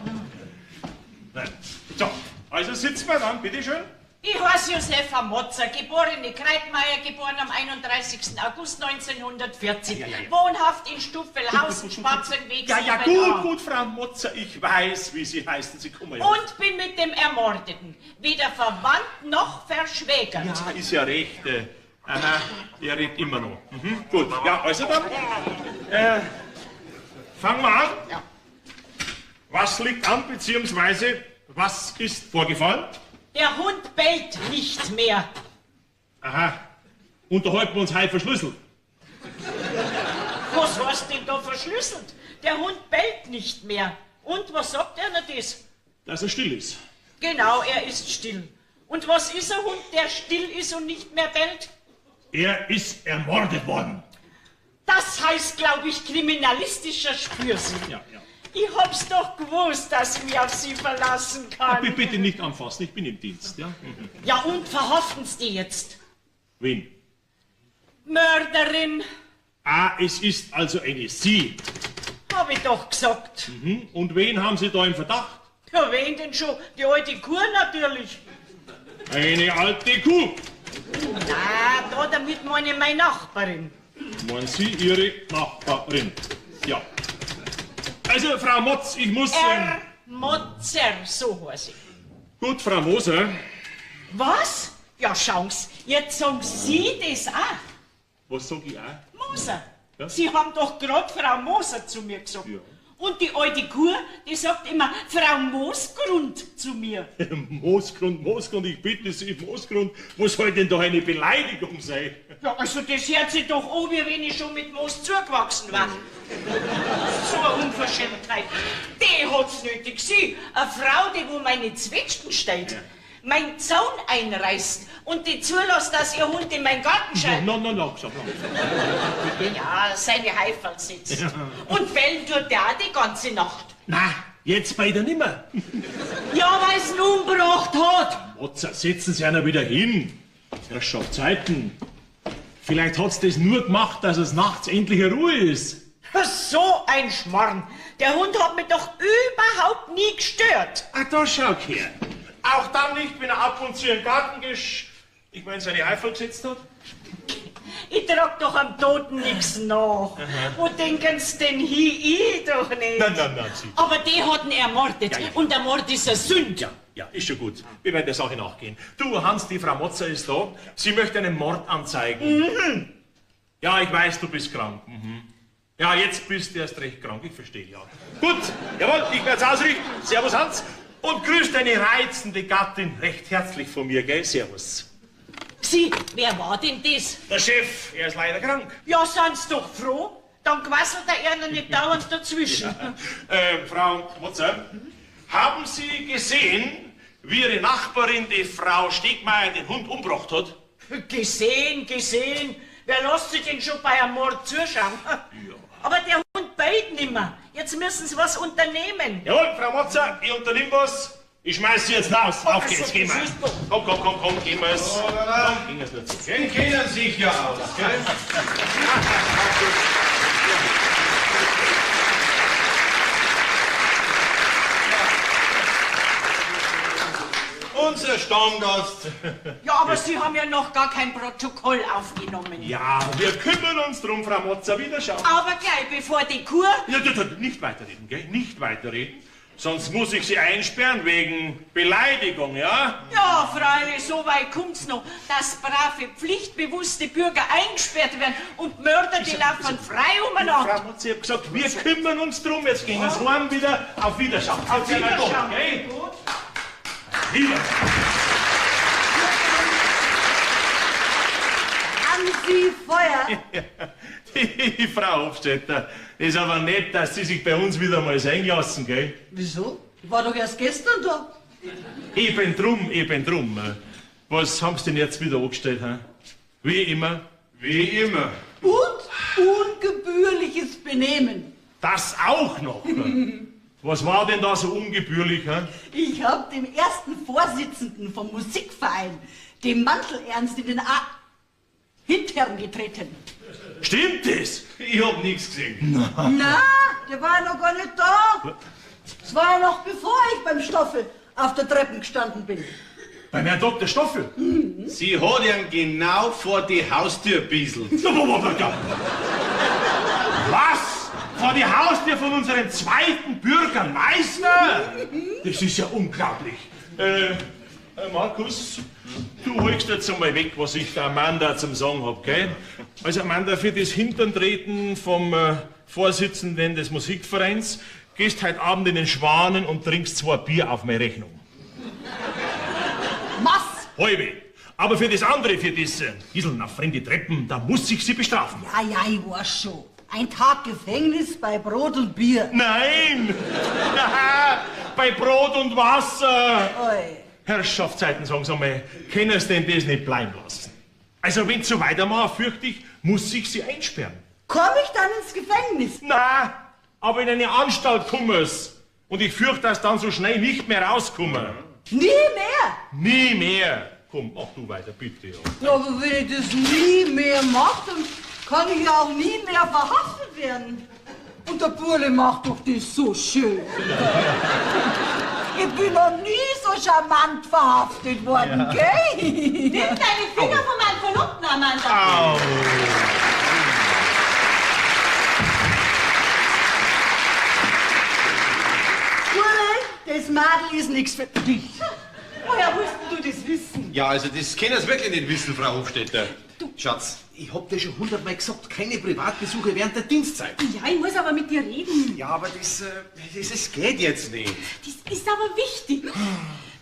Nein. So, also sitzen wir dann, bitteschön. Ich heiße Josefa Motzer, geborene Kreitmeier, geboren am 31. August 1940. Ja, ja, ja. Wohnhaft in Stuffelhausen, Spatzenweg. Ja, ja, 7a. gut, gut, Frau Motzer, ich weiß, wie Sie heißen. Sie kommen ja. Und bin mit dem Ermordeten weder verwandt noch verschwägert. Ja, ist ja recht. Aha, er redet immer noch. Mhm, gut, ja, also dann. Fangen wir an. Ja. Was liegt an, beziehungsweise was ist vorgefallen? Der Hund bellt nicht mehr. Aha. Unterhalten wir uns heute verschlüsselt. Was hast denn da verschlüsselt? Der Hund bellt nicht mehr. Und was sagt er denn das? Dass er still ist. Genau, er ist still. Und was ist ein Hund, der still ist und nicht mehr bellt? Er ist ermordet worden. Das heißt, glaube ich, kriminalistischer Spürsinn. Ja, ja. Ich hab's doch gewusst, dass ich mich auf Sie verlassen kann. Ja, bitte nicht anfassen, ich bin im Dienst, ja? Mhm. Ja, und verhaften Sie die jetzt? Wen? Mörderin. Ah, es ist also eine Sie. Hab ich doch gesagt. Mhm. Und wen haben Sie da im Verdacht? Ja, wen denn schon? Die alte Kuh natürlich. Eine alte Kuh? Na, da damit meine ich meine Nachbarin. Meinen Sie Ihre Nachbarin? Ja. Also, Frau Motz, ich muss... Motzer, so heiß ich. Gut, Frau Moser. Was? Ja, schauen's. Jetzt sagen Sie das auch. Was sag ich auch? Moser. Ja? Sie haben doch grad Frau Moser zu mir gesagt. Ja. Und die alte Kuh, die sagt immer Frau Moosgrund zu mir. Moosgrund, Moosgrund, ich bitte Sie, Moosgrund, wo soll denn da eine Beleidigung sein? Ja, also das hört sich doch an, wie wenn ich schon mit Moos zugewachsen war. So eine Unverschämtheit. Die hat's nötig. Sie, eine Frau, die wo meine Zwetschgen steht. Ja. mein Zaun einreißt und die zulässt, dass ihr Hund in meinen Garten schaut. No, no, langsam, langsam. Bitte? Ja, seine Heifel sitzt. Und bellen tut der auch die ganze Nacht. Na, jetzt bei der nimmer. Ja, weil's ihn umgebracht hat. Motzer, setzen Sie einer wieder hin. Herrschaftszeiten. Vielleicht hat's das nur gemacht, dass es nachts endlich eine Ruhe ist. So ein Schmarrn. Der Hund hat mich doch überhaupt nie gestört. Ah, da schau her. Auch dann nicht, wenn er ab und zu im Garten ich meine, seine Eifel gesetzt hat. Ich trag doch am Toten nix nach. Aha. Wo denken's denn hin? Ich doch nicht. Nein, nein, nein, Sie. Aber die hat ihn ermordet. Ja, ja. Und der Mord ist eine Sünde. Ja, ja, ist schon gut. Wir werden der Sache nachgehen. Du, Hans, die Frau Motzer ist da. Sie möchte einen Mord anzeigen. Mhm. Ja, ich weiß, du bist krank. Mhm. Ja, jetzt bist du erst recht krank. Ich verstehe, ja. Gut, jawohl, ich werde es ausrichten. Servus, Hans. Und grüß deine reizende Gattin recht herzlich von mir, gell? Servus. Sie, wer war denn das? Der Chef, er ist leider krank. Ja, sind's doch froh. Dann quasselt der einer nicht dauernd dazwischen. Ja. Frau Motzer, haben Sie gesehen, wie Ihre Nachbarin, die Frau Stegmeier, den Hund umgebracht hat? Gesehen, gesehen. Wer lässt sich denn schon bei einem Mord zuschauen? Ja. Aber der Hund bellt nimmer. Jetzt müssen Sie was unternehmen. Jawohl, Frau Motzer, ich unternehme was. Ich schmeiß Sie jetzt raus. Auf geht's, gehen wir. Komm, komm, komm, komm, gehen wir's. Komm, gehen wir's nur zu. Die kennen sich ja aus, gell? Unser Stammgast. Ja, aber Sie haben ja noch gar kein Protokoll aufgenommen. Ja, wir kümmern uns drum, Frau Motzer. Wiederschauen. Aber gleich bevor die Kur... Ja, nicht weiterreden, gell? Nicht weiterreden. Sonst muss ich Sie einsperren wegen Beleidigung, ja? Ja, freilich, so weit kommt's noch, dass brave, pflichtbewusste Bürger eingesperrt werden und Mörder, die laufen frei umeinander. Frau Motzer, ich hab gesagt, wir kümmern uns drum. Jetzt gehen wir's heim wieder. Auf Wiederschauen. Auf Wiederschauen. Gell? Wiederschauen. Haben Sie Feuer? Die Frau Hofstetter, ist aber nett, dass Sie sich bei uns wieder mal sehen lassen, gell? Wieso? Ich war doch erst gestern da. Eben drum, eben drum. Was haben Sie denn jetzt wieder angestellt, hä? Wie immer. Wie immer. Und ungebührliches Benehmen. Das auch noch. Was war denn da so ungebührlich, hä? Ich hab dem ersten Vorsitzenden vom Musikverein, dem Mantel Ernst, in den Hintern getreten. Stimmt das? Ich hab nichts gesehen. Na, der war ja noch gar nicht da. Es war ja noch bevor ich beim Stoffel auf der Treppe gestanden bin. Beim Herrn Dr. Stoffel? Mhm. Sie hat ihn genau vor die Haustür bieselt. Was? Vor die Haustür von unserem zweiten Bürgermeister? Das ist ja unglaublich. Markus, du holst jetzt einmal weg, was ich der Amanda zum Sagen hab, gell? Also Amanda, für das Hinterntreten vom Vorsitzenden des Musikvereins gehst heute Abend in den Schwanen und trinkst 2 Bier auf meine Rechnung. Was? Halbe. Aber für das andere, für das Gieseln auf fremde Treppen, da muss ich sie bestrafen. Ja, ja, ich weiß schon. Ein Tag Gefängnis bei Brot und Bier. Nein! Bei Brot und Wasser! Oi. Herrschaftszeiten, sagen Sie mal, können Sie denn das nicht bleiben lassen? Also, wenn Sie so weitermachen, fürchte ich, muss ich Sie einsperren. Komm ich dann ins Gefängnis? Na, aber in eine Anstalt kommen Sie. Und ich fürchte, dass dann so schnell nicht mehr rauskommen. Nie mehr? Nie mehr. Komm, mach du weiter, bitte. Ja. Ja, aber wenn ich das nie mehr mache, dann kann ich ja auch nie mehr verhaftet werden. Und der Burle macht doch das so schön. Ich bin noch nie so charmant verhaftet worden, Ja. gell? Nimm deine Finger von meinem Verlobten, Amanda. Au. Burle, das Madel ist nichts für dich. Woher willst denn du das wissen? Ja, also das können Sie wirklich nicht wissen, Frau Hofstetter. Du. Schatz, ich hab dir schon 100-mal gesagt, keine Privatbesuche während der Dienstzeit. Ja, ich muss aber mit dir reden. Ja, aber das geht jetzt nicht. Das ist aber wichtig.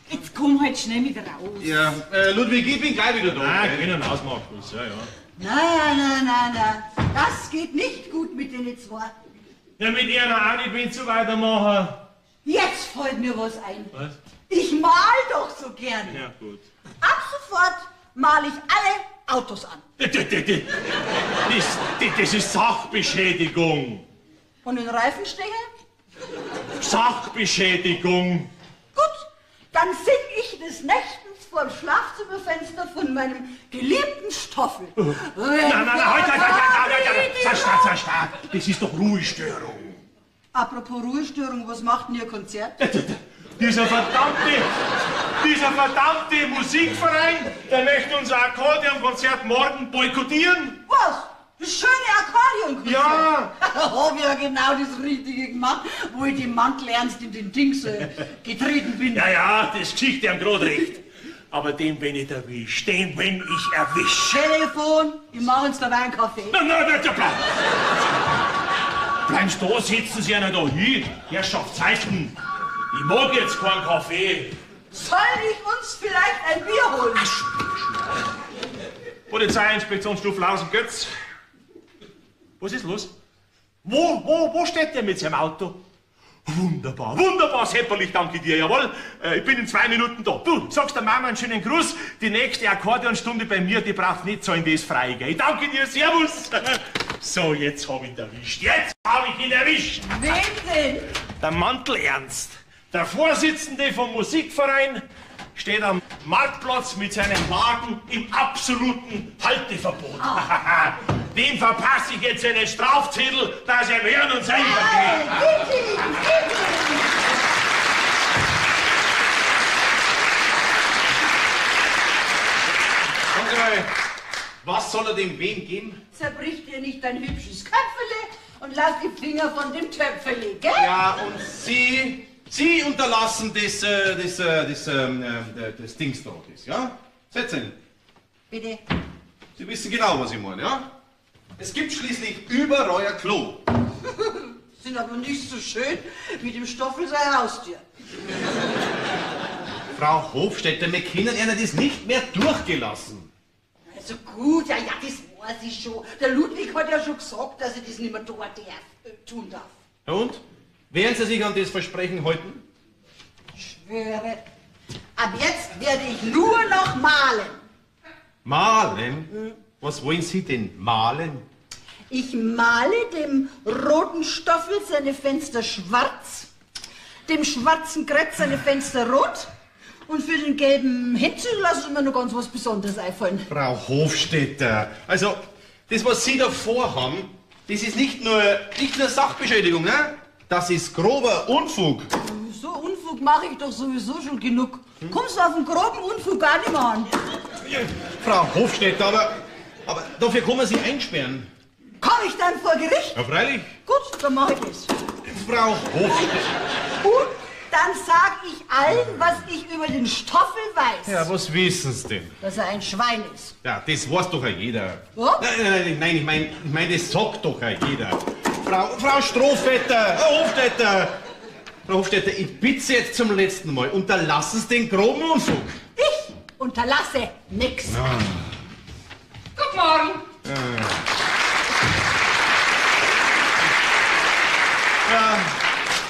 Jetzt komm halt schnell mit raus. Ja, Ludwig, ich bin gleich wieder da. Ah, geh dann aus, Markus, ja, ja. Na, na, na, na. Das geht nicht gut mit den zwei. Ja, mit ihrer auch nicht, wenn sie weitermachen. Jetzt fällt mir was ein. Was? Ich mal doch so gerne. Ja, gut. Ab sofort mal ich alle Autos an. Das ist Sachbeschädigung. Und den Reifenstecher? Sachbeschädigung. Gut, dann sing ich des Nächtens vorm Schlafzimmerfenster von meinem geliebten Stoffel. Nein, nein, nein, halt, halt, halt, halt, halt, halt, halt, das ist doch Ruhestörung. Apropos Ruhestörung, was macht denn Ihr Konzert? Dieser verdammte Musikverein, der möchte unser Akkordeonkonzert morgen boykottieren. Was? Das schöne Akkordeonkonzert? Ja! Hab ich ja genau das Richtige gemacht, wo ich dem Mantel Ernst in den Dings getreten bin. Ja, ja, das Geschichte am grad recht. Aber den bin ich erwischt, den bin ich erwischt. Telefon, ich mach uns dabei einen Kaffee. Nein, nein, nein, bleib! Bleiben Sie da, setzen Sie einer da hin. Herrschaftszeiten, ich mag jetzt keinen Kaffee. Soll ich uns vielleicht ein Bier holen? Polizeiinspektion Stuflhausen Götz. Was ist los? Wo steht der mit seinem Auto? Wunderbar, wunderbar, Sepperl, ich danke dir, jawohl. Ich bin in 2 Minuten da. Du, sagst der Mama einen schönen Gruß. Die nächste Akkordeonstunde bei mir, die braucht nicht zahlen, die ist frei, gell? Ich danke dir, servus. So, jetzt hab ich ihn erwischt. Jetzt hab ich ihn erwischt. Wen denn? Der Mantel Ernst, der Vorsitzende vom Musikverein, steht am Marktplatz mit seinem Wagen im absoluten Halteverbot. Ah. Dem verpasse ich jetzt einen Strafzettel, dass er im Hören und Sein vergeht. Sagen Sie mal, was soll er dem wem geben? Zerbrich dir nicht dein hübsches Köpfele und lass die Finger von dem Töpfele, gell? Ja, und Sie unterlassen das Dings da, das, ja? Setzen. Bitte. Sie wissen genau, was ich meine, ja? Es gibt schließlich überall ein Klo. Sind aber nicht so schön wie dem Stoffel sein Haustier. Frau Hofstetter, wir können Ihnen das nicht mehr durchgelassen. Also gut, ja, ja, das weiß ich schon. Der Ludwig hat ja schon gesagt, dass ich das nicht mehr tun darf. Und? Werden Sie sich an das Versprechen halten? Ich schwöre. Ab jetzt werde ich nur noch malen. Malen? Mhm. Was wollen Sie denn malen? Ich male dem roten Stoffel seine Fenster schwarz, dem schwarzen Kretz seine Fenster rot und für den gelben Hänsel lasse ich mir noch ganz was Besonderes einfallen. Frau Hofstetter, also das, was Sie da vorhaben, das ist nicht nur Sachbeschädigung, ne? Das ist grober Unfug. So Unfug mache ich doch sowieso schon genug. Kommst du auf den groben Unfug gar nicht mehr an? Ja, Frau Hofstetter, aber dafür kann man Sie einsperren. Komm ich dann vor Gericht? Ja, freilich. Gut, dann mache ich das. Frau Hofstetter. Und dann sag ich allen, was ich über den Stoffel weiß. Ja, was wissen Sie denn? Dass er ein Schwein ist. Ja, das weiß doch auch jeder. Was? Nein, nein, ich mein, das sagt doch auch jeder. Frau Strohvetter, Frau Hofstetter. Frau Hofstetter, ich bitte Sie jetzt zum letzten Mal, unterlassen Sie den groben Unfug. Ich unterlasse nix. Ah. Guten Morgen. Ja,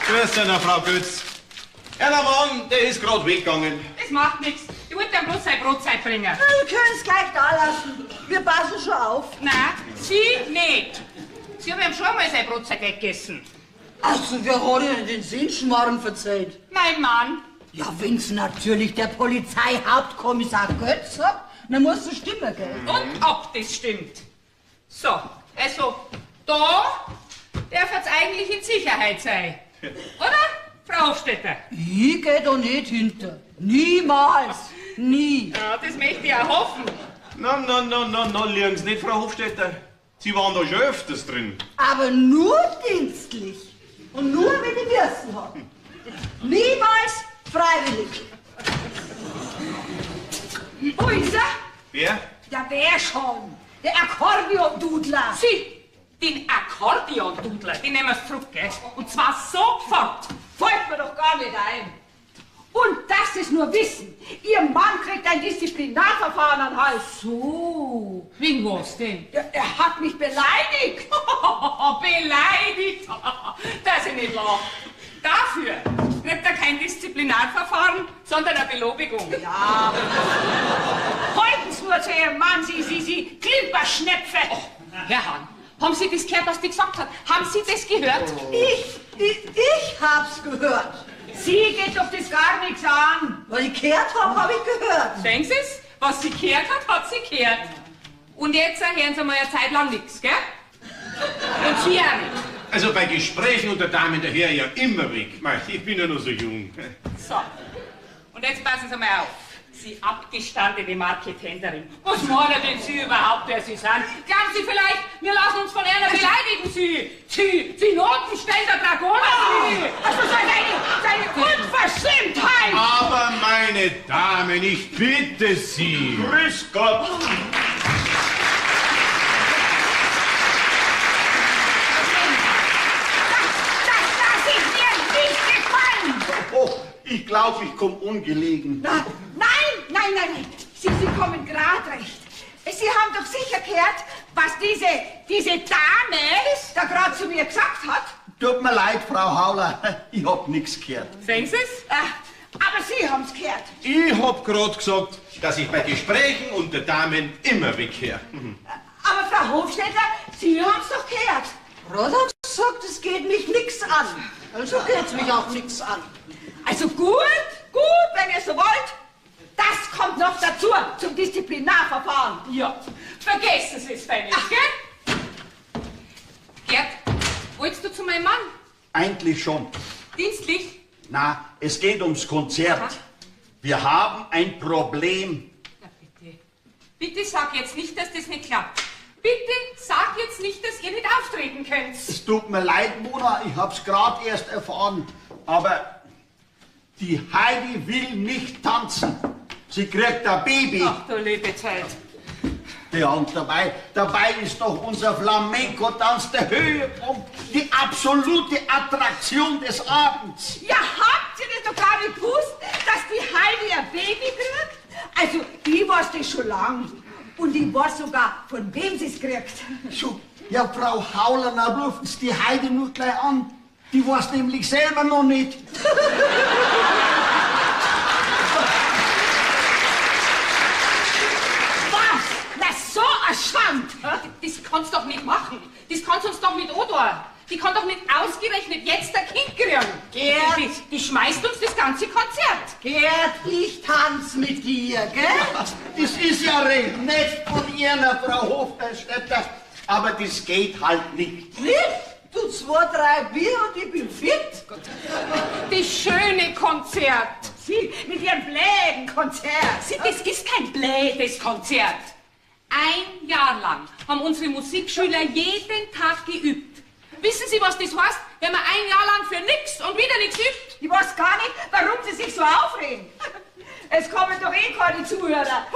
grüß dich, Frau Götz. Ja, der Mann, der ist gerade weggegangen. Das macht nichts. Ich wollte ihm bloß seine Brotzeit bringen. Na, wir können es gleich da lassen. Wir passen schon auf. Nein, Sie nicht. Sie haben ihm schon einmal seine Brotzeit weggegessen. Also, wer hat Ihnen den Sehenschmarrn verzeiht? Mein Mann. Ja, wenn's natürlich der Polizeihauptkommissar Götz sagt, dann muss das stimmen, gell? Und ob das stimmt. So, also, da darf jetzt eigentlich in Sicherheit sein. Oder, Frau Hofstetter? Ich geh da nicht hinter. Niemals. Nie. Ja, das möchte ich auch hoffen. Na, na, na, na, na, liegen Sie nicht, Frau Hofstetter. Sie waren da schon öfters drin. Aber nur dienstlich. Und nur, wenn ich Würsten hab. Niemals freiwillig. Wo ist er? Wer? Ja, wer schon? Der Akkordeondudler. Sie, den Akkordeondudler, den nehmen wir zurück, gell? Und zwar sofort. Fällt mir doch gar nicht ein. Und das ist nur Wissen. Ihr Mann kriegt ein Disziplinarverfahren an den Hals. So, wegen was denn? Ja, er hat mich beleidigt. Beleidigt? Dass ich nicht lache. Dafür kriegt er kein Disziplinarverfahren, sondern eine Belobigung. Ja. Halten Sie nur zu Ihrem Mann, Sie, Klimperschnepfe. Oh, Herr Hahn, haben Sie das gehört, was die gesagt hat? Haben Sie das gehört? Ich hab's gehört. Sie geht doch das gar nichts an. Was ich gehört habe, hab ich gehört. Sehen Sie's? Was sie gehört hat, hat sie gehört. Und jetzt hören Sie mal eine Zeit lang nichts, gell? Und Sie auch nicht. Also bei Gesprächen unter Damen daher ja immer weg. Mei, ich bin ja noch so jung. So, und jetzt passen Sie mal auf. Sie abgestandene Marketenderin. Was meinen denn Sie überhaupt, wer Sie sind? Glauben Sie vielleicht, wir lassen uns von einer beleidigen, Sie? Sie Notenständer Dragoner, Sie! Also so eine Unverschämtheit! Aber meine Damen, ich bitte Sie. Grüß Gott! Das lasse ich mir nicht gefallen! Oh, ich glaube, ich komme ungelegen. Na, nein. Sie kommen grad recht. Sie haben doch sicher gehört, was diese Dame da grad zu mir gesagt hat. Tut mir leid, Frau Hauler, ich hab nix gehört. Sehen Sie's? Aber Sie haben's gehört. Ich hab grad gesagt, dass ich bei Gesprächen unter Damen immer wegkehr. Aber Frau Hofstetter, Sie haben's doch gehört. Rod hat gesagt, es geht mich nix an. Also geht's mich auch nix an. Also gut, wenn ihr so wollt. Das kommt noch dazu, zum Disziplinarverfahren. Ja, vergessen Sie es, Fanny, gell? Gerd, wolltest du zu meinem Mann? Eigentlich schon. Dienstlich? Na, es geht ums Konzert. Aha. Wir haben ein Problem. Na bitte. Bitte sag jetzt nicht, dass das nicht klappt. Bitte sag jetzt nicht, dass ihr nicht auftreten könnt. Es tut mir leid, Mona, ich hab's gerade erst erfahren. Aber die Heidi will nicht tanzen. Sie kriegt ein Baby. Ach du liebe Zeit. Ja, und dabei ist doch unser Flamenco-Tanz der Höhepunkt, die absolute Attraktion des Abends. Ja, habt ihr das doch gar nicht gewusst, dass die Heidi ein Baby kriegt? Also, ich weiß das schon lang. Und ich weiß sogar, von wem sie es kriegt. So, ja, Frau Hauler, na rufen Sie die Heidi nur gleich an. Die weiß nämlich selber noch nicht. Was? Na, so ein Schand! Das kannst du doch nicht machen. Das kannst du uns doch nicht antun. Die kann doch nicht ausgerechnet jetzt ein Kind kriegen. Gerd! Die schmeißt uns das ganze Konzert. Gerd, ich tanz mit dir, gell? Das ist ja recht nett von Ihnen, Frau Hofstetter. Aber das geht halt nicht. Nicht? Du 2, 3 Bier und ich bin fit. Das schöne Konzert. Sie mit ihrem bläden Konzert. Sie, das ist kein blädes Konzert. Ein Jahr lang haben unsere Musikschüler jeden Tag geübt. Wissen Sie, was das heißt, wenn man ein Jahr lang für nix und wieder nix übt? Ich weiß gar nicht, warum Sie sich so aufregen. Es kommen doch eh keine Zuhörer,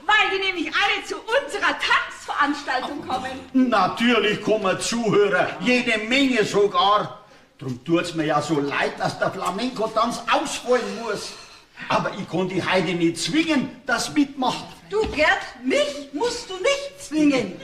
weil die nämlich alle zu unserer Tanzveranstaltung kommen. Natürlich kommen Zuhörer, jede Menge sogar. Drum tut's mir ja so leid, dass der Flamenco-Tanz ausfallen muss. Aber ich kann die Heidi nicht zwingen, dass mitmacht. Du, Gerd, mich musst du nicht zwingen.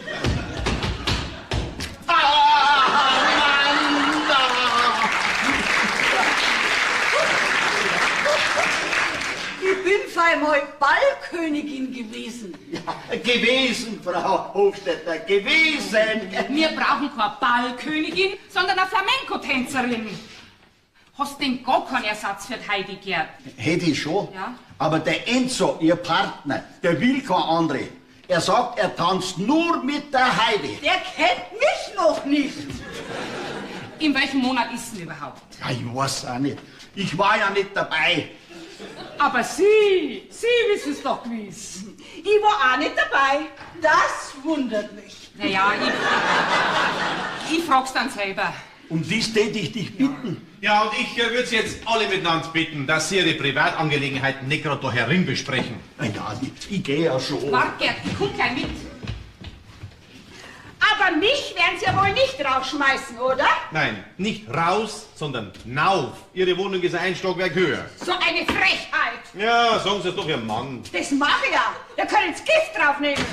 Ich bin einmal Ballkönigin gewesen. Ja, gewesen, Frau Hofstetter, gewesen. Wir brauchen keine Ballkönigin, sondern eine Flamenco-Tänzerin. Hast denn gar keinen Ersatz für die Heidi, Gerd? Hätte ich schon. Ja? Aber der Enzo, ihr Partner, der will kein andere. Er sagt, er tanzt nur mit der Heidi. Der kennt mich noch nicht. In welchem Monat ist denn überhaupt? Ja, ich weiß auch nicht. Ich war ja nicht dabei. Aber Sie wissen es doch gewiss. Ich war auch nicht dabei. Das wundert mich. Naja, ich frag's dann selber. Um dies täte ich dich bitten. Ja, und ich würde Sie jetzt alle miteinander bitten, dass Sie Ihre Privatangelegenheiten nicht gerade da herin besprechen. Na ja, ich gehe ja schon. Wart, Gerd, ich komm gleich mit. Aber mich werden Sie ja wohl nicht rausschmeißen, oder? Nein, nicht raus, sondern nauf. Ihre Wohnung ist ein Stockwerk höher. So eine Frechheit. Ja, sagen Sie es doch Ihrem Mann. Das mache ich ja. Da können Sie Gift draufnehmen.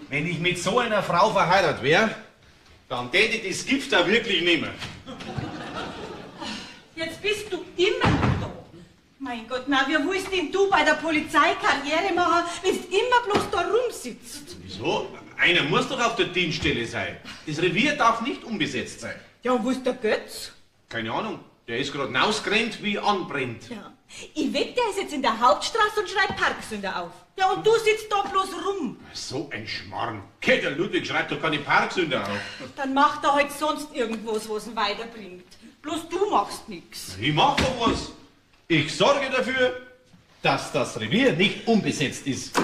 Wenn ich mit so einer Frau verheiratet wäre, dann täte ich das Gift da wirklich nehmen. Jetzt bist du immer noch da. Mein Gott, na, wie willst denn du bei der Polizei Karriere machen, wenn du immer bloß da rumsitzt? Wieso? Einer muss doch auf der Dienststelle sein. Das Revier darf nicht unbesetzt sein. Ja, und wo ist der Götz? Keine Ahnung. Der ist gerade rausgerannt, wie anbrennt. Ja. Ich wette, der ist jetzt in der Hauptstraße und schreibt Parksünder auf. Ja, und du sitzt da bloß rum. So ein Schmarrn. Okay, der Ludwig schreibt doch keine Parksünder auf. Dann macht er halt sonst irgendwas, was ihn weiterbringt. Bloß du machst nix. Ich mach doch was. Ich sorge dafür, dass das Revier nicht unbesetzt ist.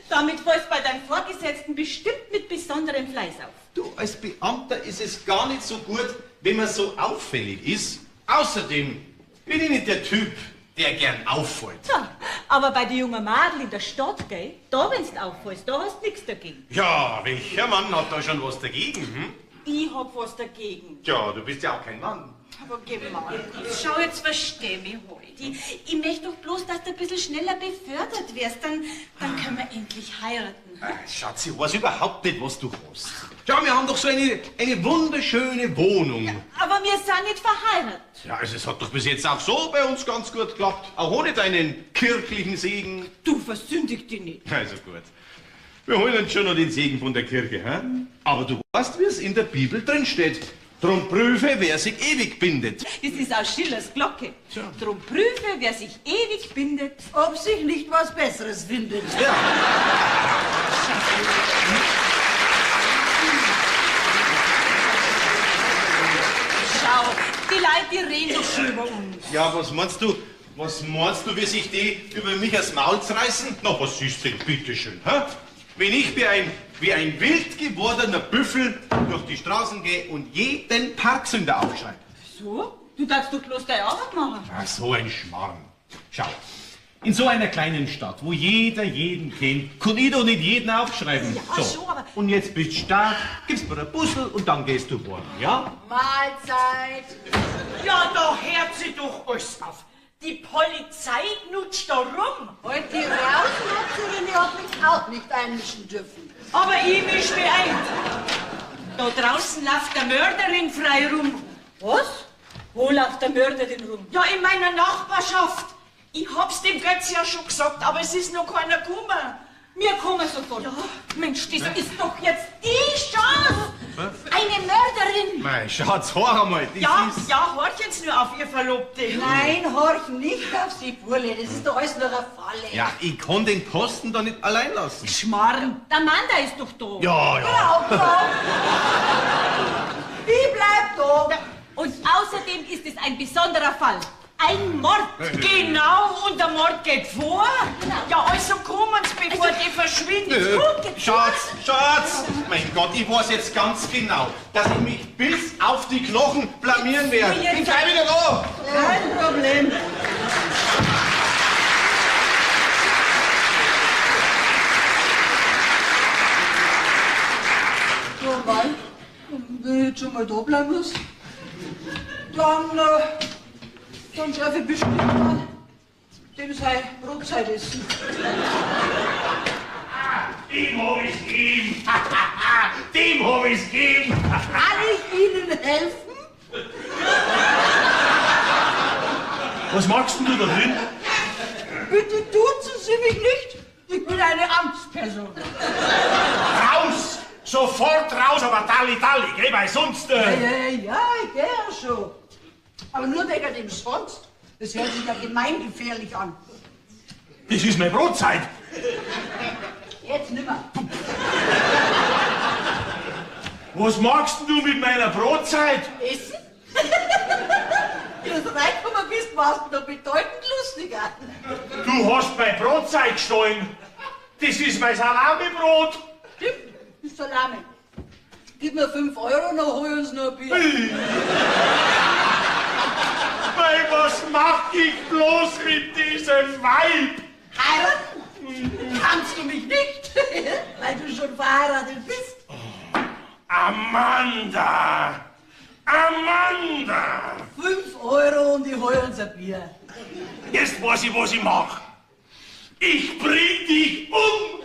Damit fällst bei deinem Vorgesetzten bestimmt mit besonderem Fleiß auf. Du, als Beamter ist es gar nicht so gut, wenn man so auffällig ist. Außerdem bin ich nicht der Typ, der gern auffällt. Tja, aber bei den jungen Madel in der Stadt, gell, da wenn's auffällst, da hast du nichts dagegen. Ja, welcher Mann hat da schon was dagegen? Hm? Ich hab was dagegen. Tja, du bist ja auch kein Mann. Aber geh Markus, schau, jetzt versteh mich halt. Ich möchte doch bloß, dass du ein bisschen schneller befördert wirst. Dann können wir endlich heiraten. Schatz, ich weiß überhaupt nicht, was du hast. Schau, wir haben doch so eine wunderschöne Wohnung. Ja, aber wir sind nicht verheiratet. Ja, also es hat doch bis jetzt auch so bei uns ganz gut geklappt. Auch ohne deinen kirchlichen Segen. Du versündig dich nicht. Also gut. Wir holen uns schon noch den Segen von der Kirche, hä? Aber du weißt, wie es in der Bibel drinsteht. Drum prüfe, wer sich ewig bindet. Das ist auch Schillers Glocke. Tja. Drum prüfe, wer sich ewig bindet. Ob sich nicht was Besseres findet. Ja. Schau, die Leute, die reden doch schon über uns. Ja, was meinst du? Was meinst du, wie sich die über mich aufs Maul zerreißen? Na, was ist denn, bitteschön, hä? Wenn ich wie ein wild gewordener Büffel durch die Straßen gehe und jeden Parksünder aufschreibe. Wieso? Du darfst doch bloß deine Arbeit machen. Ach, so ein Schmarrn. Schau, in so einer kleinen Stadt, wo jeder jeden kennt, kann ich doch nicht jeden aufschreiben. Ja, so. Schon, aber... Und jetzt bist du stark, gibst mir ein Bussel und dann gehst du morgen, ja? Mahlzeit! Ja, da hört sie doch alles auf. Die Polizei knutscht da rum. Und die Rausnutzerin, die hat mich auch nicht einmischen dürfen. Aber ich misch mich ein. Da draußen läuft der Mörderin frei rum. Was? Wo läuft der Mörderin rum? Ja, in meiner Nachbarschaft. Ich hab's dem Götz ja schon gesagt, aber es ist noch keiner gekommen. Wir kommen sofort. Ja. Mensch, das ist doch jetzt die Chance. Eine Mörderin. Mein Schatz, hör einmal. Das ja, ist... ja, horch jetzt nur auf ihr Verlobte. Nein, horch nicht auf sie, Burle. Das ist doch alles nur eine Falle. Ja, ich kann den Posten da nicht allein lassen. Schmarrn, der Mann, der ist doch da. Ja, ja. Genau, genau. Ich bleib da. Und außerdem ist es ein besonderer Fall. Ein Mord. Genau, und der Mord geht vor. Genau. Ja, also kommen's, bevor die verschwindet. Schatz, Schatz! Mein Gott, ich weiß jetzt ganz genau, dass ich mich bis auf die Knochen blamieren werde. Bin gleich wieder da. Kein Problem. So, Mann, wenn ich jetzt schon mal da bleiben muss, dann schaffe ich bestimmt mal dem sei Brotzeit essen. Dem hab ich's gegeben! Dem hab ich's gegeben! Kann ich Ihnen helfen? Was magst denn du da drin? Bitte duzen Sie mich nicht. Ich bin eine Amtsperson. Raus! Sofort raus, aber dalli dalli, gell? Weil sonst... Ja, ja, ich geh ja schon. Aber nur wegen dem sonst. Das hört sich ja gemeingefährlich an. Das ist meine Brotzeit. Jetzt nimmer. Was magst denn du mit meiner Brotzeit? Essen? Wie du reingekommen bist, warst du noch bedeutend lustiger. Du hast meine Brotzeit gestohlen. Das ist mein Salamibrot. Stimmt, das ist Salami. Gib mir 5 Euro, dann hol ich uns noch ein Bier. Mei, was mach ich bloß mit diesem Weib? Heiraten? Kannst du mich nicht, weil du schon verheiratet bist. Amanda! Amanda! 5 Euro und ich hol uns ein Bier. Jetzt weiß ich, was ich mach. Ich bring dich um!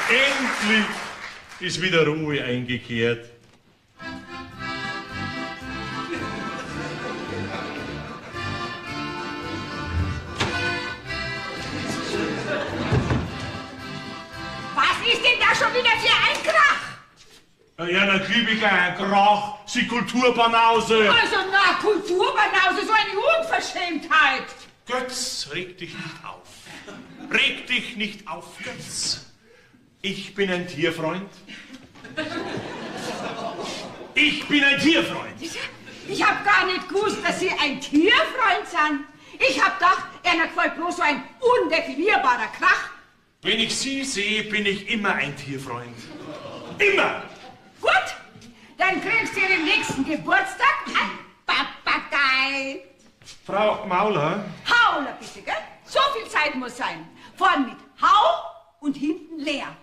Endlich ist wieder Ruhe eingekehrt. Was ist denn da schon wieder für ein Krach? Ja, natürlich ein Krach, Sie Kulturbanause. Also na, Kulturbanause, so eine Unverschämtheit. Götz, reg dich nicht auf. Reg dich nicht auf, Götz. Ich bin ein Tierfreund. Ich bin ein Tierfreund. Ich hab gar nicht gewusst, dass Sie ein Tierfreund sind. Ich hab gedacht, einer gefällt bloß so ein undefinierbarer Krach. Wenn ich Sie sehe, bin ich immer ein Tierfreund. Immer! Gut, dann kriegst du ihren nächsten Geburtstag ein Papagei. Frau Mauler? Hauler bitte, gell? So viel Zeit muss sein. Vorn mit Hau und hinten leer.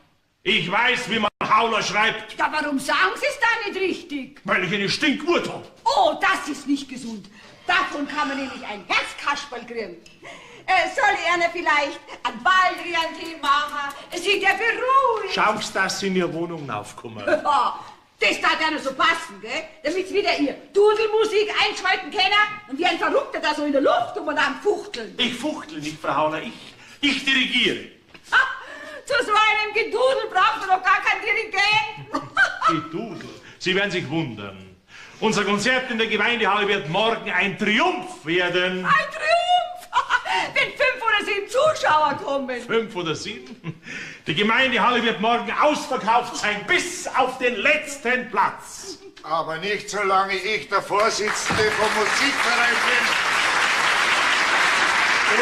Ich weiß, wie man Hauler schreibt. Ja, warum sagen Sie es da nicht richtig? Weil ich eine Stinkwut hab. Oh, das ist nicht gesund. Davon kann man nämlich ein Herzkasperl kriegen. Soll ich einer vielleicht einen Baldrian-Tee machen? Es sieht ja beruhigt. Schau's, dass Sie in Ihre Wohnung aufkommen. Das darf ja noch so passen, gell? Damit Sie wieder Ihr Dudelmusik einschalten können und wie ein Verrückter da so in der Luft umeinander fuchteln. Ich fuchtel nicht, Frau Hauler, ich dirigiere. Ha, zu so einem Gedudel braucht man doch gar keinen Dirigenten. Gedudel? Sie werden sich wundern. Unser Konzert in der Gemeindehalle wird morgen ein Triumph werden. Ein Triumph? Wenn 5 oder 7 Zuschauer kommen. 5 oder 7? Die Gemeindehalle wird morgen ausverkauft sein, bis auf den letzten Platz. Aber nicht, solange ich der Vorsitzende vom Musikverein bin.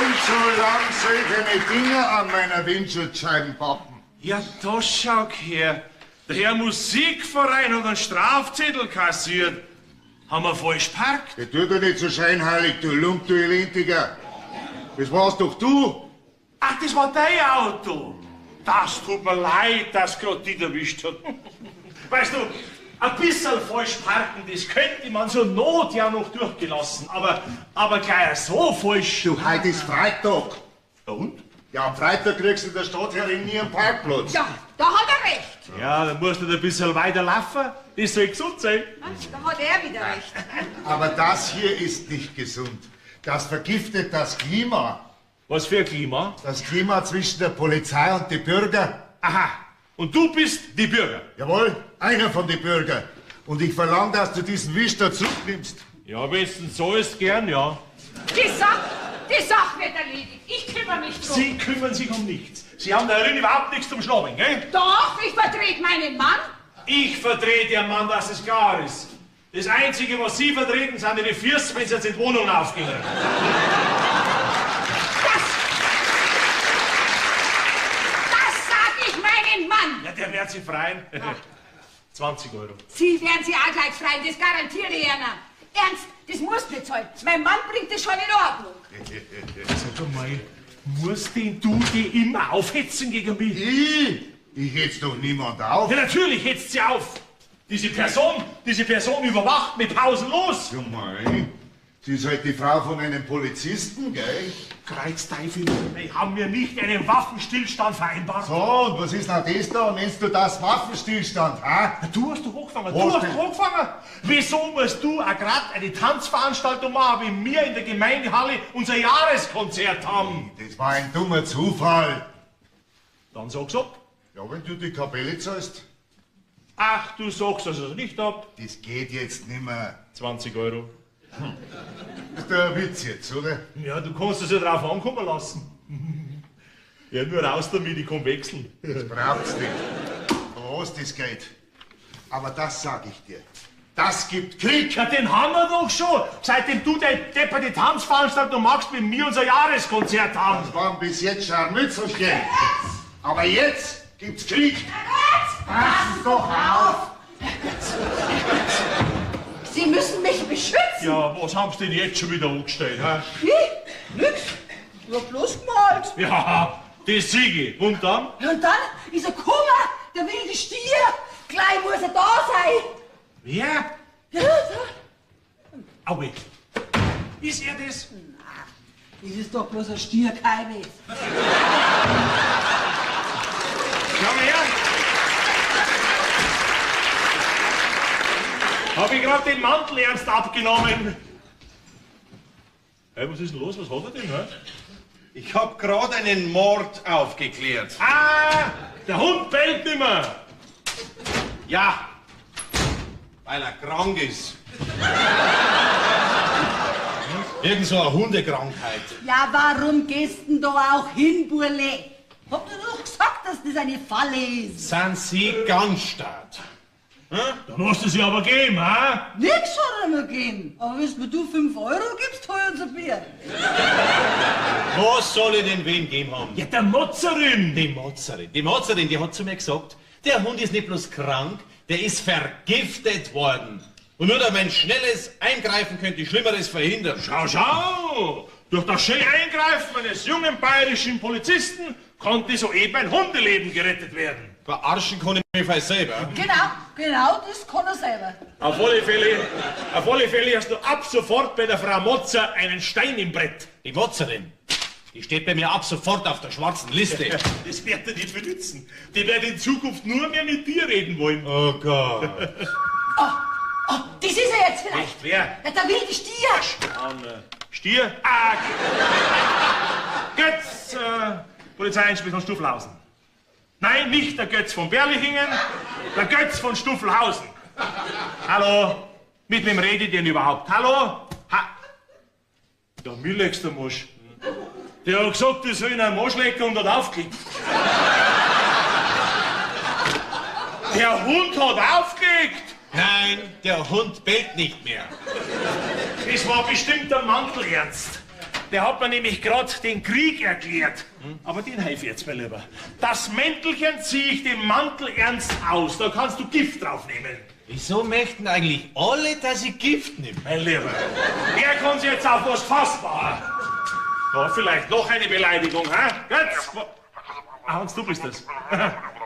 Und solange solche Dinge an meiner Windschutzscheibe pappen. Ja, da schau her. Der Herr Musikverein hat einen Strafzettel kassiert. Haben wir falsch parkt? Der tut doch nicht so scheinheilig, du Lump, du Elentiger. Das warst doch du. Ach, das war dein Auto. Das tut mir leid, dass grad die erwischt hat. Weißt du, ein bisschen falsch parken, das könnte man zur Not ja noch durchgelassen. Aber gleich so falsch. Du, heute ist Freitag. Ja, und? Ja, am Freitag kriegst du in der Stadt herin nie einen Parkplatz. Ja, da hat er recht. Ja, dann musst du ein bisschen weiter laufen. Das soll gesund sein. Da hat er wieder recht. Aber das hier ist nicht gesund. Das vergiftet das Klima. Was für ein Klima? Das Klima zwischen der Polizei und den Bürgern. Aha. Und du bist die Bürger? Jawohl, einer von den Bürgern. Und ich verlange, dass du diesen Wisch da zurücknimmst. Ja, wenn's denn so ist, gern, ja. Die Sache wird erledigt. Ich kümmere mich drum. Sie kümmern sich um nichts. Sie haben da herin überhaupt nichts zum Schlagen, gell? Doch, ich vertrete meinen Mann. Ich vertrete Ihren Mann, dass es klar ist. Das Einzige, was Sie vertreten, sind Ihre Füße, wenn Sie jetzt in die Wohnung aufgehen. Das sag ich meinen Mann. Ja, der wird Sie freien. 20 Euro. Sie werden sie auch gleich freien, das garantiere ich Ihnen. Ernst, das muss nicht sein. Mein Mann bringt das schon in Ordnung. Sag mal, musst denn du die immer aufhetzen gegen mich? Ich? Ich hetz doch niemand auf. Ja, natürlich hetzt sie auf. Diese Person überwacht mich pausenlos. Ja, mei. Sie ist halt die Frau von einem Polizisten, gell? Kreuzteufel, haben wir nicht einen Waffenstillstand vereinbart? So, und was ist denn das da? Nennst du das Waffenstillstand, ha? Na, du hast doch angefangen, du hast doch angefangen. Wieso musst du auch grad eine Tanzveranstaltung machen, wie wir in der Gemeindehalle unser Jahreskonzert haben? Das war ein dummer Zufall. Dann sag's ab. Ja, wenn du die Kapelle zahlst. Ach, du sagst also nicht ab. Das geht jetzt nimmer. 20 Euro. Das ist doch ein Witz jetzt, oder? Ja, du kannst es ja drauf ankommen lassen. Ja, nur raus damit, ich kann wechseln. Das braucht's nicht. Du hast das Geld. Aber das sag ich dir. Das gibt Krieg. Ja, den haben wir doch schon. Seitdem du deine depperte Tanzveranstaltung machst, mit mir unser Jahreskonzert haben. Das waren bis jetzt Scharmützelchen. Aber jetzt gibt's Krieg. Pass doch auf! Sie müssen mich beschützen. Ja, was haben Sie denn jetzt schon wieder angestellt? Hä? Ich? Nix. Ich hab bloß gemalt. Ja, das sieg ich. Und dann? Und dann ist er gekommen, der wilde Stier. Gleich muss er da sein. Wer? Ja, da. Aue. Ist er das? Das ist doch bloß ein Stier, kein Witz. Schau mal her. Hab ich gerade den Mantel ernst abgenommen. Hey, was ist denn los? Was hat er denn? Hä? Ich hab gerade einen Mord aufgeklärt. Ah, der Hund bellt nimmer. Ja, weil er krank ist. Irgend so eine Hundekrankheit. Ja, warum gehst denn da auch hin, Burle? Hab dir doch gesagt, dass das eine Falle ist. Sind Sie ganz stark? Da musst du sie aber geben, ha? Nix hat er mir gegeben. Aber wenn mir du 5 Euro gibst, hol uns ein Bier. Was soll ich denn wem gegeben haben? Ja, der Motzerin. Die Motzerin. Die Motzerin, die hat zu mir gesagt, der Hund ist nicht bloß krank, der ist vergiftet worden. Und nur durch mein schnelles Eingreifen könnte ich Schlimmeres verhindern. Schau, schau! Durch das schnelle Eingreifen eines jungen bayerischen Polizisten konnte soeben ein Hundeleben gerettet werden. Verarschen kann ich mich fast selber. Genau, das kann er selber. Auf alle Fälle hast du ab sofort bei der Frau Motzer einen Stein im Brett. Die Motzerin, die steht bei mir ab sofort auf der schwarzen Liste. Das wird dir nicht viel nützen. Die wird in Zukunft nur mehr mit dir reden wollen. Oh Gott. Oh, das ist er jetzt vielleicht. Echt, wer? Ja, der wilde Stier. Stier? Ah, Götz, Polizeiinspektor von Stuffelhausen. Nein, nicht der Götz von Berlichingen, der Götz von Stuffelhausen. Hallo, mit wem redet ihr denn überhaupt? Hallo? Ha. Der Millex, der Mosch. Der hat gesagt, ich soll ihn einen Mosch lecken und hat aufgelegt. Der Hund hat aufgelegt! Nein, der Hund bellt nicht mehr. Das war bestimmt der Mantelernst. Der hat mir nämlich gerade den Krieg erklärt. Aber den helfe ich jetzt mal lieber. Das Mäntelchen ziehe ich dem Mantelernst aus. Da kannst du Gift draufnehmen. Wieso möchten eigentlich alle, dass ich Gift nehme? Mein Lieber, der kann sich jetzt auf was gefasst machen. Ja, vielleicht noch eine Beleidigung, hä? Götz! Ah, Hans, du bist das.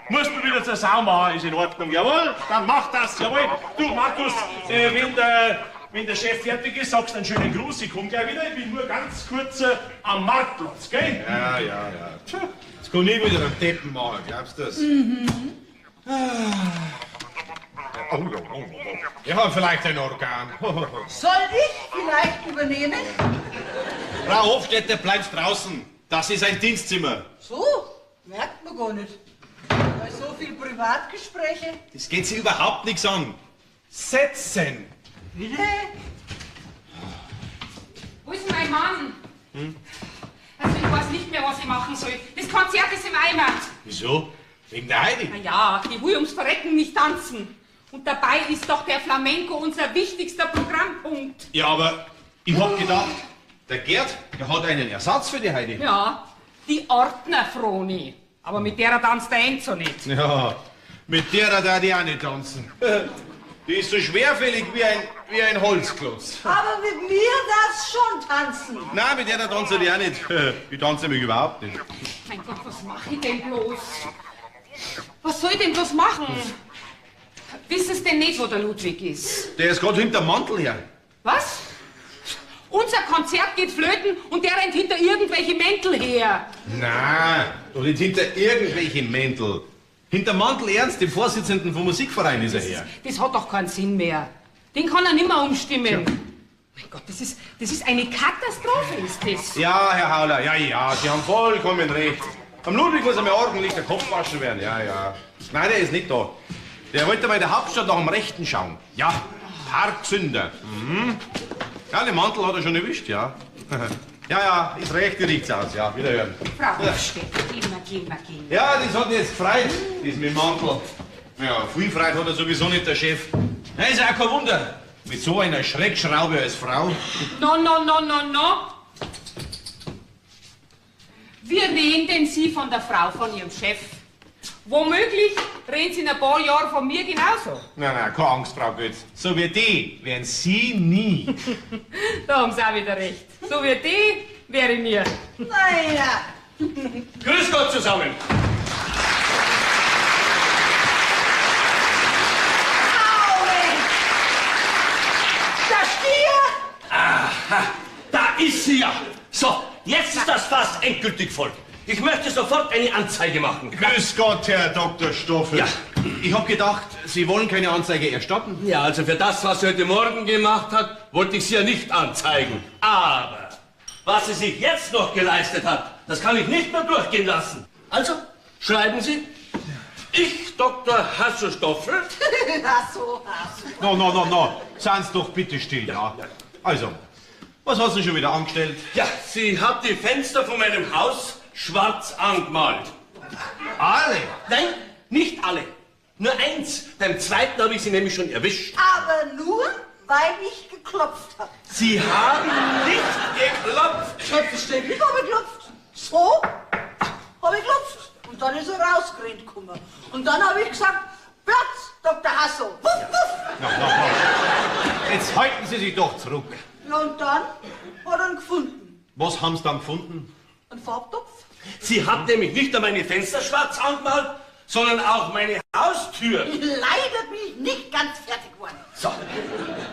Musst du wieder zur Sau machen, ist in Ordnung. Jawohl, dann mach das, jawohl. Du, Markus, wenn der Chef fertig ist, sagst du einen schönen Gruß. Ich komm gleich wieder. Ich bin nur ganz kurz am Marktplatz, gell? Ja, ja, ja. Tja, das kann ich wieder einen Deppen machen, glaubst du das? Mhm. Ich habe vielleicht ein Organ. Soll ich vielleicht übernehmen? Frau Hofstetter, bleibst draußen. Das ist ein Dienstzimmer. So, merkt man gar nicht. Bei so viel Privatgespräche. Das geht Sie überhaupt nichts an. Setzen. Bitte? Wo ist denn mein Mann? Hm? Also ich weiß nicht mehr, was ich machen soll. Das Konzert ist im Eimer. Wieso? Wegen der Heidi? Na ja, die will ums Verrecken nicht tanzen. Und dabei ist doch der Flamenco unser wichtigster Programmpunkt. Ja, aber ich hab gedacht, der Gerd, der hat einen Ersatz für die Heidi. Ja, die Ordner-Froni. Aber mit der tanzt der Enzo nicht. Ja, mit der da die auch nicht tanzen. Die ist so schwerfällig wie ein Holzklotz. Aber mit mir darfst schon tanzen. Nein, mit der da tanzt die auch nicht. Die tanzt nämlich überhaupt nicht. Mein Gott, was mache ich denn bloß? Was soll ich denn bloß machen? Wissen Sie denn nicht, wo der Ludwig ist? Der ist gerade hinterm Mantel her. Was? Unser Konzert geht flöten und der rennt hinter irgendwelche Mäntel her. Nein, doch nicht hinter irgendwelche Mäntel. Hinter Mantel Ernst, dem Vorsitzenden vom Musikverein, ist er her. Das hat doch keinen Sinn mehr. Den kann er nimmer umstimmen. Mein Gott, das ist eine Katastrophe, ist das. Ja, Herr Hauler, ja, ja, Sie haben vollkommen recht. Am Ludwig muss einmal ordentlich der Kopf waschen werden, ja, ja. Nein, der ist nicht da. Der wollte bei der Hauptstadt nach dem Rechten schauen. Ja, Parksünder. Mhm. Ja, den Mantel hat er schon erwischt, ja. Ja, ja, ist recht, die riecht's aus, ja. Wiederhören. Frau Hofstetter, gehen wir, gehen wir. Ja, das hat ihn jetzt gefreut, das mit dem Mantel. Ja, viel Freude hat er sowieso nicht, der Chef. Na, ist ja auch kein Wunder. Mit so einer Schreckschraube als Frau. No, no, no, no, no. Wie reden denn Sie von der Frau von Ihrem Chef? Womöglich Reden Sie in ein paar Jahren von mir genauso. Nein, nein, keine Angst, Frau Götz. So wie die wären Sie nie. Da haben Sie auch wieder recht. So wie die wäre ich mir. Naja. Grüß Gott zusammen. Der Stier! Aha, da ist sie ja. So, jetzt ist das Fass endgültig voll. Ich möchte sofort eine Anzeige machen. Grüß Gott, Herr Dr. Stoffel. Ja. Ich hab gedacht, Sie wollen keine Anzeige erstatten. Ja, also für das, was sie heute Morgen gemacht hat, wollte ich sie ja nicht anzeigen. Aber was sie sich jetzt noch geleistet hat, das kann ich nicht mehr durchgehen lassen. Also, schreiben Sie, ich, Dr. Hasso Stoffel, Hasso, Hasso. No, no, no, no. Seien Sie doch bitte still, ja. Also, was hast du schon wieder angestellt? ja, sie hat die Fenster von meinem Haus schwarz angemalt. Alle? Nein, nicht alle. Nur eins. Beim zweiten habe ich sie nämlich schon erwischt. Aber nur, weil ich geklopft habe. Sie haben nicht geklopft. Selbstverständlich habe ich geklopft. So habe ich geklopft. Und dann ist er rausgerannt gekommen. Und dann habe ich gesagt, Platz, Dr. Hasso. Wuff, wuff. No, no, no. Jetzt halten Sie sich doch zurück. Ja, und dann hat er ihn gefunden. Was haben Sie dann gefunden? Ein Farbtopf. Sie hat nämlich nicht nur meine Fenster schwarz angemalt, sondern auch meine Haustür. Leider bin ich nicht ganz fertig geworden. So,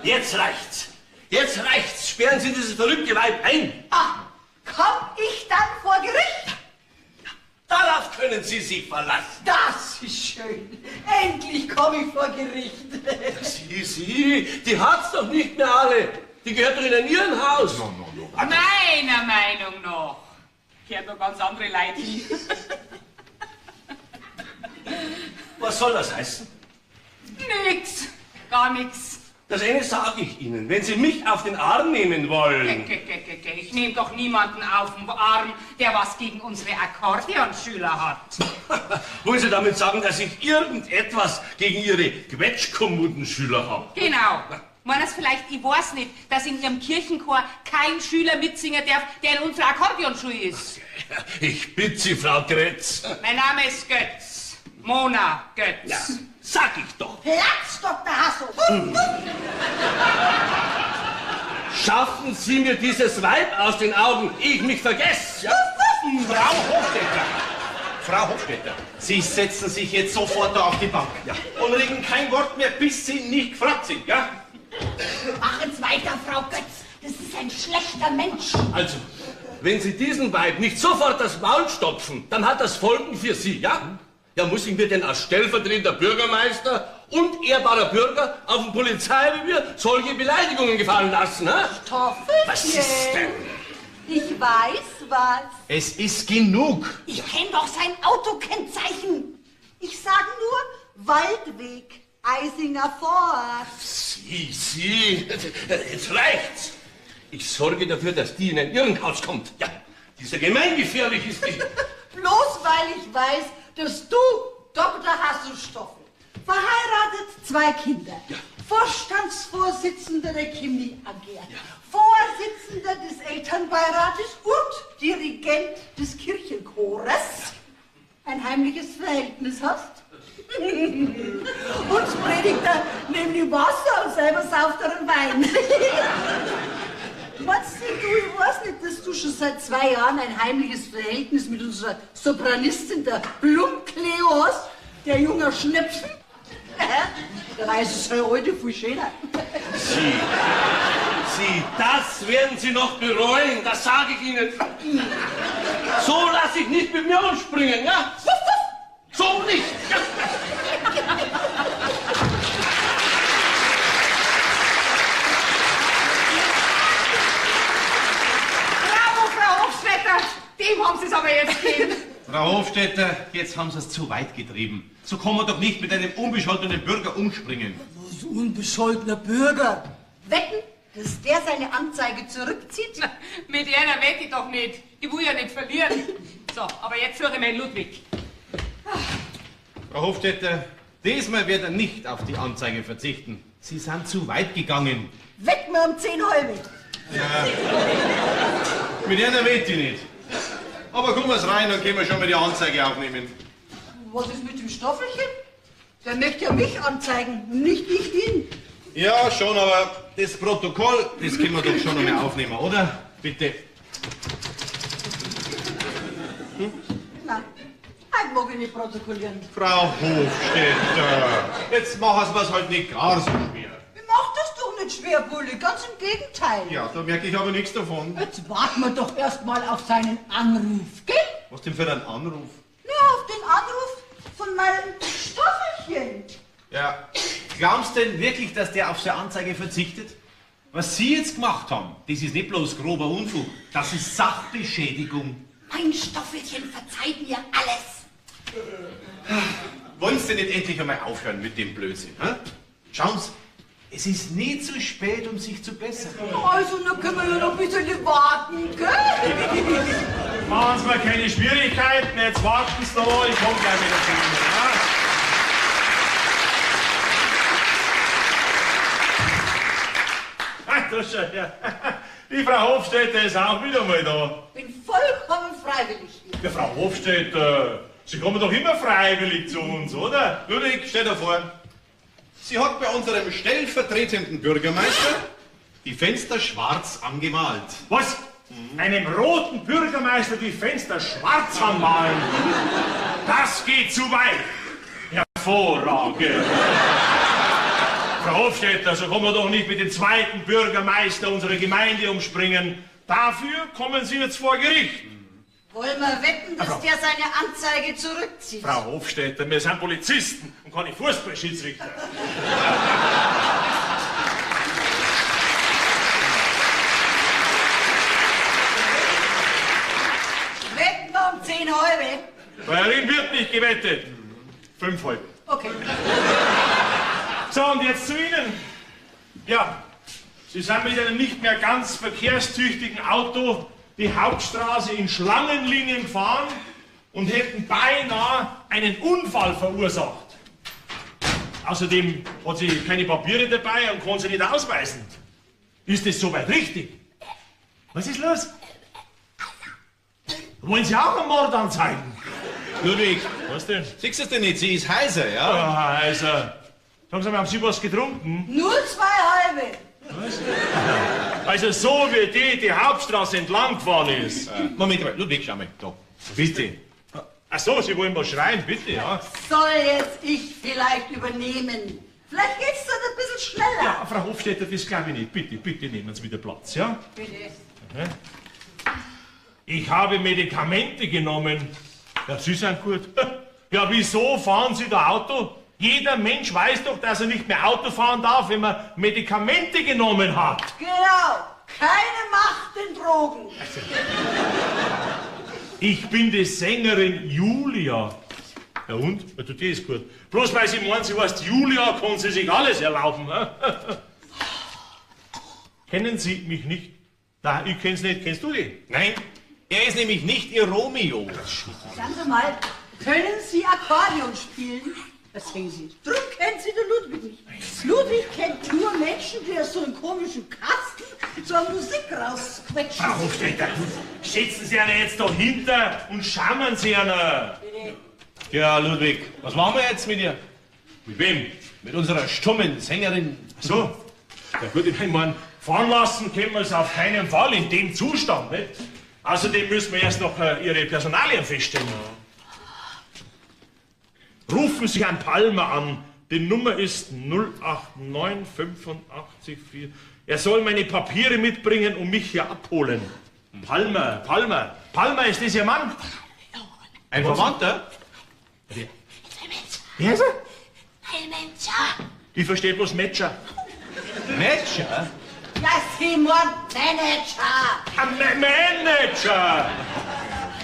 jetzt reicht's. Jetzt reicht's. Sperren Sie dieses verrückte Weib ein. Ah, komm ich dann vor Gericht? Darauf können Sie sich verlassen. Das ist schön. Endlich komme ich vor Gericht. Sie, Sie, die hat's doch nicht mehr alle. Die gehört doch in ein Irrenhaus. No, no, no. Meiner Meinung nach gehören da ganz andere Leute hin. Was soll das heißen? Nix, gar nix. Das eine sage ich Ihnen. Wenn Sie mich auf den Arm nehmen wollen. Ge, ge, ge, ge. Ich nehme doch niemanden auf den Arm, der was gegen unsere Akkordeonschüler hat. Wollen Sie damit sagen, dass ich irgendetwas gegen Ihre Quetschkommudenschüler habe? Genau. Meinen Sie vielleicht, ich weiß nicht, dass in Ihrem Kirchenchor kein Schüler mitsingen darf, der in unserer Akkordeonschule ist. Ich bitte Sie, Frau Kretz. Mein Name ist Götz. Mona Götz. Ja, sag ich doch. Platz, Dr. Hasso. Wuff, wuff. Schaffen Sie mir dieses Weib aus den Augen, ehe ich mich vergesse. Ja? Frau Hofstetter! Frau Hofstetter, Sie setzen sich jetzt sofort da auf die Bank. Ja. Und reden kein Wort mehr, bis Sie nicht gefragt sind, ja? Machen's weiter, Frau Götz. Das ist ein schlechter Mensch. Also, wenn Sie diesem Weib nicht sofort das Maul stopfen, dann hat das Folgen für Sie, ja? Ja, muss ich mir denn als stellvertretender Bürgermeister und ehrbarer Bürger auf dem Polizeirevier solche Beleidigungen gefallen lassen, hä? Toffelchen. Was ist denn? Ich weiß was. Es ist genug. Ich kenne doch sein Autokennzeichen. Ich sag nur Waldweg, Eisinger Forst. Sie, Sie, jetzt reicht's. Ich sorge dafür, dass die in ein Irrenhaus kommt. Ja, dieser gemeingefährlich ist die. Bloß weil ich weiß, dass du, Dr. Hasselstoffel, verheiratet, zwei Kinder, Vorstandsvorsitzender der Chemie AG, Vorsitzender des Elternbeirates und Dirigent des Kirchenchores, ein heimliches Verhältnis hast. Uns predigt er nämlich Wasser und selber sauft er einen Wein. Meinst du, ich weiß nicht, dass du schon seit 2 Jahren ein heimliches Verhältnis mit unserer Sopranistin, der Blum-Cleo, hast, der junger Schnepfen? Da weiß es ja heute viel schöner. Sie, Sie, das werden Sie noch bereuen, das sage ich Ihnen. So lasse ich nicht mit mir umspringen, ja? So nicht! Ja. Bravo, Frau Hofstetter! Dem haben Sie es aber jetzt gegeben. Frau Hofstetter, jetzt haben Sie es zu weit getrieben. So kann man doch nicht mit einem unbescholtenen Bürger umspringen. Was unbescholtener Bürger? Wetten, dass der seine Anzeige zurückzieht? Mit einer wette ich doch nicht. Ich will ja nicht verlieren. So, aber jetzt suche ich meinen Ludwig. Frau Hofstetter, diesmal wird er nicht auf die Anzeige verzichten. Sie sind zu weit gegangen. Wetten wir um 10 halbe. Ja. Mit einer wette ich nicht. Aber kommen wir's rein, dann können wir schon mal die Anzeige aufnehmen. Was ist mit dem Stoffelchen? Der möchte ja mich anzeigen und nicht ich ihn. Ja, schon, aber das Protokoll, das können wir doch schon noch mal aufnehmen, oder? Bitte. Nein, heute mag ich nicht protokollieren. Frau Hofstetter, jetzt machen Sie mir's halt nicht gar so schwer. Ich mach das doch nicht schwer, Bulli, ganz im Gegenteil. Ja, da merke ich aber nichts davon. Jetzt warten wir doch erst mal auf seinen Anruf, gell? Was denn für ein Anruf? Na, auf den Anruf von meinem Stoffelchen. Ja, glaubst du denn wirklich, dass der auf seine Anzeige verzichtet? Was Sie jetzt gemacht haben, das ist nicht bloß grober Unfug, das ist Sachbeschädigung. Mein Stoffelchen verzeiht mir alles. Wollen Sie denn nicht endlich einmal aufhören mit dem Blödsinn? Hä? Schauen Sie, es ist nie zu spät, um sich zu bessern. Also, dann können wir ja noch ein bisschen warten, gell? Machen Sie mir keine Schwierigkeiten, jetzt warten Sie noch, ich komme gleich wieder zu Ihnen. Ja? Ach, da schau her. Die Frau Hofstetter ist auch wieder mal da. Bin vollkommen freiwillig hier. Ja, Frau Hofstetter, Sie kommen doch immer freiwillig zu uns, oder? Ludwig, stell dir vor, sie hat bei unserem stellvertretenden Bürgermeister die Fenster schwarz angemalt. Was? Einem roten Bürgermeister die Fenster schwarz anmalen? Das geht zu weit. Hervorragend. Frau Hofstetter, so kann man doch nicht mit dem zweiten Bürgermeister unserer Gemeinde umspringen. Dafür kommen Sie jetzt vor Gericht. Wollen wir wetten, dass der seine Anzeige zurückzieht? Frau Hofstetter, wir sind Polizisten und keine Fußballschiedsrichter. Wetten wir um 10 halbe. Bei wird nicht gewettet. 5 halbe. Okay. So, und jetzt zu Ihnen. Ja, Sie sind mit einem nicht mehr ganz verkehrstüchtigen Auto die Hauptstraße in Schlangenlinien gefahren und hätten beinahe einen Unfall verursacht. Außerdem hat sie keine Papiere dabei und kann sie nicht ausweisen. Ist das soweit richtig? Was ist los? Wollen Sie auch einen Mord anzeigen? Ludwig, was denn? Siehst du es denn nicht? Sie ist heiser, ja? Ja, heiser. Sagen Sie mal, haben Sie was getrunken? Nur 2 halbe. Was? Also so wie die Hauptstraße entlang gefahren ist. Moment mal, Ludwig, schau mal, da. Bitte. Ach so, Sie wollen was schreien, bitte, ja. Soll jetzt ich vielleicht übernehmen? Vielleicht geht's dann ein bisschen schneller. Ja, Frau Hofstetter, das glaube ich nicht. Bitte, bitte nehmen Sie wieder Platz, ja? Bitte. Okay. Ich habe Medikamente genommen. Ja, Sie sind gut. Ja, wieso fahren Sie da Auto? Jeder Mensch weiß doch, dass er nicht mehr Auto fahren darf, wenn man Medikamente genommen hat. Genau. Keine Macht den Drogen. Also, ich bin die Sängerin Julia. Ja und? Ja, die ist gut. Bloß weil Sie meinen, sie heißt Julia, kann sie sich alles erlauben. Ne? Kennen Sie mich nicht? Nein, ich kenn's nicht. Kennst du die? Nein, er ist nämlich nicht Ihr Romeo. Sagen Sie mal, können Sie Akkordeon spielen? Das singen Sie. Drum kennt Sie den Ludwig nicht. Ludwig kennt nur Menschen, die aus so einem komischen Kasten so eine Musik rausquetschen. Frau Hofstetter, setzen Sie einer jetzt da hinter und schauen Sie einer. Bitte. Ja, Ludwig, was machen wir jetzt mit ihr? Mit wem? Mit unserer stummen Sängerin. Ach so. Ja gut, ich meine, fahren lassen können wir es auf keinen Fall in dem Zustand, nicht? Außerdem müssen wir erst noch Ihre Personalien feststellen. Rufen Sie Herrn Palmer an. Die Nummer ist 089 85 4. Er soll meine Papiere mitbringen und mich hier abholen. Palmer, Palmer. Palmer, ist das Ihr Mann? Ein Verwandter? Wer ist er? Manager. Ich verstehe bloß Manager. Manager? Ja, Simon, Manager. Manager.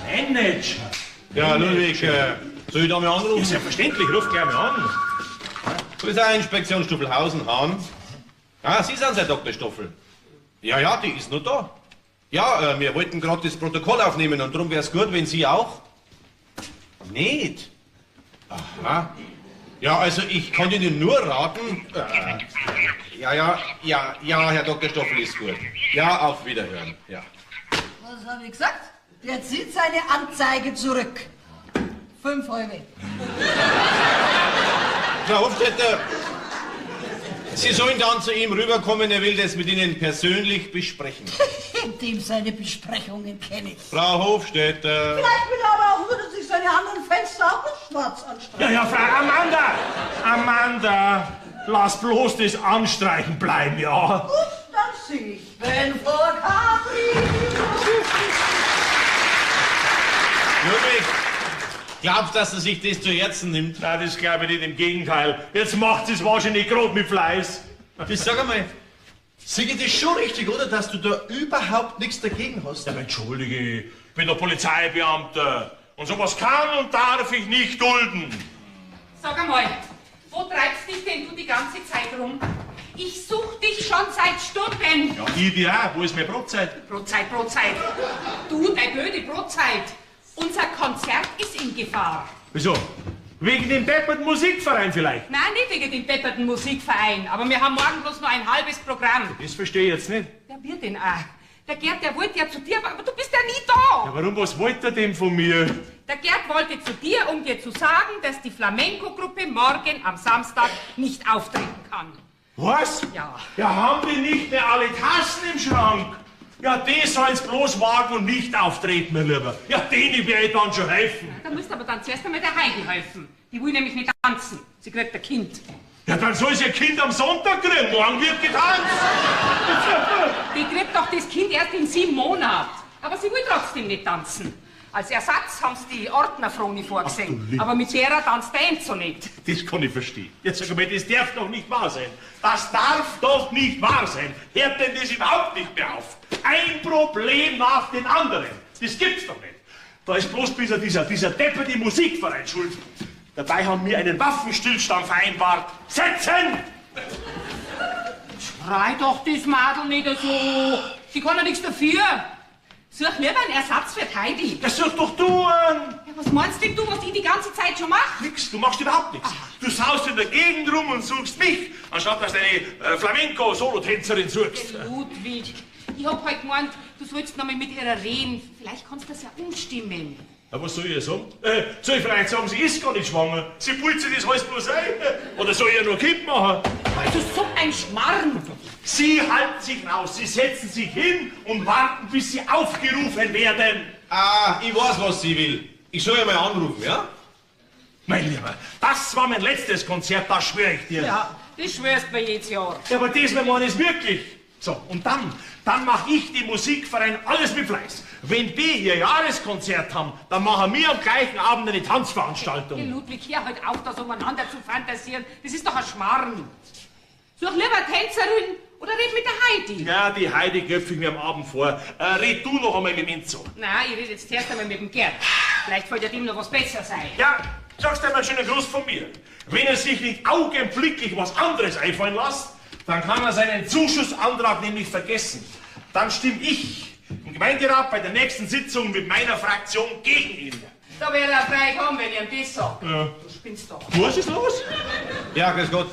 Manager. Ja, Ludwig, soll ich da mal anrufen? Ja, selbstverständlich, ruf gleich mal an. Polizeiinspektion Stuffelhausen, Hahn. Ah, Sie sind der Dr. Stoffel. Ja, ja, die ist nur da. Ja, wir wollten gerade das Protokoll aufnehmen und darum wär's gut, wenn Sie auch... Nicht? Aha. Ja, also ich kann Ihnen nur raten... Ja, Herr Dr. Stoffel ist gut. Ja, auf Wiederhören, ja. Was habe ich gesagt? Der zieht seine Anzeige zurück. 5 halbe. Frau Hofstetter, Sie sollen dann zu ihm rüberkommen, er will das mit Ihnen persönlich besprechen. Dem seine Besprechungen kenne ich. Frau Hofstetter. Vielleicht will er aber auch nur, dass sich seine anderen Fenster auch noch schwarz anstreichen. Ja, ja, Frau Amanda! Amanda, lass bloß das Anstreichen bleiben, ja. Gut, dann sing ich. Wenn vor Capri. Ludwig, glaubst du, dass er sich das zu Herzen nimmt? Nein, das glaube ich nicht, im Gegenteil. Jetzt macht sie es wahrscheinlich grob mit Fleiß. Das sag einmal, sehe ich das schon richtig, oder? Dass du da überhaupt nichts dagegen hast? Ja, aber entschuldige, ich bin doch Polizeibeamter. Und sowas kann und darf ich nicht dulden. Sag einmal, wo treibst dich denn du die ganze Zeit rum? Ich such dich schon seit Stunden. Ja, ich dir auch. Wo ist meine Brotzeit? Brotzeit, Brotzeit. Du, deine blöde Brotzeit. Unser Konzert ist in Gefahr. Wieso? Wegen dem depperten Musikverein vielleicht? Nein, nicht wegen dem depperten Musikverein, aber wir haben morgen bloß noch ein halbes Programm. Das verstehe ich jetzt nicht. Wer wird denn auch? Der Gerd, der wollte ja zu dir, aber du bist ja nie da. Ja, warum, was wollte er denn von mir? Der Gerd wollte zu dir, um dir zu sagen, dass die Flamenco-Gruppe morgen am Samstag nicht auftreten kann. Was? Ja. Ja, haben die nicht mehr alle Tassen im Schrank? Ja, die sollen's bloß wagen und nicht auftreten, mein Lieber. Ja, denen werde ich dann schon helfen. Da müsst aber dann zuerst einmal der Heidi helfen. Die will nämlich nicht tanzen. Sie kriegt ein Kind. Ja, dann soll sie ihr Kind am Sonntag kriegen. Morgen wird getanzt. Die kriegt doch das Kind erst in 7 Monaten. Aber sie will trotzdem nicht tanzen. Als Ersatz haben sie die Ordnerfroni vorgesehen. Aber mit der tanzt der Enzo nicht. Das kann ich verstehen. Jetzt sag mal, das darf doch nicht wahr sein. Das darf doch nicht wahr sein. Hört denn das überhaupt nicht mehr auf? Ein Problem nach dem anderen. Das gibt's doch nicht. Da ist bloß dieser depperte Musikverein schuld. Dabei haben wir einen Waffenstillstand vereinbart. Setzen! Schrei doch das Madel nicht so. Sie kann ja nichts dafür. Such lieber einen Ersatz für die Heidi. Das such doch du an. Ja, was meinst denn du, was ich die ganze Zeit schon mache? Nix, du machst überhaupt nichts. Du saust in der Gegend rum und suchst mich, anstatt dass deine Flamenco-Solotänzerin suchst. Ludwig, ich hab halt gemeint, du sollst noch mal mit ihrer reden. Vielleicht kannst du das ja umstimmen. Ja, was soll ich ihr sagen? Soll ich vielleicht sagen, sie ist gar nicht schwanger? Sie pult sich das alles bloß ein? Oder soll ich ihr nur ein Kind machen? Also so ein Schmarrn! Sie halten sich raus, sie setzen sich hin und warten, bis sie aufgerufen werden. Ah, ich weiß, was sie will. Ich soll ihr mal anrufen, ja? Mein Lieber, das war mein letztes Konzert, das schwöre ich dir. Ja, das schwörst du mir jedes Jahr. Ja, aber diesmal meine ich es wirklich. So, und dann mache ich dem Musikverein alles mit Fleiß. Wenn die ihr Jahreskonzert haben, dann machen wir am gleichen Abend eine Tanzveranstaltung. Hey, Ludwig, hör halt auf, das umeinander zu fantasieren. Das ist doch ein Schmarrn. Such lieber eine Tänzerin oder red mit der Heidi. Ja, die Heidi knöpfe ich mir am Abend vor. Red du noch einmal mit dem Enzo. Nein, ich rede jetzt zuerst einmal mit dem Gerd. Vielleicht fällt ja dem noch was besser sein. Ja, sagst du einmal einen schönen Gruß von mir. Wenn er sich nicht augenblicklich was anderes einfallen lässt, dann kann er seinen Zuschussantrag nämlich vergessen. Dann stimme ich im Gemeinderat bei der nächsten Sitzung mit meiner Fraktion gegen ihn. Da wäre er frei kommen, wenn ich ihm das sag. Ja. Du spinnst doch. Was ist los? Ja, grüß Gott.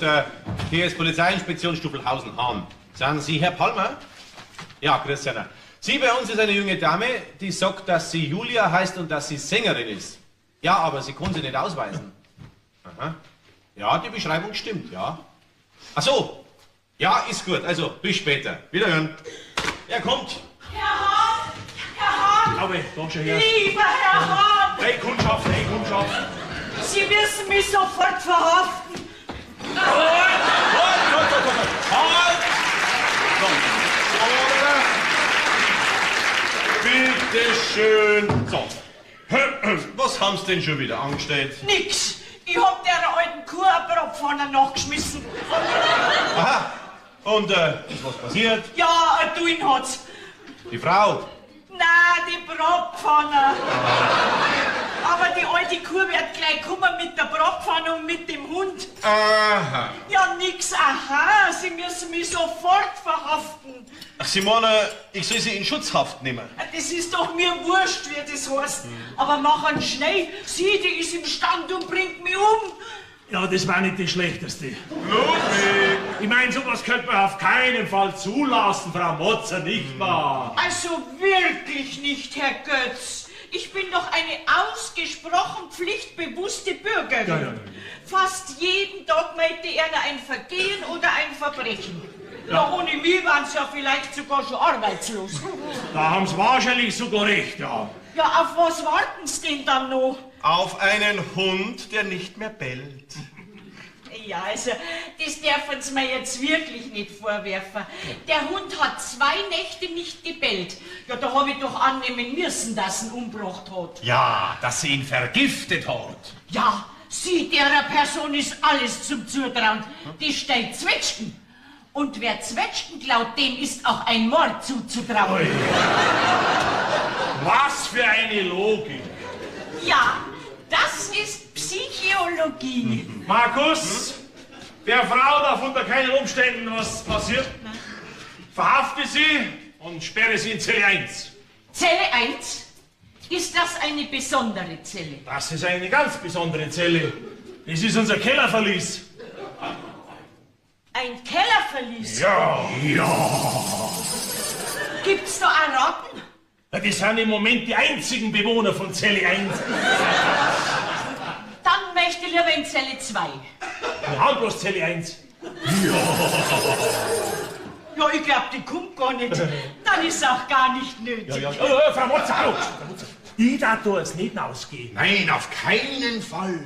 Hier ist Polizeiinspektion Stuffelhausen-Hahn. Sind Sie Herr Palmer? Ja, grüß Sie. Sie, bei uns ist eine junge Dame, die sagt, dass sie Julia heißt und dass sie Sängerin ist. Ja, aber sie kann sie nicht ausweisen. Aha. Ja, die Beschreibung stimmt, ja. Ach so. Ja, ist gut. Also, bis später. Wiederhören. Er kommt. Herr Hahn! Herr Hahn! Glaube, da schon her. Lieber Herr Hahn! Hey, Kundschaft, hey, Kundschaft. Sie müssen mich sofort verhaften. Halt! Halt! Halt! Halt! Halt! So. Bitte schön. So. Was haben Sie denn schon wieder angestellt? Nix. Ich hab der alten Kuh eine Bratpfanne nachgeschmissen. Aha. Und ist was passiert? Ja, ein Duin hat's. Die Frau? Nein, die Bratpfanne. Aber die alte Kuh wird gleich kommen mit der Bratpfanne und mit dem Hund. Aha. Ja, nix, aha. Sie müssen mich sofort verhaften. Ach, Sie meinen, ich soll Sie in Schutzhaft nehmen? Das ist doch mir wurscht, wie das heißt. Aber machen schnell. Sie, die ist im Stand und bringt mich um. Ja, das war nicht die schlechteste. Ludwig! Ich meine, sowas könnte man auf keinen Fall zulassen, Frau Motzer, nicht wahr? Also wirklich nicht, Herr Götz. Ich bin doch eine ausgesprochen pflichtbewusste Bürgerin. Ja, ja, ja. Fast jeden Tag meinte er ein Vergehen oder ein Verbrechen. Ja. Ja. Ohne mich waren sie ja vielleicht sogar schon arbeitslos. Da haben sie wahrscheinlich sogar recht, ja. Ja, auf was warten sie denn dann noch? Auf einen Hund, der nicht mehr bellt. Ja, also, das dürfen Sie mir jetzt wirklich nicht vorwerfen. Der Hund hat 2 Nächte nicht gebellt. Ja, da habe ich doch annehmen müssen, dass ihn umgebracht hat. Ja, dass sie ihn vergiftet hat. Ja, sie, derer Person ist alles zum Zutrauen. Die stellt Zwetschgen. Und wer Zwetschgen klaut, dem ist auch ein Mord zuzutrauen. Was für eine Logik. Ja, das ist Psychologie. Markus, der Frau darf unter keinen Umständen was passiert. Verhafte sie und sperre sie in Zelle 1. Zelle 1? Ist das eine besondere Zelle? Das ist eine ganz besondere Zelle. Das ist unser Kellerverlies. Ein Kellerverlies? Ja, ja. Gibt's da auch Ratten? Ja, das sind im Moment die einzigen Bewohner von Zelle 1. Dann möchte ich lieber in Zelle 2. Wir haben bloß Zelle 1. Ja. Ja, ich glaub, die kommt gar nicht. Dann ist auch gar nicht nötig. Ja, ja, ja, ja, Frau Motzer, hallo. Frau Motzer, ich darf da jetzt nicht rausgehen. Nein, auf keinen Fall.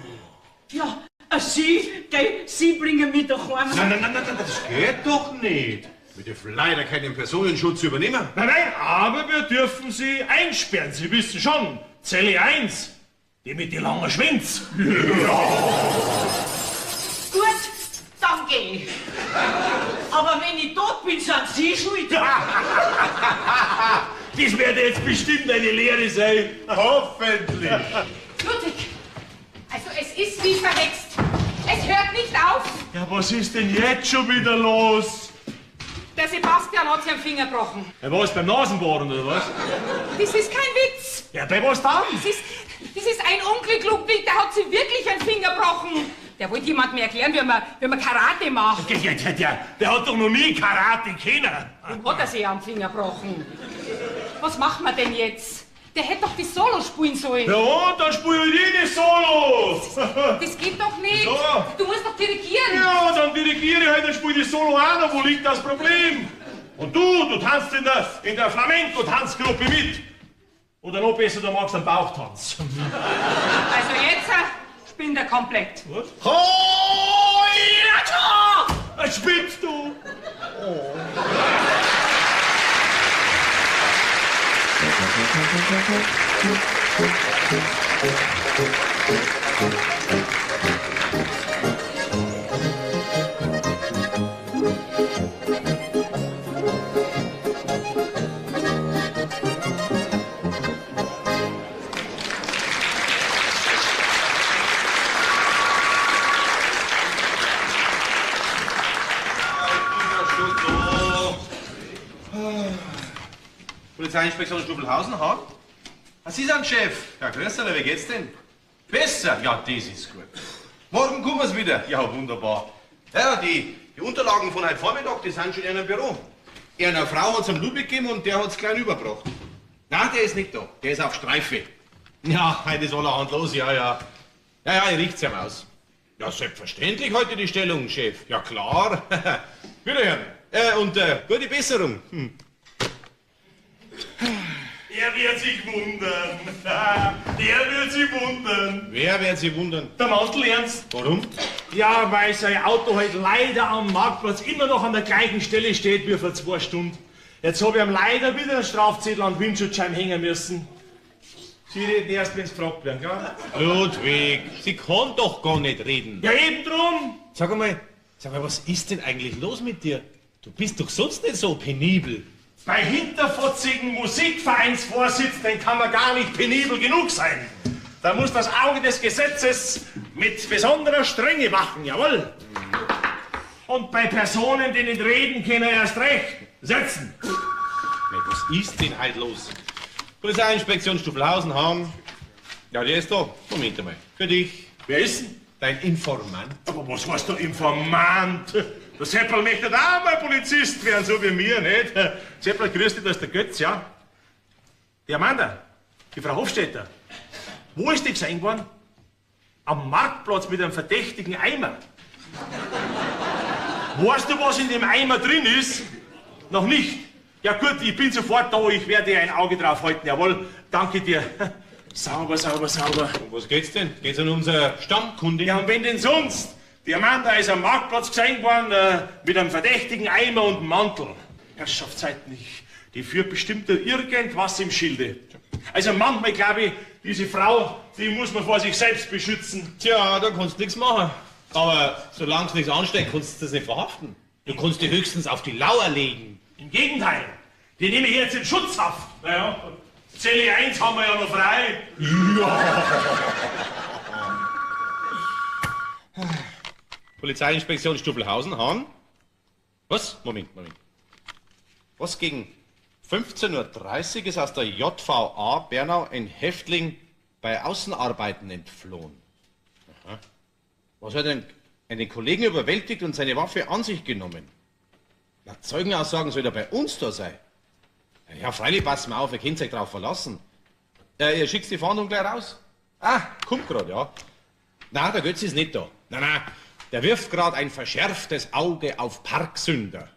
Ja, Sie, gell, Sie bringen mich doch heim. Nein, nein, nein, nein, das geht doch nicht. Wir dürfen leider keinen Personenschutz übernehmen. Nein, nein, aber wir dürfen Sie einsperren. Sie wissen schon, Zelle 1, die mit den langen Schwänz. Ja. Gut, dann geh ich. Aber wenn ich tot bin, sind Sie schuld. Das wird jetzt bestimmt eine Lehre sein. Hoffentlich. Ludwig, also es ist wie verhext. Es hört nicht auf. Ja, was ist denn jetzt schon wieder los? Der Sebastian hat sich am Finger gebrochen. Ja, was, beim Nasenbohren oder was? Das ist kein Witz. Ja, bei was dann? Das ist ein Unglück, Ludwig, der hat sich wirklich einen Finger gebrochen. Der wollte jemand mir erklären, wie man Karate macht. Ja, der hat doch noch nie Karate kennen. Und hat er sich am Finger gebrochen. Was machen wir denn jetzt? Der hätte doch das Solo spielen sollen. Ja, und dann spiel ich das Solo. Das geht doch nicht. So. Du musst doch dirigieren. Ja, dann dirigiere ich halt, dann spiel ich das Solo auch noch. Wo liegt das Problem? Und du tanzt in der Flamenco-Tanzgruppe mit. Oder noch besser, du magst einen Bauchtanz. Also jetzt spinnt er komplett. Was? Oh, ja, spinnst du? Oh. Polizeiinspektion Stuffelhausen, ha? Ah, Sie sind Chef. Ja, grüß dich, wie geht's denn? Besser? Ja, das ist gut. Morgen kommen wir's wieder. Ja, wunderbar. Ja, die Unterlagen von heute Vormittag, die sind schon in einem Büro. Einer Frau hat's am Ludwig gegeben und der hat's klein überbracht. Nein, der ist nicht da. Der ist auf Streife. Ja, heute ist allerhand los, ja, ja. Ja, ja, ich richt's ihm aus. Ja, selbstverständlich heute die Stellung, Chef. Ja, klar. Wiederhören. Und gute Besserung. Hm. Er wird sich wundern. Der wird sich wundern. Wer wird sich wundern? Der Mantel Ernst. Warum? Ja, weil sein Auto halt leider am Marktplatz immer noch an der gleichen Stelle steht wie vor 2 Stunden. Jetzt habe ich ihm leider wieder einen Strafzettel an den Windschutzscheiben hängen müssen. Sie reden erst, wenn Sie gefragt werden, gell? Ludwig, Sie kann doch gar nicht reden. Ja, eben drum. Sag einmal, was ist denn eigentlich los mit dir? Du bist doch sonst nicht so penibel. Bei hinterfotzigen Musikvereinsvorsitzenden kann man gar nicht penibel genug sein. Da muss das Auge des Gesetzes mit besonderer Strenge wachen, jawohl. Und bei Personen, die nicht reden können, erst recht. Setzen. Was ist denn heute los? Polizeiinspektion Stuffelhausen, Hahn. Ja, der ist da. Moment einmal. Für dich. Wer ist denn? Dein Informant. Aber was heißt der Informant? Der Seppel möchte auch mal Polizist werden, so wie mir, nicht? Seppel, grüß dich, da ist der Götz, ja? Die Amanda. Die Frau Hofstetter. Wo ist die gesehen worden? Am Marktplatz mit einem verdächtigen Eimer. Weißt du, was in dem Eimer drin ist? Noch nicht. Ja gut, ich bin sofort da, ich werde ein Auge drauf halten. Jawohl, danke dir. Sauber, sauber, sauber. Um was geht's denn? Geht's an unsere Stammkundin? Ja, und wenn denn sonst? Die Amanda ist am Marktplatz gesehen worden mit einem verdächtigen Eimer und Mantel. Herrschaftszeiten, die führt bestimmt irgendwas im Schilde. Also manchmal glaube ich, diese Frau, die muss man vor sich selbst beschützen. Tja, da kannst du nichts machen. Aber solange es nichts ansteht, kannst du das nicht verhaften. Du kannst die höchstens auf die Lauer legen. Im Gegenteil, die nehme ich jetzt in Schutzhaft. Naja, Zelle 1 haben wir ja noch frei. Ja. Polizeiinspektion Stuffelhausen, Hahn. Was? Moment, Moment. Was gegen 15:30 Uhr ist aus der JVA Bernau ein Häftling bei Außenarbeiten entflohen. Aha. Was hat denn einen Kollegen überwältigt und seine Waffe an sich genommen? Laut Zeugenaussagen soll er bei uns da sein. Ja, freilich, pass mal auf, ihr könnt euch drauf verlassen. Ihr schickt die Fahndung gleich raus. Ah, kommt grad, ja. Na, der Götz ist nicht da. Na, na, der wirft grad ein verschärftes Auge auf Parksünder.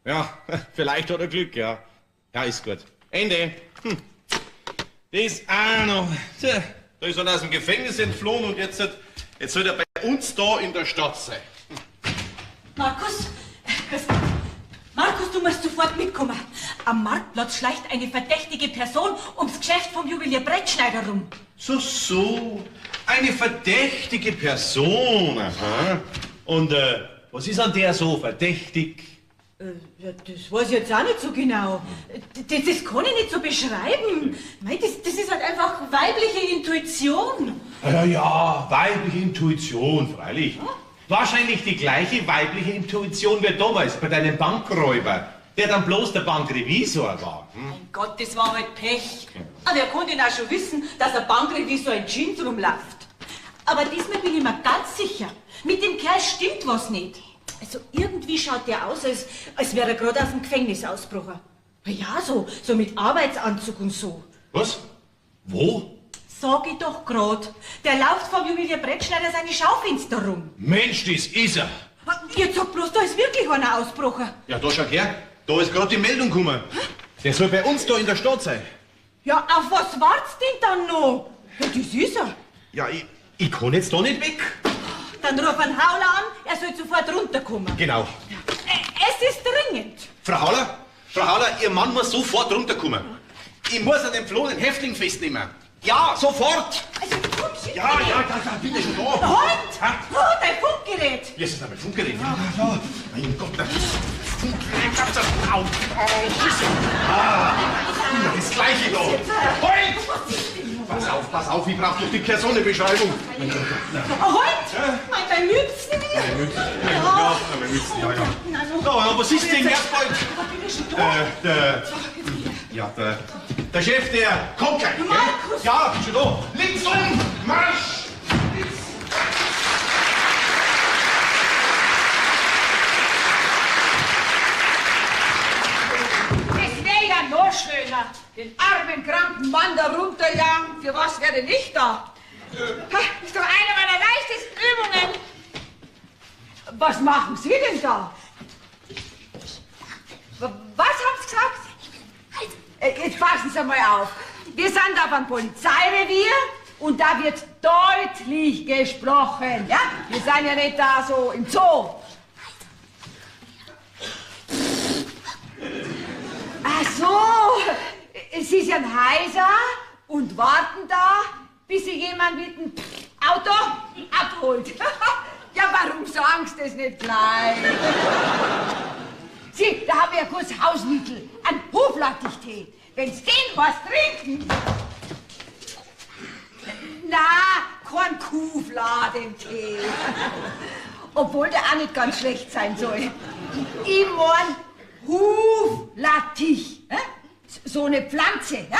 Ja, vielleicht hat er Glück, ja. Ja, ist gut. Ende. Hm. Das auch noch. Tja, da ist er aus dem Gefängnis entflohen und jetzt soll er bei uns da in der Stadt sein. Markus, grüß Gott. Markus, du musst sofort mitkommen. Am Marktplatz schleicht eine verdächtige Person ums Geschäft vom Juwelier Brettschneider rum. So, so. Eine verdächtige Person. Aha. Und was ist an der so verdächtig? Ja, das weiß ich jetzt auch nicht so genau. Das kann ich nicht so beschreiben. Mei, das ist halt einfach weibliche Intuition. Ja, ja, weibliche Intuition, freilich. Ja? Wahrscheinlich die gleiche weibliche Intuition wie damals bei deinem Bankräuber, der dann bloß der Bankrevisor war. Hm? Mein Gott, das war halt Pech. Aber er konnte ihn auch schon wissen, dass der Bankrevisor in Jeans rumläuft. Aber diesmal bin ich mir ganz sicher, mit dem Kerl stimmt was nicht. Also irgendwie schaut der aus, als wäre er gerade aus dem Gefängnis ausgebrochen. Ja, so mit Arbeitsanzug und so. Was? Wo? Sag ich doch grad. Der läuft vom Juwelier Brettschneider seine Schaufenster rum. Mensch, das ist er. Jetzt sag bloß, da ist wirklich einer ausgebrochen. Ja, da schau her. Da ist gerade die Meldung gekommen. Der soll bei uns da in der Stadt sein. Ja, auf was wart's denn dann noch? Ja, das ist er. Ja, ich kann jetzt da nicht weg. Dann ruf einen Hauler an, er soll sofort runterkommen. Genau. Es ist dringend. Frau Hauler, Ihr Mann muss sofort runterkommen. Ich muss einen entflohenen Häftling festnehmen. Ja, sofort! Also, komm, schick ja, ja, da bin ich schon da. Halt! Oh, dein Funkgerät! Hier ist es mein Funkgerät. Ja, ja. Mein Gott, das Funkgerät. Au, au, ah, immer das Gleiche da. Halt! Pass auf, ich brauche doch die Personenbeschreibung. Halt! Mein, dein Mützen mir! Meine Mützen, ja, meine Mützen, ja, ja. Na, was ist denn jetzt bald? Der Chef, der kommt gleich. Markus! Ja, bin schon da. Links um! Marsch! Es wäre ja noch schöner, den armen, kranken Mann da runterjagen. Für was wäre denn ich da? Ha, ist doch eine meiner leichtesten Übungen. Was machen Sie denn da? Was haben Sie gesagt? Jetzt passen Sie mal auf. Wir sind auf einem Polizeirevier und da wird deutlich gesprochen. Ja? Wir sind ja nicht da so im Zoo. Ach so, Sie sind heiser und warten da, bis Sie jemand mit dem Auto abholt. Ja, warum sagen Sie das nicht gleich? Sie, da haben wir ja kurz Hausmittel, ein Huflattichtee. Wenn's den was trinken. Na, kein Kuhfladentee. Obwohl der auch nicht ganz schlecht sein soll. Ich mein Huflattich. So eine Pflanze, ja?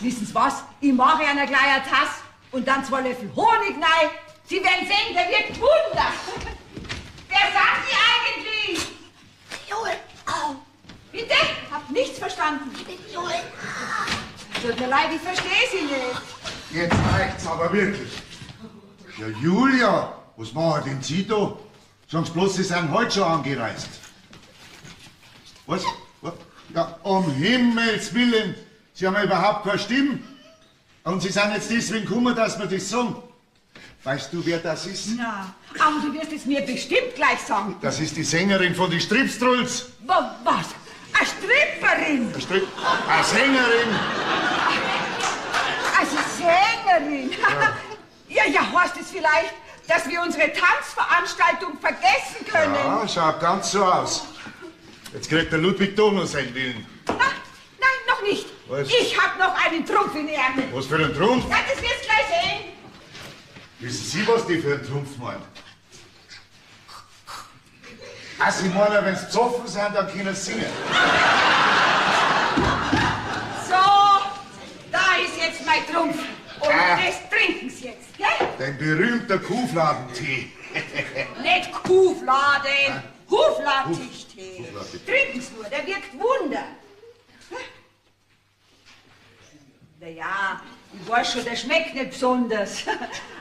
Wissen Sie was? Ich mache einer gleich eine Tasse und dann 2 Löffel Honig rein. Sie werden sehen, der wirkt Wunder. Wer sind Sie eigentlich? Bitte? Hab nichts verstanden. Tut mir leid, ich verstehe Sie nicht. Jetzt reicht's aber wirklich. Ja, Julia, was machen denn Sie da? Sagen Sie bloß, Sie sind heute schon angereist. Was? Ja, um Himmels Willen, Sie haben ja überhaupt keine Stimme. Und Sie sind jetzt deswegen gekommen, dass wir das sagen. Weißt du, wer das ist? Na, aber du wirst es mir bestimmt gleich sagen. Das ist die Sängerin von den Stripstrulls. Was? Eine Stripperin? Eine Sängerin. Also Sängerin. Ja, ja, heißt es vielleicht, dass wir unsere Tanzveranstaltung vergessen können? Ja, schaut ganz so aus. Jetzt kriegt der Ludwig doch noch seinen Willen. Na, nein, noch nicht. Was? Ich hab noch einen Trumpf in Ärmel. Was für einen Trumpf? Ja, das wirst du gleich sehen. Wissen Sie, was die für einen Trumpf meinen? Ah, Sie meinen, wenn sie besoffen sind, dann können sie singen. So, da ist jetzt mein Trumpf. Und das trinken Sie jetzt, gell? Dein berühmter Kuhfladentee. Nicht Kuhfladen, Huflattichtee. Huflattich. Trinken Sie nur, der wirkt Wunder. Na ja, ich weiß schon, der schmeckt nicht besonders.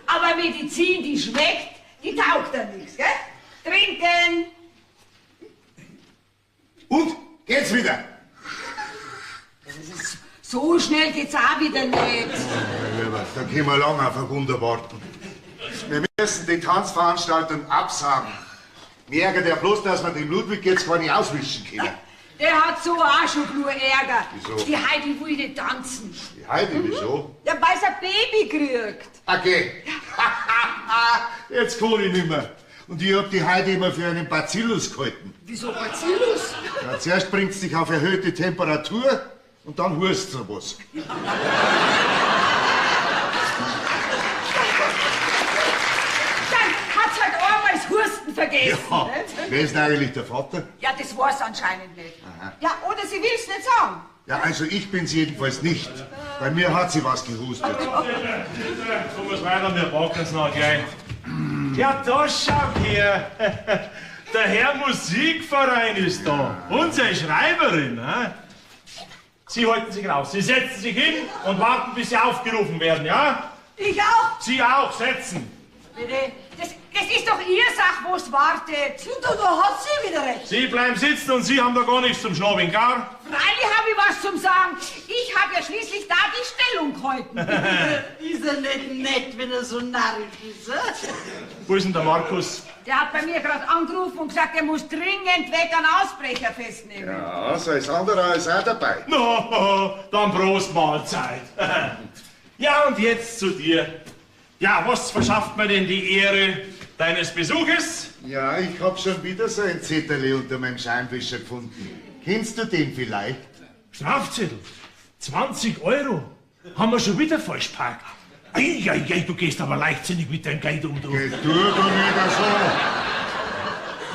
Aber Medizin, die schmeckt, die taugt ja nichts, gell? Trinken! Und? Geht's wieder? Das ist so schnell geht's auch wieder nicht. Mein Lieber, da können wir lange auf ein Wunder warten. Wir müssen die Tanzveranstaltung absagen. Mir ärgert ja bloß, dass wir dem Ludwig jetzt gar nicht auswischen können. Der hat so auch schon genug Ärger. Wieso? Die Heidi will nicht tanzen. Die Heidi, wieso? Ja, weil sie ein Baby kriegt. Okay. Jetzt kann ich nicht mehr. Und ich hab die Heidi immer für einen Bacillus gehalten. Wieso Bacillus? Ja, zuerst bringt's dich auf erhöhte Temperatur und dann hust's du was. Dann hat's halt einmal das Husten vergessen. Ja. Nicht? Wer ist denn eigentlich der Vater? Ja, das weiß anscheinend nicht. Aha. Ja, oder sie will's nicht sagen. Ja, also ich bin's jedenfalls nicht. Bei mir hat sie was gehustet. Bitte, komm weiter, wir packen's noch gleich. Ja, da schau her. Der Herr Musikverein ist da. Unsere Schreiberin. He? Sie halten sich raus. Sie setzen sich hin und warten, bis Sie aufgerufen werden, ja? Ich auch. Sie auch, setzen. Bitte. Das ist doch ihr Sache, wo's wartet. Du, da hat sie wieder recht. Sie bleiben sitzen und Sie haben da gar nichts zum Schnobeln, gar? Freilich habe ich was zum Sagen. Ich habe ja schließlich da die Stellung gehalten. Ist er nicht nett, wenn er so narrisch ist? Äh? Wo ist denn der Markus? Der hat bei mir gerade angerufen und gesagt, er muss dringend weg einen Ausbrecher festnehmen. Ja, so ist anderer ist auch dabei. No, dann Prost Mahlzeit. Ja, und jetzt zu dir. Ja, was verschafft mir denn die Ehre deines Besuches? Ja, ich hab schon wieder so ein Zettel unter meinem Scheinwischer gefunden. Kennst du den vielleicht? Strafzettel? 20 Euro? Haben wir schon wieder falsch parkt. Ei, ei, ei, du gehst aber leichtsinnig mit deinem Geld um, du. Geh, tu doch nicht so.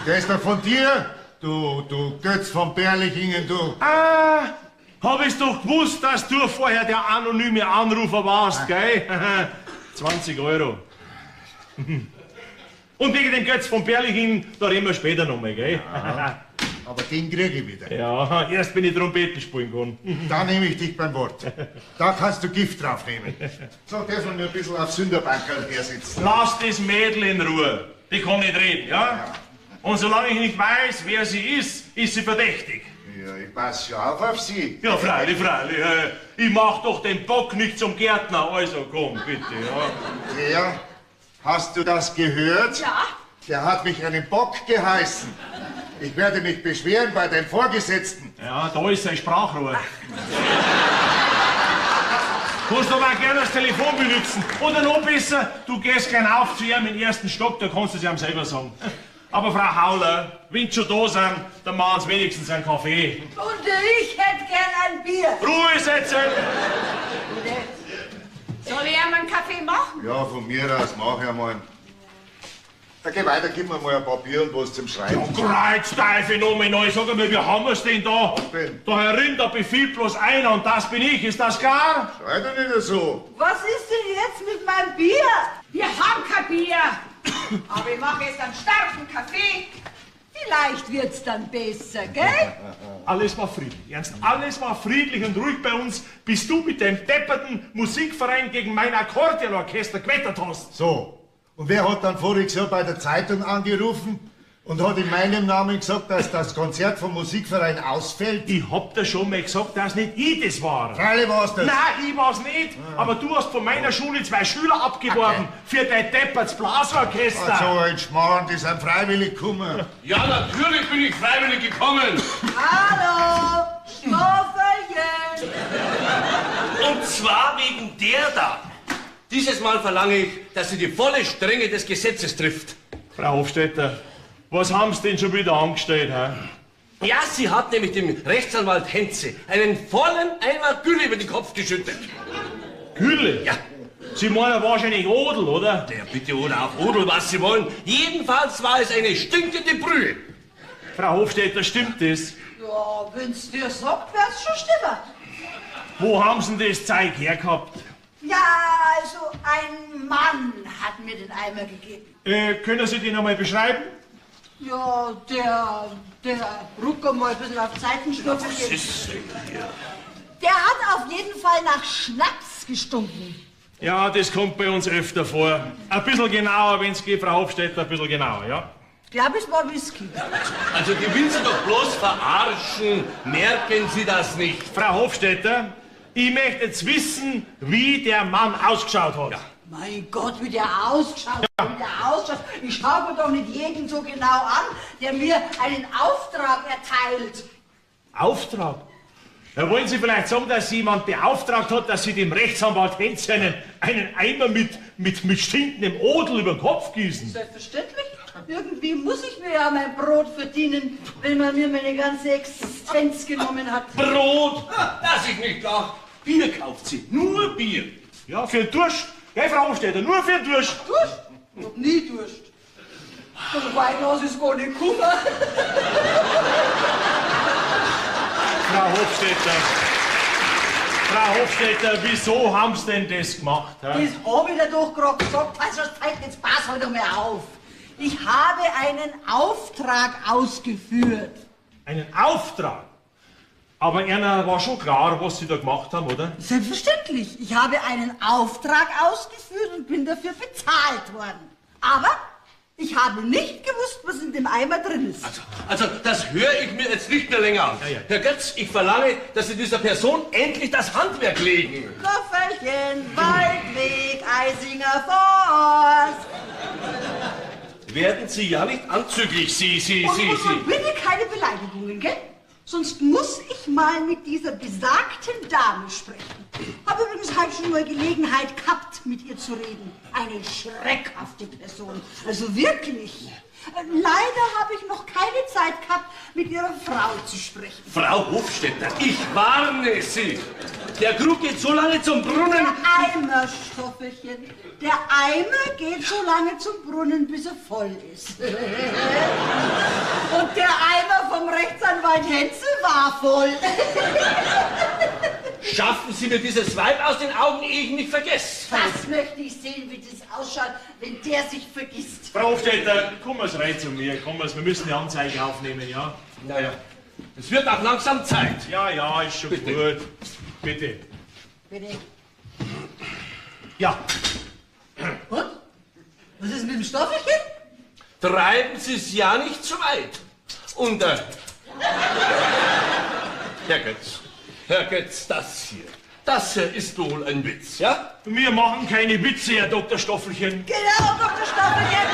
Der ist doch von dir, du Götz von Berlichingen, du. Ah, hab ich's doch gewusst, dass du vorher der anonyme Anrufer warst, gell? 20 Euro. Und wegen dem Götz von Berlichingen, da reden wir später nochmal, gell? Ja, aber den krieg ich wieder. Ja, erst wenn ich Trompeten spielen kann. Da nehme ich dich beim Wort. Da kannst du Gift drauf nehmen. So, darf man nur ein bisschen auf Sünderbankerl hersitzen. Lass das Mädel in Ruhe. Die kann nicht reden, ja? Und solange ich nicht weiß, wer sie ist, ist sie verdächtig. Ja, ich pass schon auf sie. Ja, freilich, freilich. Ich mach doch den Bock nicht zum Gärtner. Also komm, bitte, ja. Ja, hast du das gehört? Ja. Der hat mich einen Bock geheißen. Ich werde mich beschweren bei deinem Vorgesetzten. Ja, da ist sein Sprachrohr. Kannst du aber auch gerne das Telefon benutzen. Oder noch besser, du gehst gleich auf zu ihm im ersten Stock, da kannst du es ihm selber sagen. Aber Frau Hauler, wenn Sie schon da sind, dann machen Sie wenigstens einen Kaffee. Und ich hätte gern ein Bier. Ruhe setzen! Soll ich einmal einen Kaffee machen? Ja, von mir aus mach ich einmal. Da geh weiter, gib mir mal ein Papier und was zum Schreiben. Kreuzteufel nochmal, sag einmal, wie haben wir's denn da? Da herin, da befiehlt bloß einer und das bin ich, ist das klar? Schrei doch nicht so. Was ist denn jetzt mit meinem Bier? Wir haben kein Bier. Aber ich mache jetzt einen starken Kaffee. Vielleicht wird's dann besser, gell? Alles war friedlich, Ernst. Alles war friedlich und ruhig bei uns, bis du mit deinem depperten Musikverein gegen mein Akkordeonorchester gewettert hast. So, und wer hat dann voriges Jahr bei der Zeitung angerufen und hat in meinem Namen gesagt, dass das Konzert vom Musikverein ausfällt? Ich hab dir schon mal gesagt, dass nicht ich das war. Freilich war's das. Nein, ich war's nicht. Aber du hast von meiner Schule 2 Schüler abgeworben für dein deppertes Blasorchester. Ach so ein Schmarrn, die sind freiwillig gekommen. Ja, natürlich bin ich freiwillig gekommen. Hallo, Stoffelchen. Und zwar wegen der da. Dieses Mal verlange ich, dass sie die volle Strenge des Gesetzes trifft. Frau Hofstetter, was haben Sie denn schon wieder angestellt? Hä? Ja, sie hat nämlich dem Rechtsanwalt Henze einen vollen Eimer Gülle über den Kopf geschüttet. Gülle? Ja. Sie meinen wahrscheinlich Odel, oder? Ja, bitte, oder auch Odel, was Sie wollen. Jedenfalls war es eine stinkende Brühe. Frau Hofstetter, stimmt das? Ja, wenn's dir sagt, wär's schon stimmen. Wo haben Sie denn das Zeug hergehabt? Ja, also ein Mann hat mir den Eimer gegeben. Können Sie den einmal beschreiben? Ja, der ruck mal ein bisschen auf Seitenstoffelchen. Was ist denn hier? Der hat auf jeden Fall nach Schnaps gestunken. Ja, das kommt bei uns öfter vor. Ein bisschen genauer, wenn's geht, Frau Hofstetter, ein bisschen genauer, ja? Ich glaube, es war Whisky. Also, die will Sie doch bloß verarschen. Merken Sie das nicht? Frau Hofstetter, ich möchte jetzt wissen, wie der Mann ausgeschaut hat. Ja. Mein Gott, wie der ausgeschaut hat, wie der ausschaut. Ich schaue mir doch nicht jeden so genau an, der mir einen Auftrag erteilt. Auftrag? Ja, wollen Sie vielleicht sagen, dass Sie jemand beauftragt hat, dass Sie dem Rechtsanwalt Henze einen Eimer mit stinkendem Odel über den Kopf gießen? Selbstverständlich. Irgendwie muss ich mir ja mein Brot verdienen, wenn man mir meine ganze Existenz genommen hat. Brot? Dass ich nicht lach. Bier kauft sie. Nur Bier. Ja, für den Durst. Gell, Frau Hofstetter, nur für den Durst. Durst? Ich hab nie Durst. So weit los ist gar nicht gekommen. Frau Hofstetter, wieso haben Sie denn das gemacht? Hä? Das hab ich dir doch gerade gesagt. Also, jetzt pass halt einmal auf. Ich habe einen Auftrag ausgeführt. Einen Auftrag? Aber einer war schon klar, was Sie da gemacht haben, oder? Selbstverständlich. Ich habe einen Auftrag ausgeführt und bin dafür bezahlt worden. Aber ich habe nicht gewusst, was in dem Eimer drin ist. Also das höre ich mir jetzt nicht mehr länger an. Ja, ja. Herr Götz, ich verlange, dass Sie dieser Person endlich das Handwerk legen. Kofferchen, Waldweg, Eisinger Forst. Werden Sie ja nicht anzüglich, Sie. Und bitte keine Beleidigungen, gell? Sonst muss ich mal mit dieser besagten Dame sprechen. Habe übrigens heute schon mal Gelegenheit gehabt, mit ihr zu reden. Eine schreckhafte Person. Also wirklich. Leider habe ich noch keine Zeit gehabt, mit ihrer Frau zu sprechen. Frau Hofstetter, ich warne Sie. Der Krug geht so lange zum Brunnen. Der Eimer, Stoffelchen. Der Eimer geht so lange zum Brunnen, bis er voll ist. Und der Eimer vom Rechtsanwalt Henze war voll. Schaffen Sie mir dieses Weib aus den Augen, ehe ich mich vergesse. Das möchte ich sehen, wie das ausschaut, wenn der sich vergisst. Frau Hofstetter, kommen Sie rein zu mir, kommen Sie, wir müssen die Anzeige aufnehmen, ja? Naja, es wird auch langsam Zeit. Ja, ja, ist schon Bitte. Gut. Bitte. Bitte. Ja. Und? Was ist mit dem Stoffelchen? Treiben Sie es ja nicht zu weit. Und, Herr Götz, das hier ist wohl ein Witz, ja? Wir machen keine Witze, Herr Dr. Stoffelchen. Genau, Dr. Stoffelchen.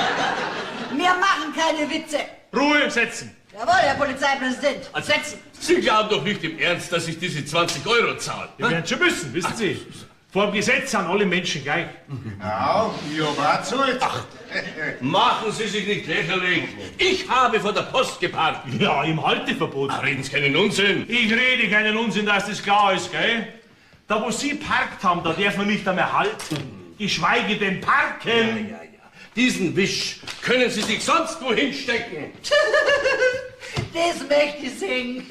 Wir machen keine Witze. Ruhe, setzen. Jawohl, Herr Polizeipräsident. Also, setzen. Sie glauben doch nicht im Ernst, dass ich diese 20 Euro zahle. Wir werden schon müssen, wissen Sie. Vor dem Gesetz sind alle Menschen gleich. Genau, ich hab auch gezahlt. Ach, machen Sie sich nicht lächerlich. Ich habe vor der Post geparkt. Ja, im Halteverbot. Ach, reden Sie keinen Unsinn. Ich rede keinen Unsinn, dass das klar ist, gell? Da, wo Sie parkt haben, da darf man nicht einmal halten. Geschweige denn parken. Ja, ja, ja. Diesen Wisch können Sie sich sonst wohin stecken. Das möchte ich sehen.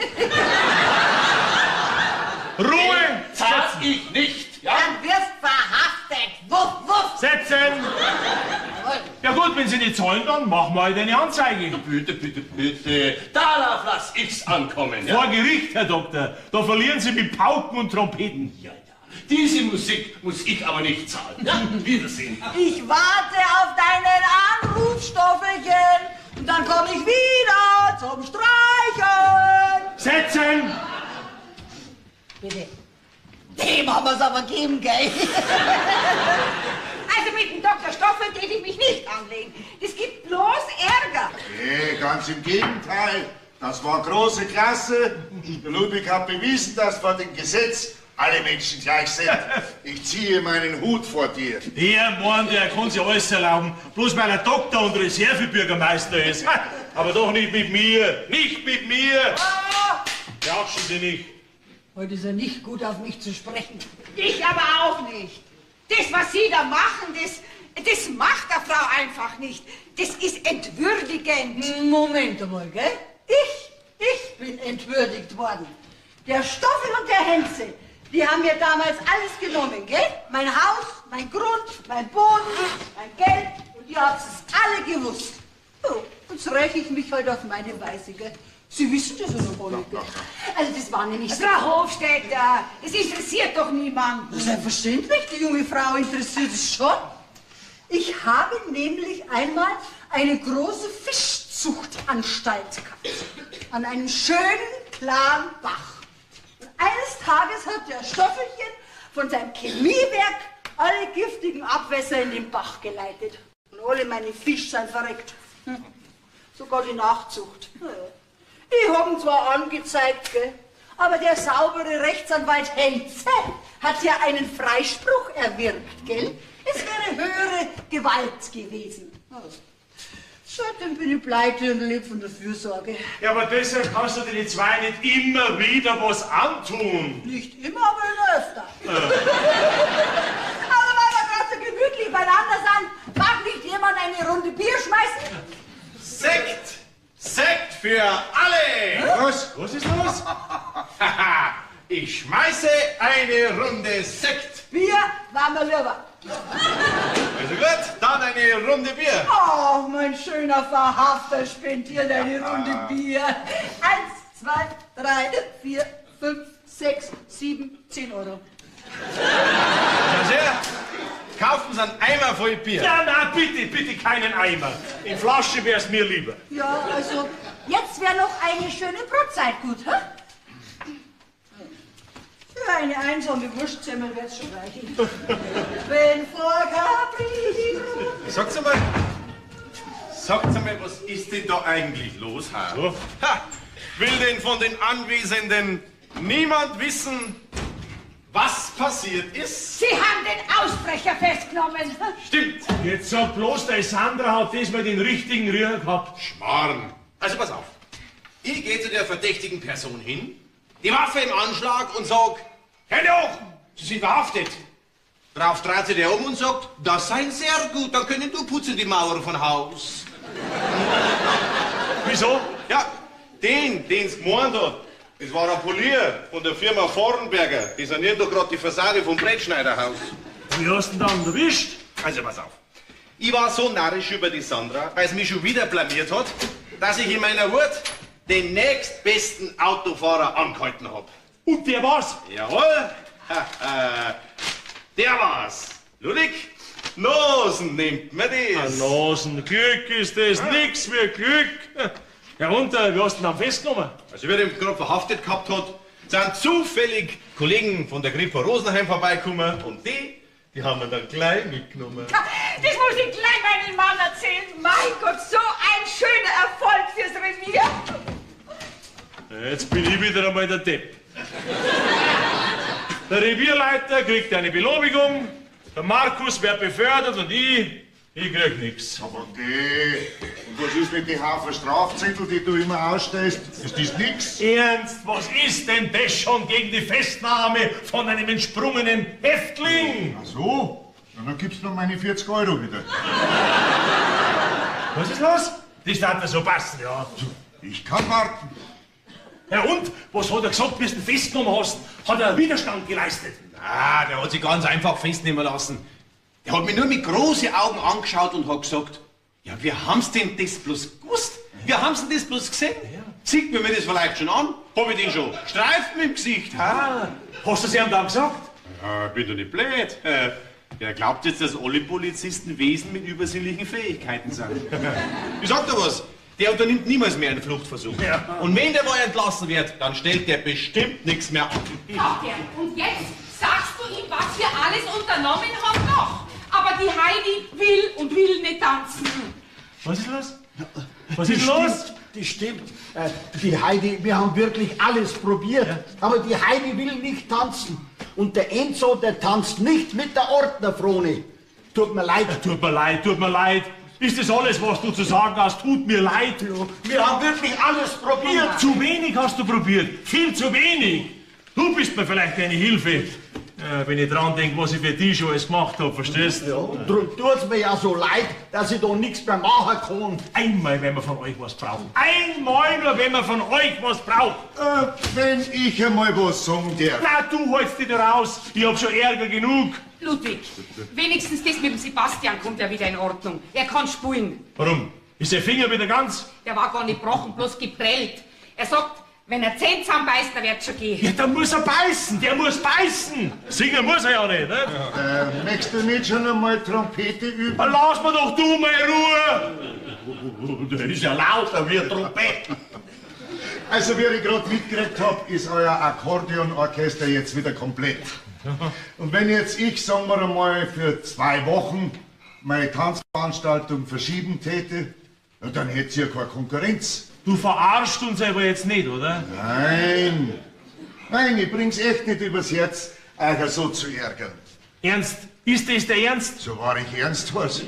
Ruhe! Zahl ich nicht, ja? Dann wirst verhaftet. Wuff, wuff. Setzen! Ja gut, gut, wenn Sie nicht zahlen, dann machen wir halt eine Anzeige. Bitte, bitte, bitte. Darauf lass ich's ankommen. Ja? Vor Gericht, Herr Doktor. Da verlieren Sie mit Pauken und Trompeten. Ja, ja. Diese Musik muss ich aber nicht zahlen. Ja? Wiedersehen. Ich warte auf deinen Anruf, Stoffelchen. Und dann komme ich wieder zum Streichen. Setzen! Bitte. Dem haben wir's aber gegeben, gell? Also mit dem Dr. Stoffel tät ich mich nicht anlegen. Das gibt bloß Ärger. Nee, ganz im Gegenteil. Das war große Klasse. Der Ludwig hat bewiesen, dass vor dem Gesetz alle Menschen gleich sind. Ich ziehe meinen Hut vor dir. Der Mann, der kann sich alles erlauben, bloß weil er Doktor und Reservebürgermeister ist. Ha, aber doch nicht mit mir, nicht mit mir. Klatschen Sie nicht. Heute ist er nicht gut, auf mich zu sprechen. Ich aber auch nicht. Das, was Sie da machen, das macht der Frau einfach nicht. Das ist entwürdigend. Moment einmal, gell? Ich bin entwürdigt worden. Der Stoffel und der Henze, die haben mir damals alles genommen, gell? Mein Haus, mein Grund, mein Boden, mein Geld. Und ihr habt es alle gewusst. Oh, jetzt räche ich mich halt auf meine Weise, gell? Sie wissen das ja noch gar nicht, gell? Also das war nämlich so. Frau Hofstetter, es interessiert doch niemanden. Selbstverständlich, die junge Frau interessiert es schon. Ich habe nämlich einmal eine große Fischzuchtanstalt gehabt. An einem schönen, klaren Bach. Und eines Tages hat der Stoffelchen von seinem Chemiewerk alle giftigen Abwässer in den Bach geleitet. Und alle meine Fische sind verreckt. Sogar die Nachzucht. Ja. Ich hab ihn zwar angezeigt, gell, aber der saubere Rechtsanwalt Henze hat ja einen Freispruch erwirkt, gell? Es wäre höhere Gewalt gewesen. Seitdem bin ich pleite und lebe von der Fürsorge. Ja, aber deshalb kannst du den zwei nicht immer wieder was antun. Nicht immer, aber immer öfter. Aber weil wir gerade so gemütlich beieinander sind, mag nicht jemand eine Runde Bier schmeißen? Sekt! Sekt für alle! Was? Was ist los? Ich schmeiße eine Runde Sekt. Bier war mir lieber. Also gut, dann eine Runde Bier. Oh, mein schöner Verhafter spendiert eine Runde Bier. 1, 2, 3, 4, 5, 6, 7, 10 Euro. Schau her, kaufen Sie einen Eimer voll Bier. Ja, na, bitte, bitte keinen Eimer. In Flasche wär's mir lieber. Ja, also, jetzt wäre noch eine schöne Brotzeit gut, hä? Für eine einsame Wurstsemmel wird's schon reichen. Wenn vor Capri. Sagt's einmal, was ist denn da eigentlich los, ha? So. Ha, will denn von den Anwesenden niemand wissen, was passiert ist? Sie haben den Ausbrecher festgenommen. Stimmt. Jetzt sag bloß, der Sandra hat diesmal den richtigen Rührer gehabt. Schmarrn. Also pass auf. Ich gehe zu der verdächtigen Person hin, die Waffe im Anschlag und sag, Hände hoch, Sie sind verhaftet. Drauf dreht sich der um und sagt, das sei sehr gut, dann können du putzen die Mauer von Haus. Wieso? Ja, den's gemeint hat, das war ein Polier von der Firma Vornberger. Die sanieren doch gerade die Fassade vom Brettschneiderhaus. Wie hast du denn dann erwischt? Also pass auf. Ich war so narrisch über die Sandra, weil sie mich schon wieder blamiert hat, dass ich in meiner Wut den nächstbesten Autofahrer angehalten hab. Und der war's? Jawohl. Der war's. Ludwig, Nosen nimmt mir das. Nosen, Glück ist das, nix für Glück. Ja und, wie hast du denn dann festgenommen? Also, wie er ihn gerade verhaftet gehabt hat, sind zufällig Kollegen von der Kripo Rosenheim vorbeigekommen und die haben wir dann gleich mitgenommen. Das muss ich gleich meinem Mann erzählen. Mein Gott, so ein schöner Erfolg fürs Revier. Jetzt bin ich wieder einmal der Depp. Der Revierleiter kriegt eine Belobigung, der Markus wird befördert und ich krieg nix. Aber geh, und was ist mit den Haufen Strafzettel, die du immer ausstellst? Ist das nix? Ernst, was ist denn das schon gegen die Festnahme von einem entsprungenen Häftling? Ach so? Na, dann gibst du mir meine 40 Euro wieder. Was ist los? Das darf ja so passen, ja. Ich kann warten. Ja und? Was hat er gesagt, bis du ihn festgenommen hast? Hat er Widerstand geleistet? Ah, der hat sich ganz einfach festnehmen lassen. Der hat mich nur mit großen Augen angeschaut und hat gesagt, Ja, wir haben's denn das bloß gewusst? Wir haben's denn das bloß gesehen? Ja. Sieht mir das vielleicht schon an? Hab ich den schon Streifen im Gesicht? Ha? Hast du es ihm dann gesagt? Ja, ich bin doch nicht blöd. Wer glaubt jetzt, dass alle Polizisten Wesen mit übersinnlichen Fähigkeiten sind? Ich sag dir was, der unternimmt niemals mehr einen Fluchtversuch. Ja. Und wenn der mal entlassen wird, dann stellt der bestimmt nichts mehr an. Sagt er. Und jetzt sagst du ihm, was wir alles unternommen haben noch. Aber die Heidi will und will nicht tanzen. Was ist los? Was ist los? Das stimmt. Die Heidi, wir haben wirklich alles probiert. Ja. Aber die Heidi will nicht tanzen. Und der Enzo, der tanzt nicht mit der Ordnerfrone. Tut mir leid. Ja, tut mir leid, tut mir leid. Ist das alles, was du zu sagen hast? Tut mir leid. Ja, wir haben wirklich alles probiert. Zu wenig hast du probiert. Viel zu wenig. Du bist mir vielleicht eine Hilfe. Wenn ich dran denke, was ich für dich schon alles gemacht habe, verstehst du? Ja, drum tut's mir ja so leid, dass ich da nichts mehr machen kann. Einmal, wenn wir von euch was brauchen. Einmal nur, wenn wir von euch was brauchen. Wenn ich einmal was sagen darf. Na, du holst dich da raus. Ich hab schon Ärger genug. Ludwig, wenigstens das mit dem Sebastian kommt ja wieder in Ordnung. Er kann spulen. Warum? Ist der Finger wieder ganz? Der war gar nicht gebrochen, bloß geprellt. Er sagt, wenn er 10 zusammenbeißt, dann wird's schon gehen. Ja, dann muss er beißen, der muss beißen. Singen muss er ja nicht, ne? Ja. Möchtest du nicht schon einmal Trompete üben? Lass mir doch du mal Ruhe! Der ist ja lauter wie eine Trompete. Also, wie ich gerade mitgekriegt hab, ist euer Akkordeonorchester jetzt wieder komplett. Und wenn jetzt ich, sagen wir einmal, für 2 Wochen meine Tanzveranstaltung verschieben täte, na, dann hätt's ja keine Konkurrenz. Du verarschst uns aber jetzt nicht, oder? Nein. Nein, ich bring's echt nicht übers Herz, euch so zu ärgern. Ernst? Ist das der Ernst? So war ich ernst, was?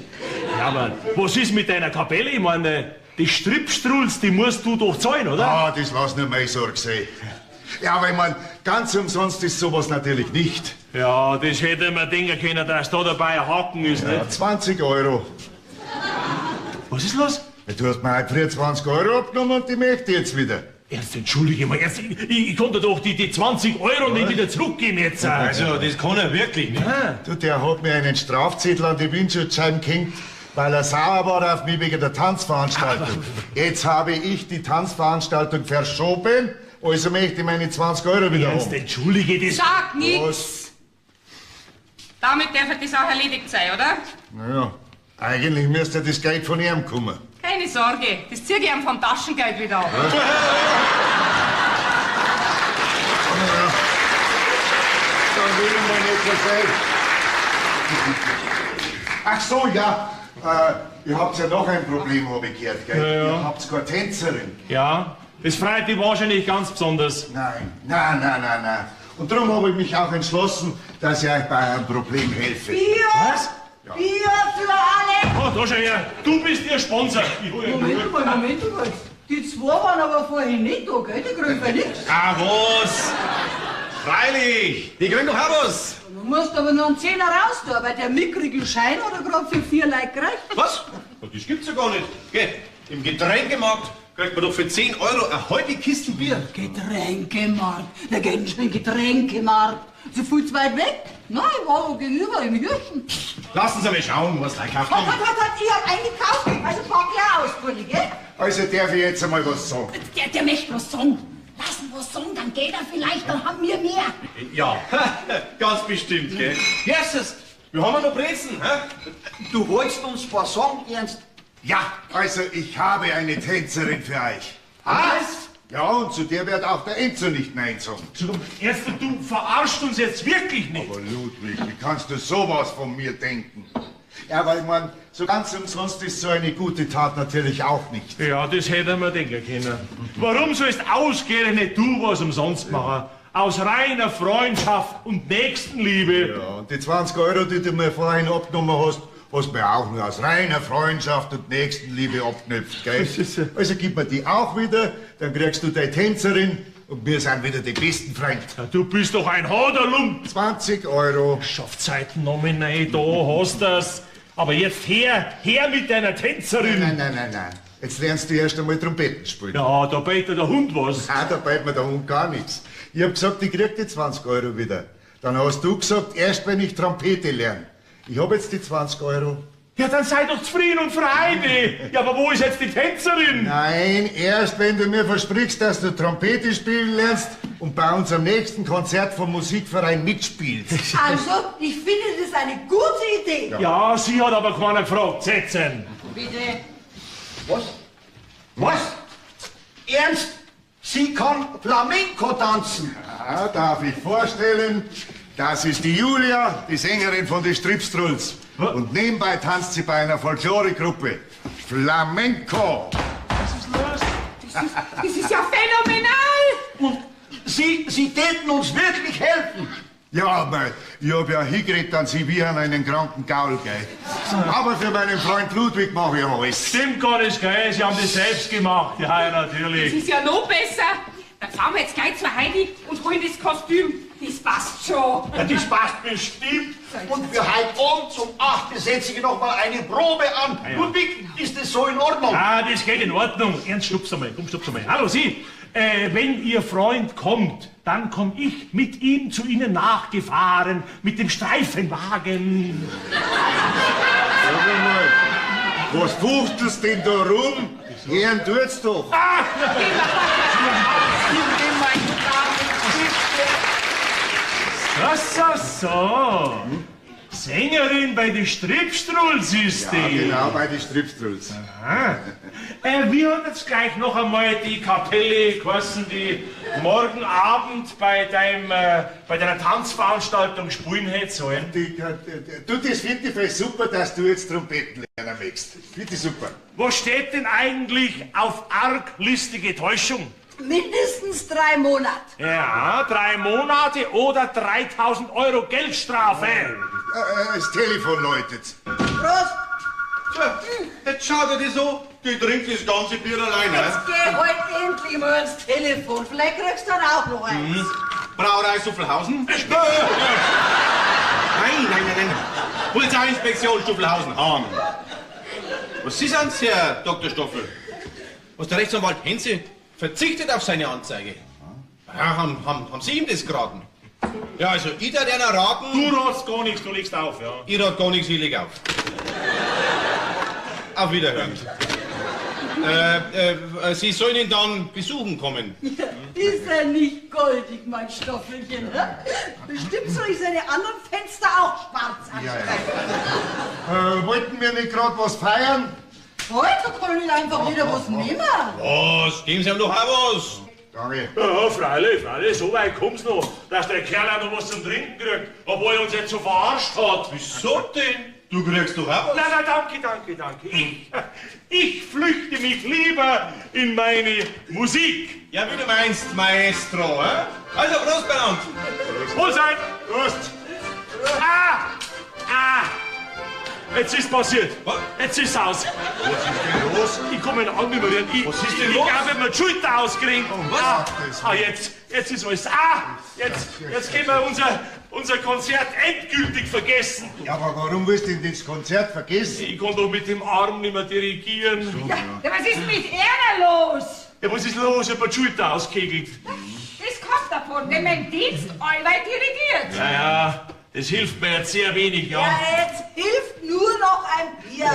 Ja, aber was ist mit deiner Kapelle? Ich meine, die Stripstruls, die musst du doch zahlen, oder? Ah, das lass nur meine Sorge sein. Ja, aber ich mein, ganz umsonst ist sowas natürlich nicht. Ja, das hätte man denken können, dass da dabei ein Haken ist, ja, nicht? 20 Euro. Was ist los? Du hast mir heute früher 20 Euro abgenommen und die möchte ich jetzt wieder. Ernst, entschuldige mal, Ernst, ich konnte doch die 20 Euro nicht wieder zurückgeben jetzt. Also, das kann er wirklich nicht. Ah. Du, der hat mir einen Strafzettel an die Windschutzscheibe gehängt, weil er sauer war auf mich wegen der Tanzveranstaltung. Jetzt habe ich die Tanzveranstaltung verschoben, also möchte ich meine 20 Euro wieder Ernst, haben. entschuldige das. Sag nix! Damit darf das auch erledigt sein, oder? Naja, eigentlich müsste das Geld von ihm kommen. Keine Sorge, das zieh ich ihm vom Taschengeld wieder ab. Ja. Dann will ich mal nicht so sein. Ach so, ja. Ihr habt ja noch ein Problem, habe ich gehört, gell? Ja, ja. Ihr habt keine Tänzerin. Ja, das freut dich wahrscheinlich ganz besonders. Nein, nein, nein, nein, nein. Und darum habe ich mich auch entschlossen, dass ich euch bei eurem Problem helfe. Bier! Was? Ja. Bier für alle! Oh, da schau her, du bist ihr Sponsor. Ich hol Moment mal, Moment mal. Die zwei waren aber vorhin nicht da, gell? Die kriegen ja nichts. Ah, was? Freilich, die kriegen doch auch was. Du musst aber noch einen Zehner raus tun, weil der mickrige Schein hat er gerade für 4 Leute gereicht. Was? Das gibt's ja gar nicht. Gell? Im Getränkemarkt kriegt man doch für 10 Euro eine halbe Kiste Bier. Getränkemarkt? Der geht schon in den Getränkemarkt. So viel zu weit weg? Nein, ich war doch gegenüber im Hirschen. Lassen Sie mal schauen, was da gekauft Halt, haben. halt, halt, halt, ich hab eingekauft, also pack ich aus, Bulli, gell? Also darf ich jetzt einmal was sagen? Der möchte was sagen. Lass ihn was sagen, dann geht er vielleicht, dann haben wir mehr. Ja, ganz bestimmt, gell? Jesus, wir haben ja noch Brezen, hä? Du wolltest uns was sagen, Ernst? Ja, also ich habe eine Tänzerin für euch. Was? Ja, und zu der wird auch der Enzo nicht Nein sagen. Ernst, du verarschst uns jetzt wirklich nicht. Aber Ludwig, wie kannst du sowas von mir denken? Ja, weil ich mein, so ganz umsonst ist so eine gute Tat natürlich auch nicht. Ja, das hätte man denken können. Warum sollst ausgerechnet du was umsonst machen? Aus reiner Freundschaft und Nächstenliebe. Ja, und die 20 Euro, die du mir vorhin abgenommen hast, hast mir auch nur aus reiner Freundschaft und Nächstenliebe abknüpft, gell? Also gib mir die auch wieder, dann kriegst du deine Tänzerin und wir sind wieder die besten Freunde. Ja, du bist doch ein Haderlump. 20 Euro. Schaffzeiten nominell, da hast du's. Aber jetzt her, her mit deiner Tänzerin. Nein, nein, nein, nein. Jetzt lernst du erst einmal Trompeten spielen. Ja, da beißt dir der Hund was. Nein, da beißt mir der Hund gar nichts. Ich hab gesagt, ich krieg die 20 Euro wieder. Dann hast du gesagt, erst wenn ich Trompete lerne. Ich hab jetzt die 20 Euro. Ja, dann sei doch zufrieden und frei. Ja, aber wo ist jetzt die Tänzerin? Nein, erst wenn du mir versprichst, dass du Trompete spielen lernst und bei unserem nächsten Konzert vom Musikverein mitspielst. Also, ich finde das eine gute Idee. Ja, sie hat aber keiner gefragt. Setzen. Bitte. Was? Was? Ernst? Sie kann Flamenco tanzen? Ja, darf ich vorstellen, das ist die Julia, die Sängerin von den Stripstrulls. Und nebenbei tanzt sie bei einer Folkloregruppe. Flamenco. Was ist los? Das ist ja phänomenal! Und Sie täten uns wirklich helfen. Ja, aber ich hab ja hingeredet an Sie wie an einen kranken Gaul, gell? Aber für meinen Freund Ludwig mache ich alles. Stimmt gar nicht, gell? Sie haben das selbst gemacht. Ja, ja, natürlich. Das ist ja noch besser. Dann fahren wir jetzt gleich zur Heidi und holen das Kostüm. Das passt schon. Ja, das passt bestimmt. Und für heute Abend um 8 setze ich noch mal eine Probe an. Ja, ja. Ludwig, ist das so in Ordnung? Ah, das geht in Ordnung. Ernst, schub's einmal. Komm, schub's einmal. Hallo, Sie. Wenn Ihr Freund kommt, dann komm ich mit ihm zu Ihnen nachgefahren, mit dem Streifenwagen. Sag mal, was fuchtelst denn da rum? Herrn tut's doch. Ah! So, so, so. Sängerin bei den Stripstrulls ist Ja, die. genau, bei den Stripstrulls. Aha. Wir haben jetzt gleich noch einmal die Kapelle geheißen, die morgen Abend bei deiner Tanzveranstaltung spielen hätte sollen. Du, das finde ich voll super, dass du jetzt Trompeten lernen möchtest. Finde ich super. Was steht denn eigentlich auf arglistige Täuschung? Mindestens 3 Monate. Ja, 3 Monate oder 3.000 Euro Geldstrafe. Das Telefon läutet. Prost! Tja, jetzt schaut er die so, die trinkt das ganze Bier alleine. Jetzt geh heute endlich mal ans Telefon. Vielleicht kriegst du dann auch noch eins. Mhm. Brauerei Suffelhausen? Nein, nein, nein, nein. Polizeiinspektion Stuffelhausen, Hahn. Was ist ans, Herr Dr. Stoffel? Was der Rechtsanwalt Henze verzichtet auf seine Anzeige. Ja, haben Sie ihm das geraten? Ja, also, ich darf einer raten... Du ratst gar nichts, du legst auf, ja. Ich rat gar nichts, ich leg auf. Auf Wiederhören. Sie sollen ihn dann besuchen kommen. Ja, ist er nicht goldig, mein Stoffelchen, hä? Bestimmt soll ich seine anderen Fenster auch schwarz anstreichen. Ja, ja. Wollten wir nicht gerade was feiern? Heute kann ich nicht einfach wieder was nehmen. Was? Geben Sie ihm doch auch was. Danke. Ja, freilich, freilich, so weit kommt's noch, dass der Kerl auch noch was zum Trinken kriegt, obwohl er uns jetzt so verarscht hat. Wieso denn? Du kriegst doch auch was. Nein, nein, danke, danke, danke. Ich flüchte mich lieber in meine Musik. Ja, wie du meinst, Maestro, hä? Also, Prost beieinander. Prost sein. Prost. Ah! Ah! Jetzt ist passiert. Was? Jetzt ist's aus. Was ist denn los? Ich komme in den Augen nicht mehr rein. Was ist denn ich los? Ich glaube, ich hab mir die Schulter ausgerenkt. Oh, was? Ah, Das ah, jetzt ist alles. Ah, jetzt können wir unser Konzert endgültig vergessen. Ja, aber warum willst du denn das Konzert vergessen? Ich kann doch mit dem Arm nicht mehr dirigieren. So, ja. Ja, was ist mit einer los? Ja, was ist los? Ich hab mir die Schulter ausgekegelt. Das kommt davon, wenn mein Dienst allweil dirigiert. Ja, ja, das hilft mir jetzt sehr wenig, ja. Ja, jetzt hilft nur noch ein Bier.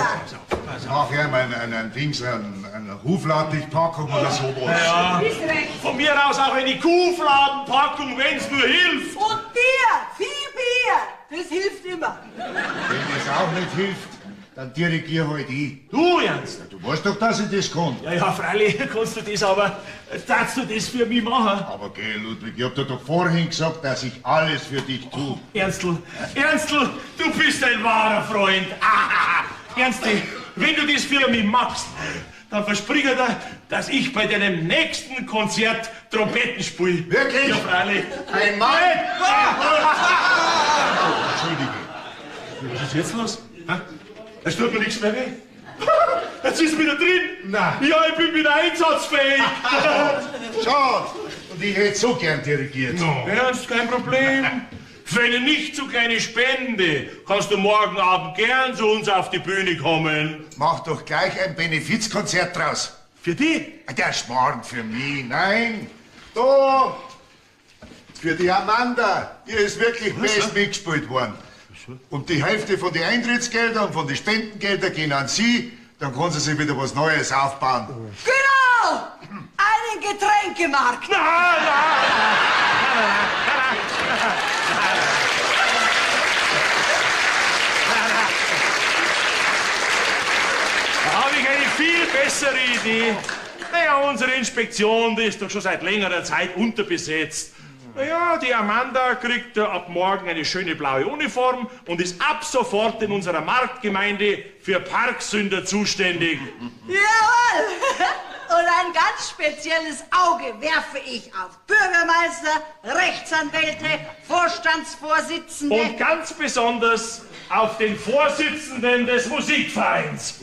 Mach ja mal einen Dings, eine Hufladenpackung oder sowas. Ja, Ist recht. Von mir aus auch eine Kuhfladenpackung, wenn's nur hilft. Und Bier, viel Bier, das hilft immer. Wenn das auch nicht hilft, dann dirigier halt ich. Du, Ernst? Ja, du weißt doch, dass ich das kann. Ja, ja, freilich kannst du das, aber darfst du das für mich machen? Aber geh, Ludwig, ich hab dir doch vorhin gesagt, dass ich alles für dich tue. Ernstl, Ernstl, du bist ein wahrer Freund. Ah, Ernstl, wenn du das für mich machst, dann versprich ich dir, dass ich bei deinem nächsten Konzert Trompeten spiele. Wirklich? Ja, freilich. Ein Mann? Oh, Entschuldige. Was ist jetzt los? Hä? Es tut mir nichts mehr weh. Jetzt ist wieder drin. Nein. Ja, ich bin wieder einsatzfähig. Schade. Und ich hätte so gern dirigiert. No. Ernst, kein Problem. Für eine nicht zu kleine Spende kannst du morgen Abend gern zu uns auf die Bühne kommen. Mach doch gleich ein Benefizkonzert draus. Für die? Der Schmarrn für mich, nein. Da, für die Amanda. Ihr ist wirklich best mitgespielt worden. Und die Hälfte von den Eintrittsgeldern und von den Spendengeldern gehen an Sie, dann kann sie sich wieder was Neues aufbauen. Genau! Einen Getränkemarkt! Na, na, na, na, Da habe ich eine viel bessere Idee. Naja, unsere Inspektion, die ist doch schon seit längerer Zeit unterbesetzt. Naja, die Amanda kriegt ab morgen eine schöne blaue Uniform und ist ab sofort in unserer Marktgemeinde für Parksünder zuständig. Jawohl! Und ein ganz spezielles Auge werfe ich auf Bürgermeister, Rechtsanwälte, Vorstandsvorsitzende. Und ganz besonders auf den Vorsitzenden des Musikvereins.